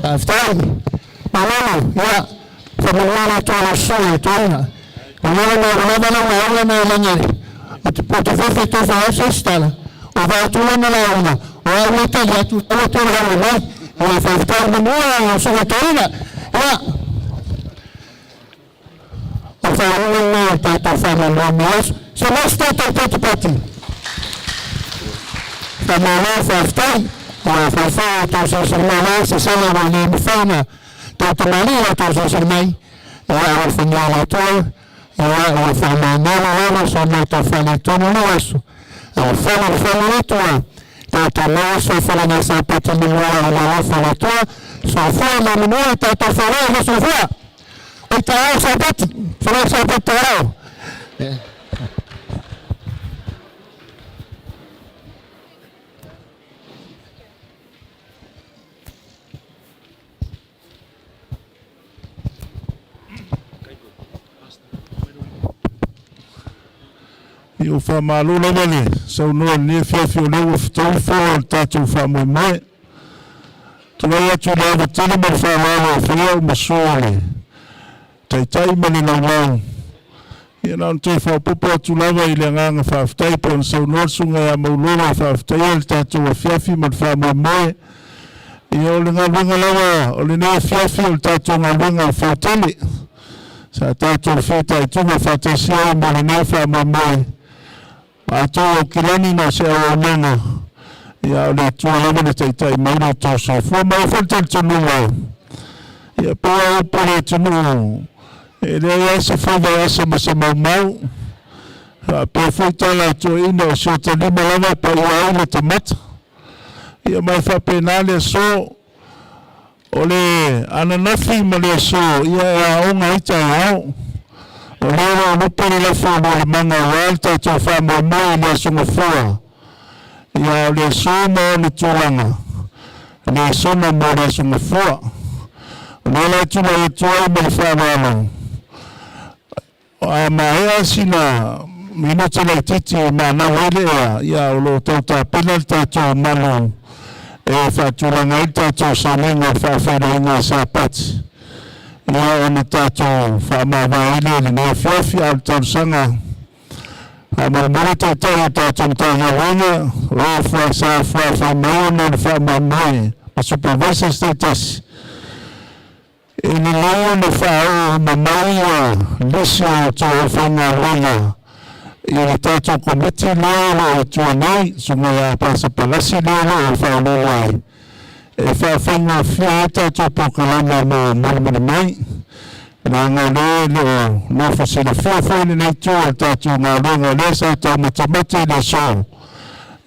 Faafetai. Malolo, ia, whamanua la toa la soa e toina. O lala na lava la maunga na langa. O te poto fefe to fa asa stala. O va tu na la una. O au le tali atu o te la mai. O faafetai manua o soa toina. Ia. O fa una na tātou whamanua mo aso. Se mas tātou pati pati. Whamalo, faafetai. O whawhai o tō sasari mai la, se sala wa le mawhaina. Tō tamali o tō sasari mai. E a o whanua la toa. E a o whamamalo lava sa mātou whale tonu le aso. A o whale whale le toa. Tātou mai so whale ngā sa pati manua o la wafa la toa. So whale ma manua tātou whale o so whea. O tā au sa pati. Whale sa pati rau. I o whamalo lava le saunoa le afiafi o lea ua fetaui foa o le tatou faamoemoe. Tulai atu i le ava tele ma le faaaloalo e faia au ma sua o le taitai ma le laulau. Ia na ona toe faaopoopo atu lava i le agaga faafetai pei ona saunoa le susuga ia Maulola e faafetaia le tatou afiafi ma le faamoemoe. Ia o le galuega lava o lenei afiafi o le tatou galuega fautele. Sa tatou fitaituga faatasi ai mo lenei faamoemoe. Ma atonu o kilani na o se auaunaga. Ia, o le Atua lava le taitai mai lo outou soifua. Ma e foi le talitonuga, ia pei lava upu a le atunuu, e leai lava se faiva e asa ma se maumau. Faapea foi tala a toeaiina, o si ota lima lava e paia ai lota mata. Ia ma e faapena le aso. O le ananafi ma le aso, ia e aoga ai taeao. O lea o lo o lupe le lafo o lualemaga aua le tatou faamoemoe i le Aso Gafua. Ia o le aso ma ona tulaga, lesona mo le Aso Gafua. O lea la e tulai atu ai ma le faaaloalo, a maea sina minute laitiiti e manau ai le ea, ia o lo o tau tapena le tatou malu e faatulaga ai le tatou sauniga faafeiloaiga a Sapati, ia ona tatou faamavae ai lea i lenei afiafi. A o le talosaga, faamolemole taitai o tatou Matagaluega o e sa fuafai mai ona o le faamoemoe ma supervisors taitasi, e lelei ona faaoo uma mai lisi o outou aufaigaluega i le tatou komiti lea o lo o i tua nei, susuga ia Pasa Palasi lea o lo o faauluulu ai, e faafaigofie ai tatou polokalame mo mulimuli mai, leaga o lea e le o nofo silafia foi lenei itu o le tatou galuega o lea sa taumatemate i le aso.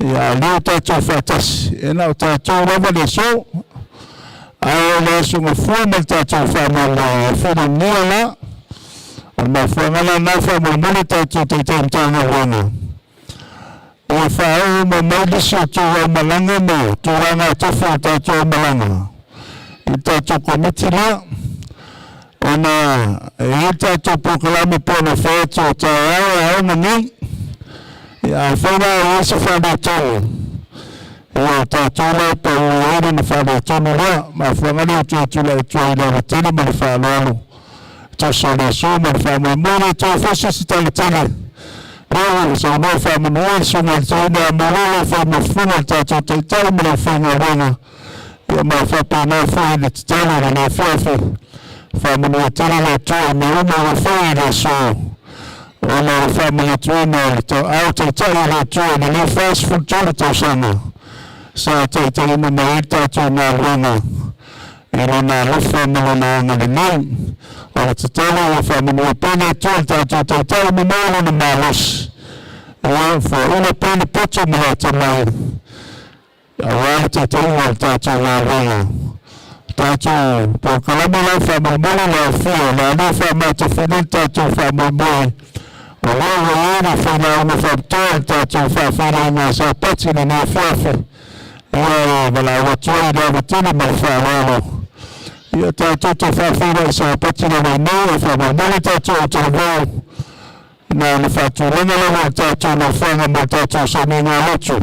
Ia, a o lea ua tatou faatasi, e na o tatou lava le aso, ae o le Aso Gafua ma le tatou faamoemoe e filigia la. O le mafuaaga la lena, faamolemole tatou taitai Matagaluega ua faaoo uma mai lisi o tou aumalaga ma tulaga tofi o tatou aumalaga i le tatou komiti lea, ona e i ai le tatou polokalame pei ona fai atu o taeao e aoga nei. Ia, afai la e i ai se faaletonu, ia o tatou la e pau ai lona faaletonu lea. Mafuaaga lea ua toe tulai atu ai i le avatele ma le faaaloalo tusa o le aso ma le faamoemoe. Le toe foi se isi talatala lea ua saunoa faamanuia le susuga i le toeaina ia Malo faimafuga le tatou taitai ma le aufaigaluega. Ia ma faapena foi le tatalo i lenei afiafi, faamanuia tele le Atua i mea uma ua fai i le aso, ona o le faamanatuina o le ao taitai o le Atua i lenei 43 tausaga sa taitaiina mai ai le tatou galuega i Lona alofa ma Lona agalelei. O le tatalo ua faamanuia pea le Atua i le tatou taitai ma maua lona malosi, ua foaula pea le poto ma le atamai aua le taitaiga o le tatou galuega. Tatou polokalame la, faamolemole le aofia o le a le faamatafina le tatou faamoemoe, o lea ua i ai le failauga faapitoa i le tatou faafeiloaiga a Sapati i lenei afiafi. Ia e valaau atu ai i le ava tele ma le faaaloalo, ia tatou te faafeiloai Sapati lava i nei, ae faamolemole tatou autalavou na ona faatulaga lava o le tatou nofoaga mo le tatou sauniga lotu.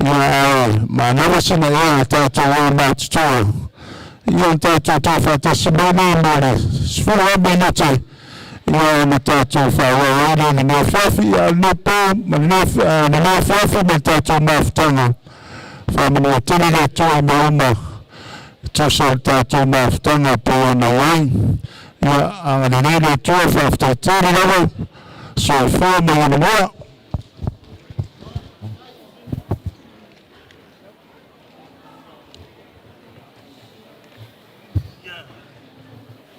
Ia, ae manava sina ea a tatou e matutua, ia ona tatou toe faatasi mai lea mo le 10 minute, ia ona tatou faaauau ai lea i lenei afiafi. Ia, o lenei po ma lenei afiafi ma le tatou mafutaga, faamanuia tele le Atua i mea uma tusa o le tatou mafutaga pei ona i ai. Ia agalelei le Atua, faafetai tele lava, soifua ma ia manuia.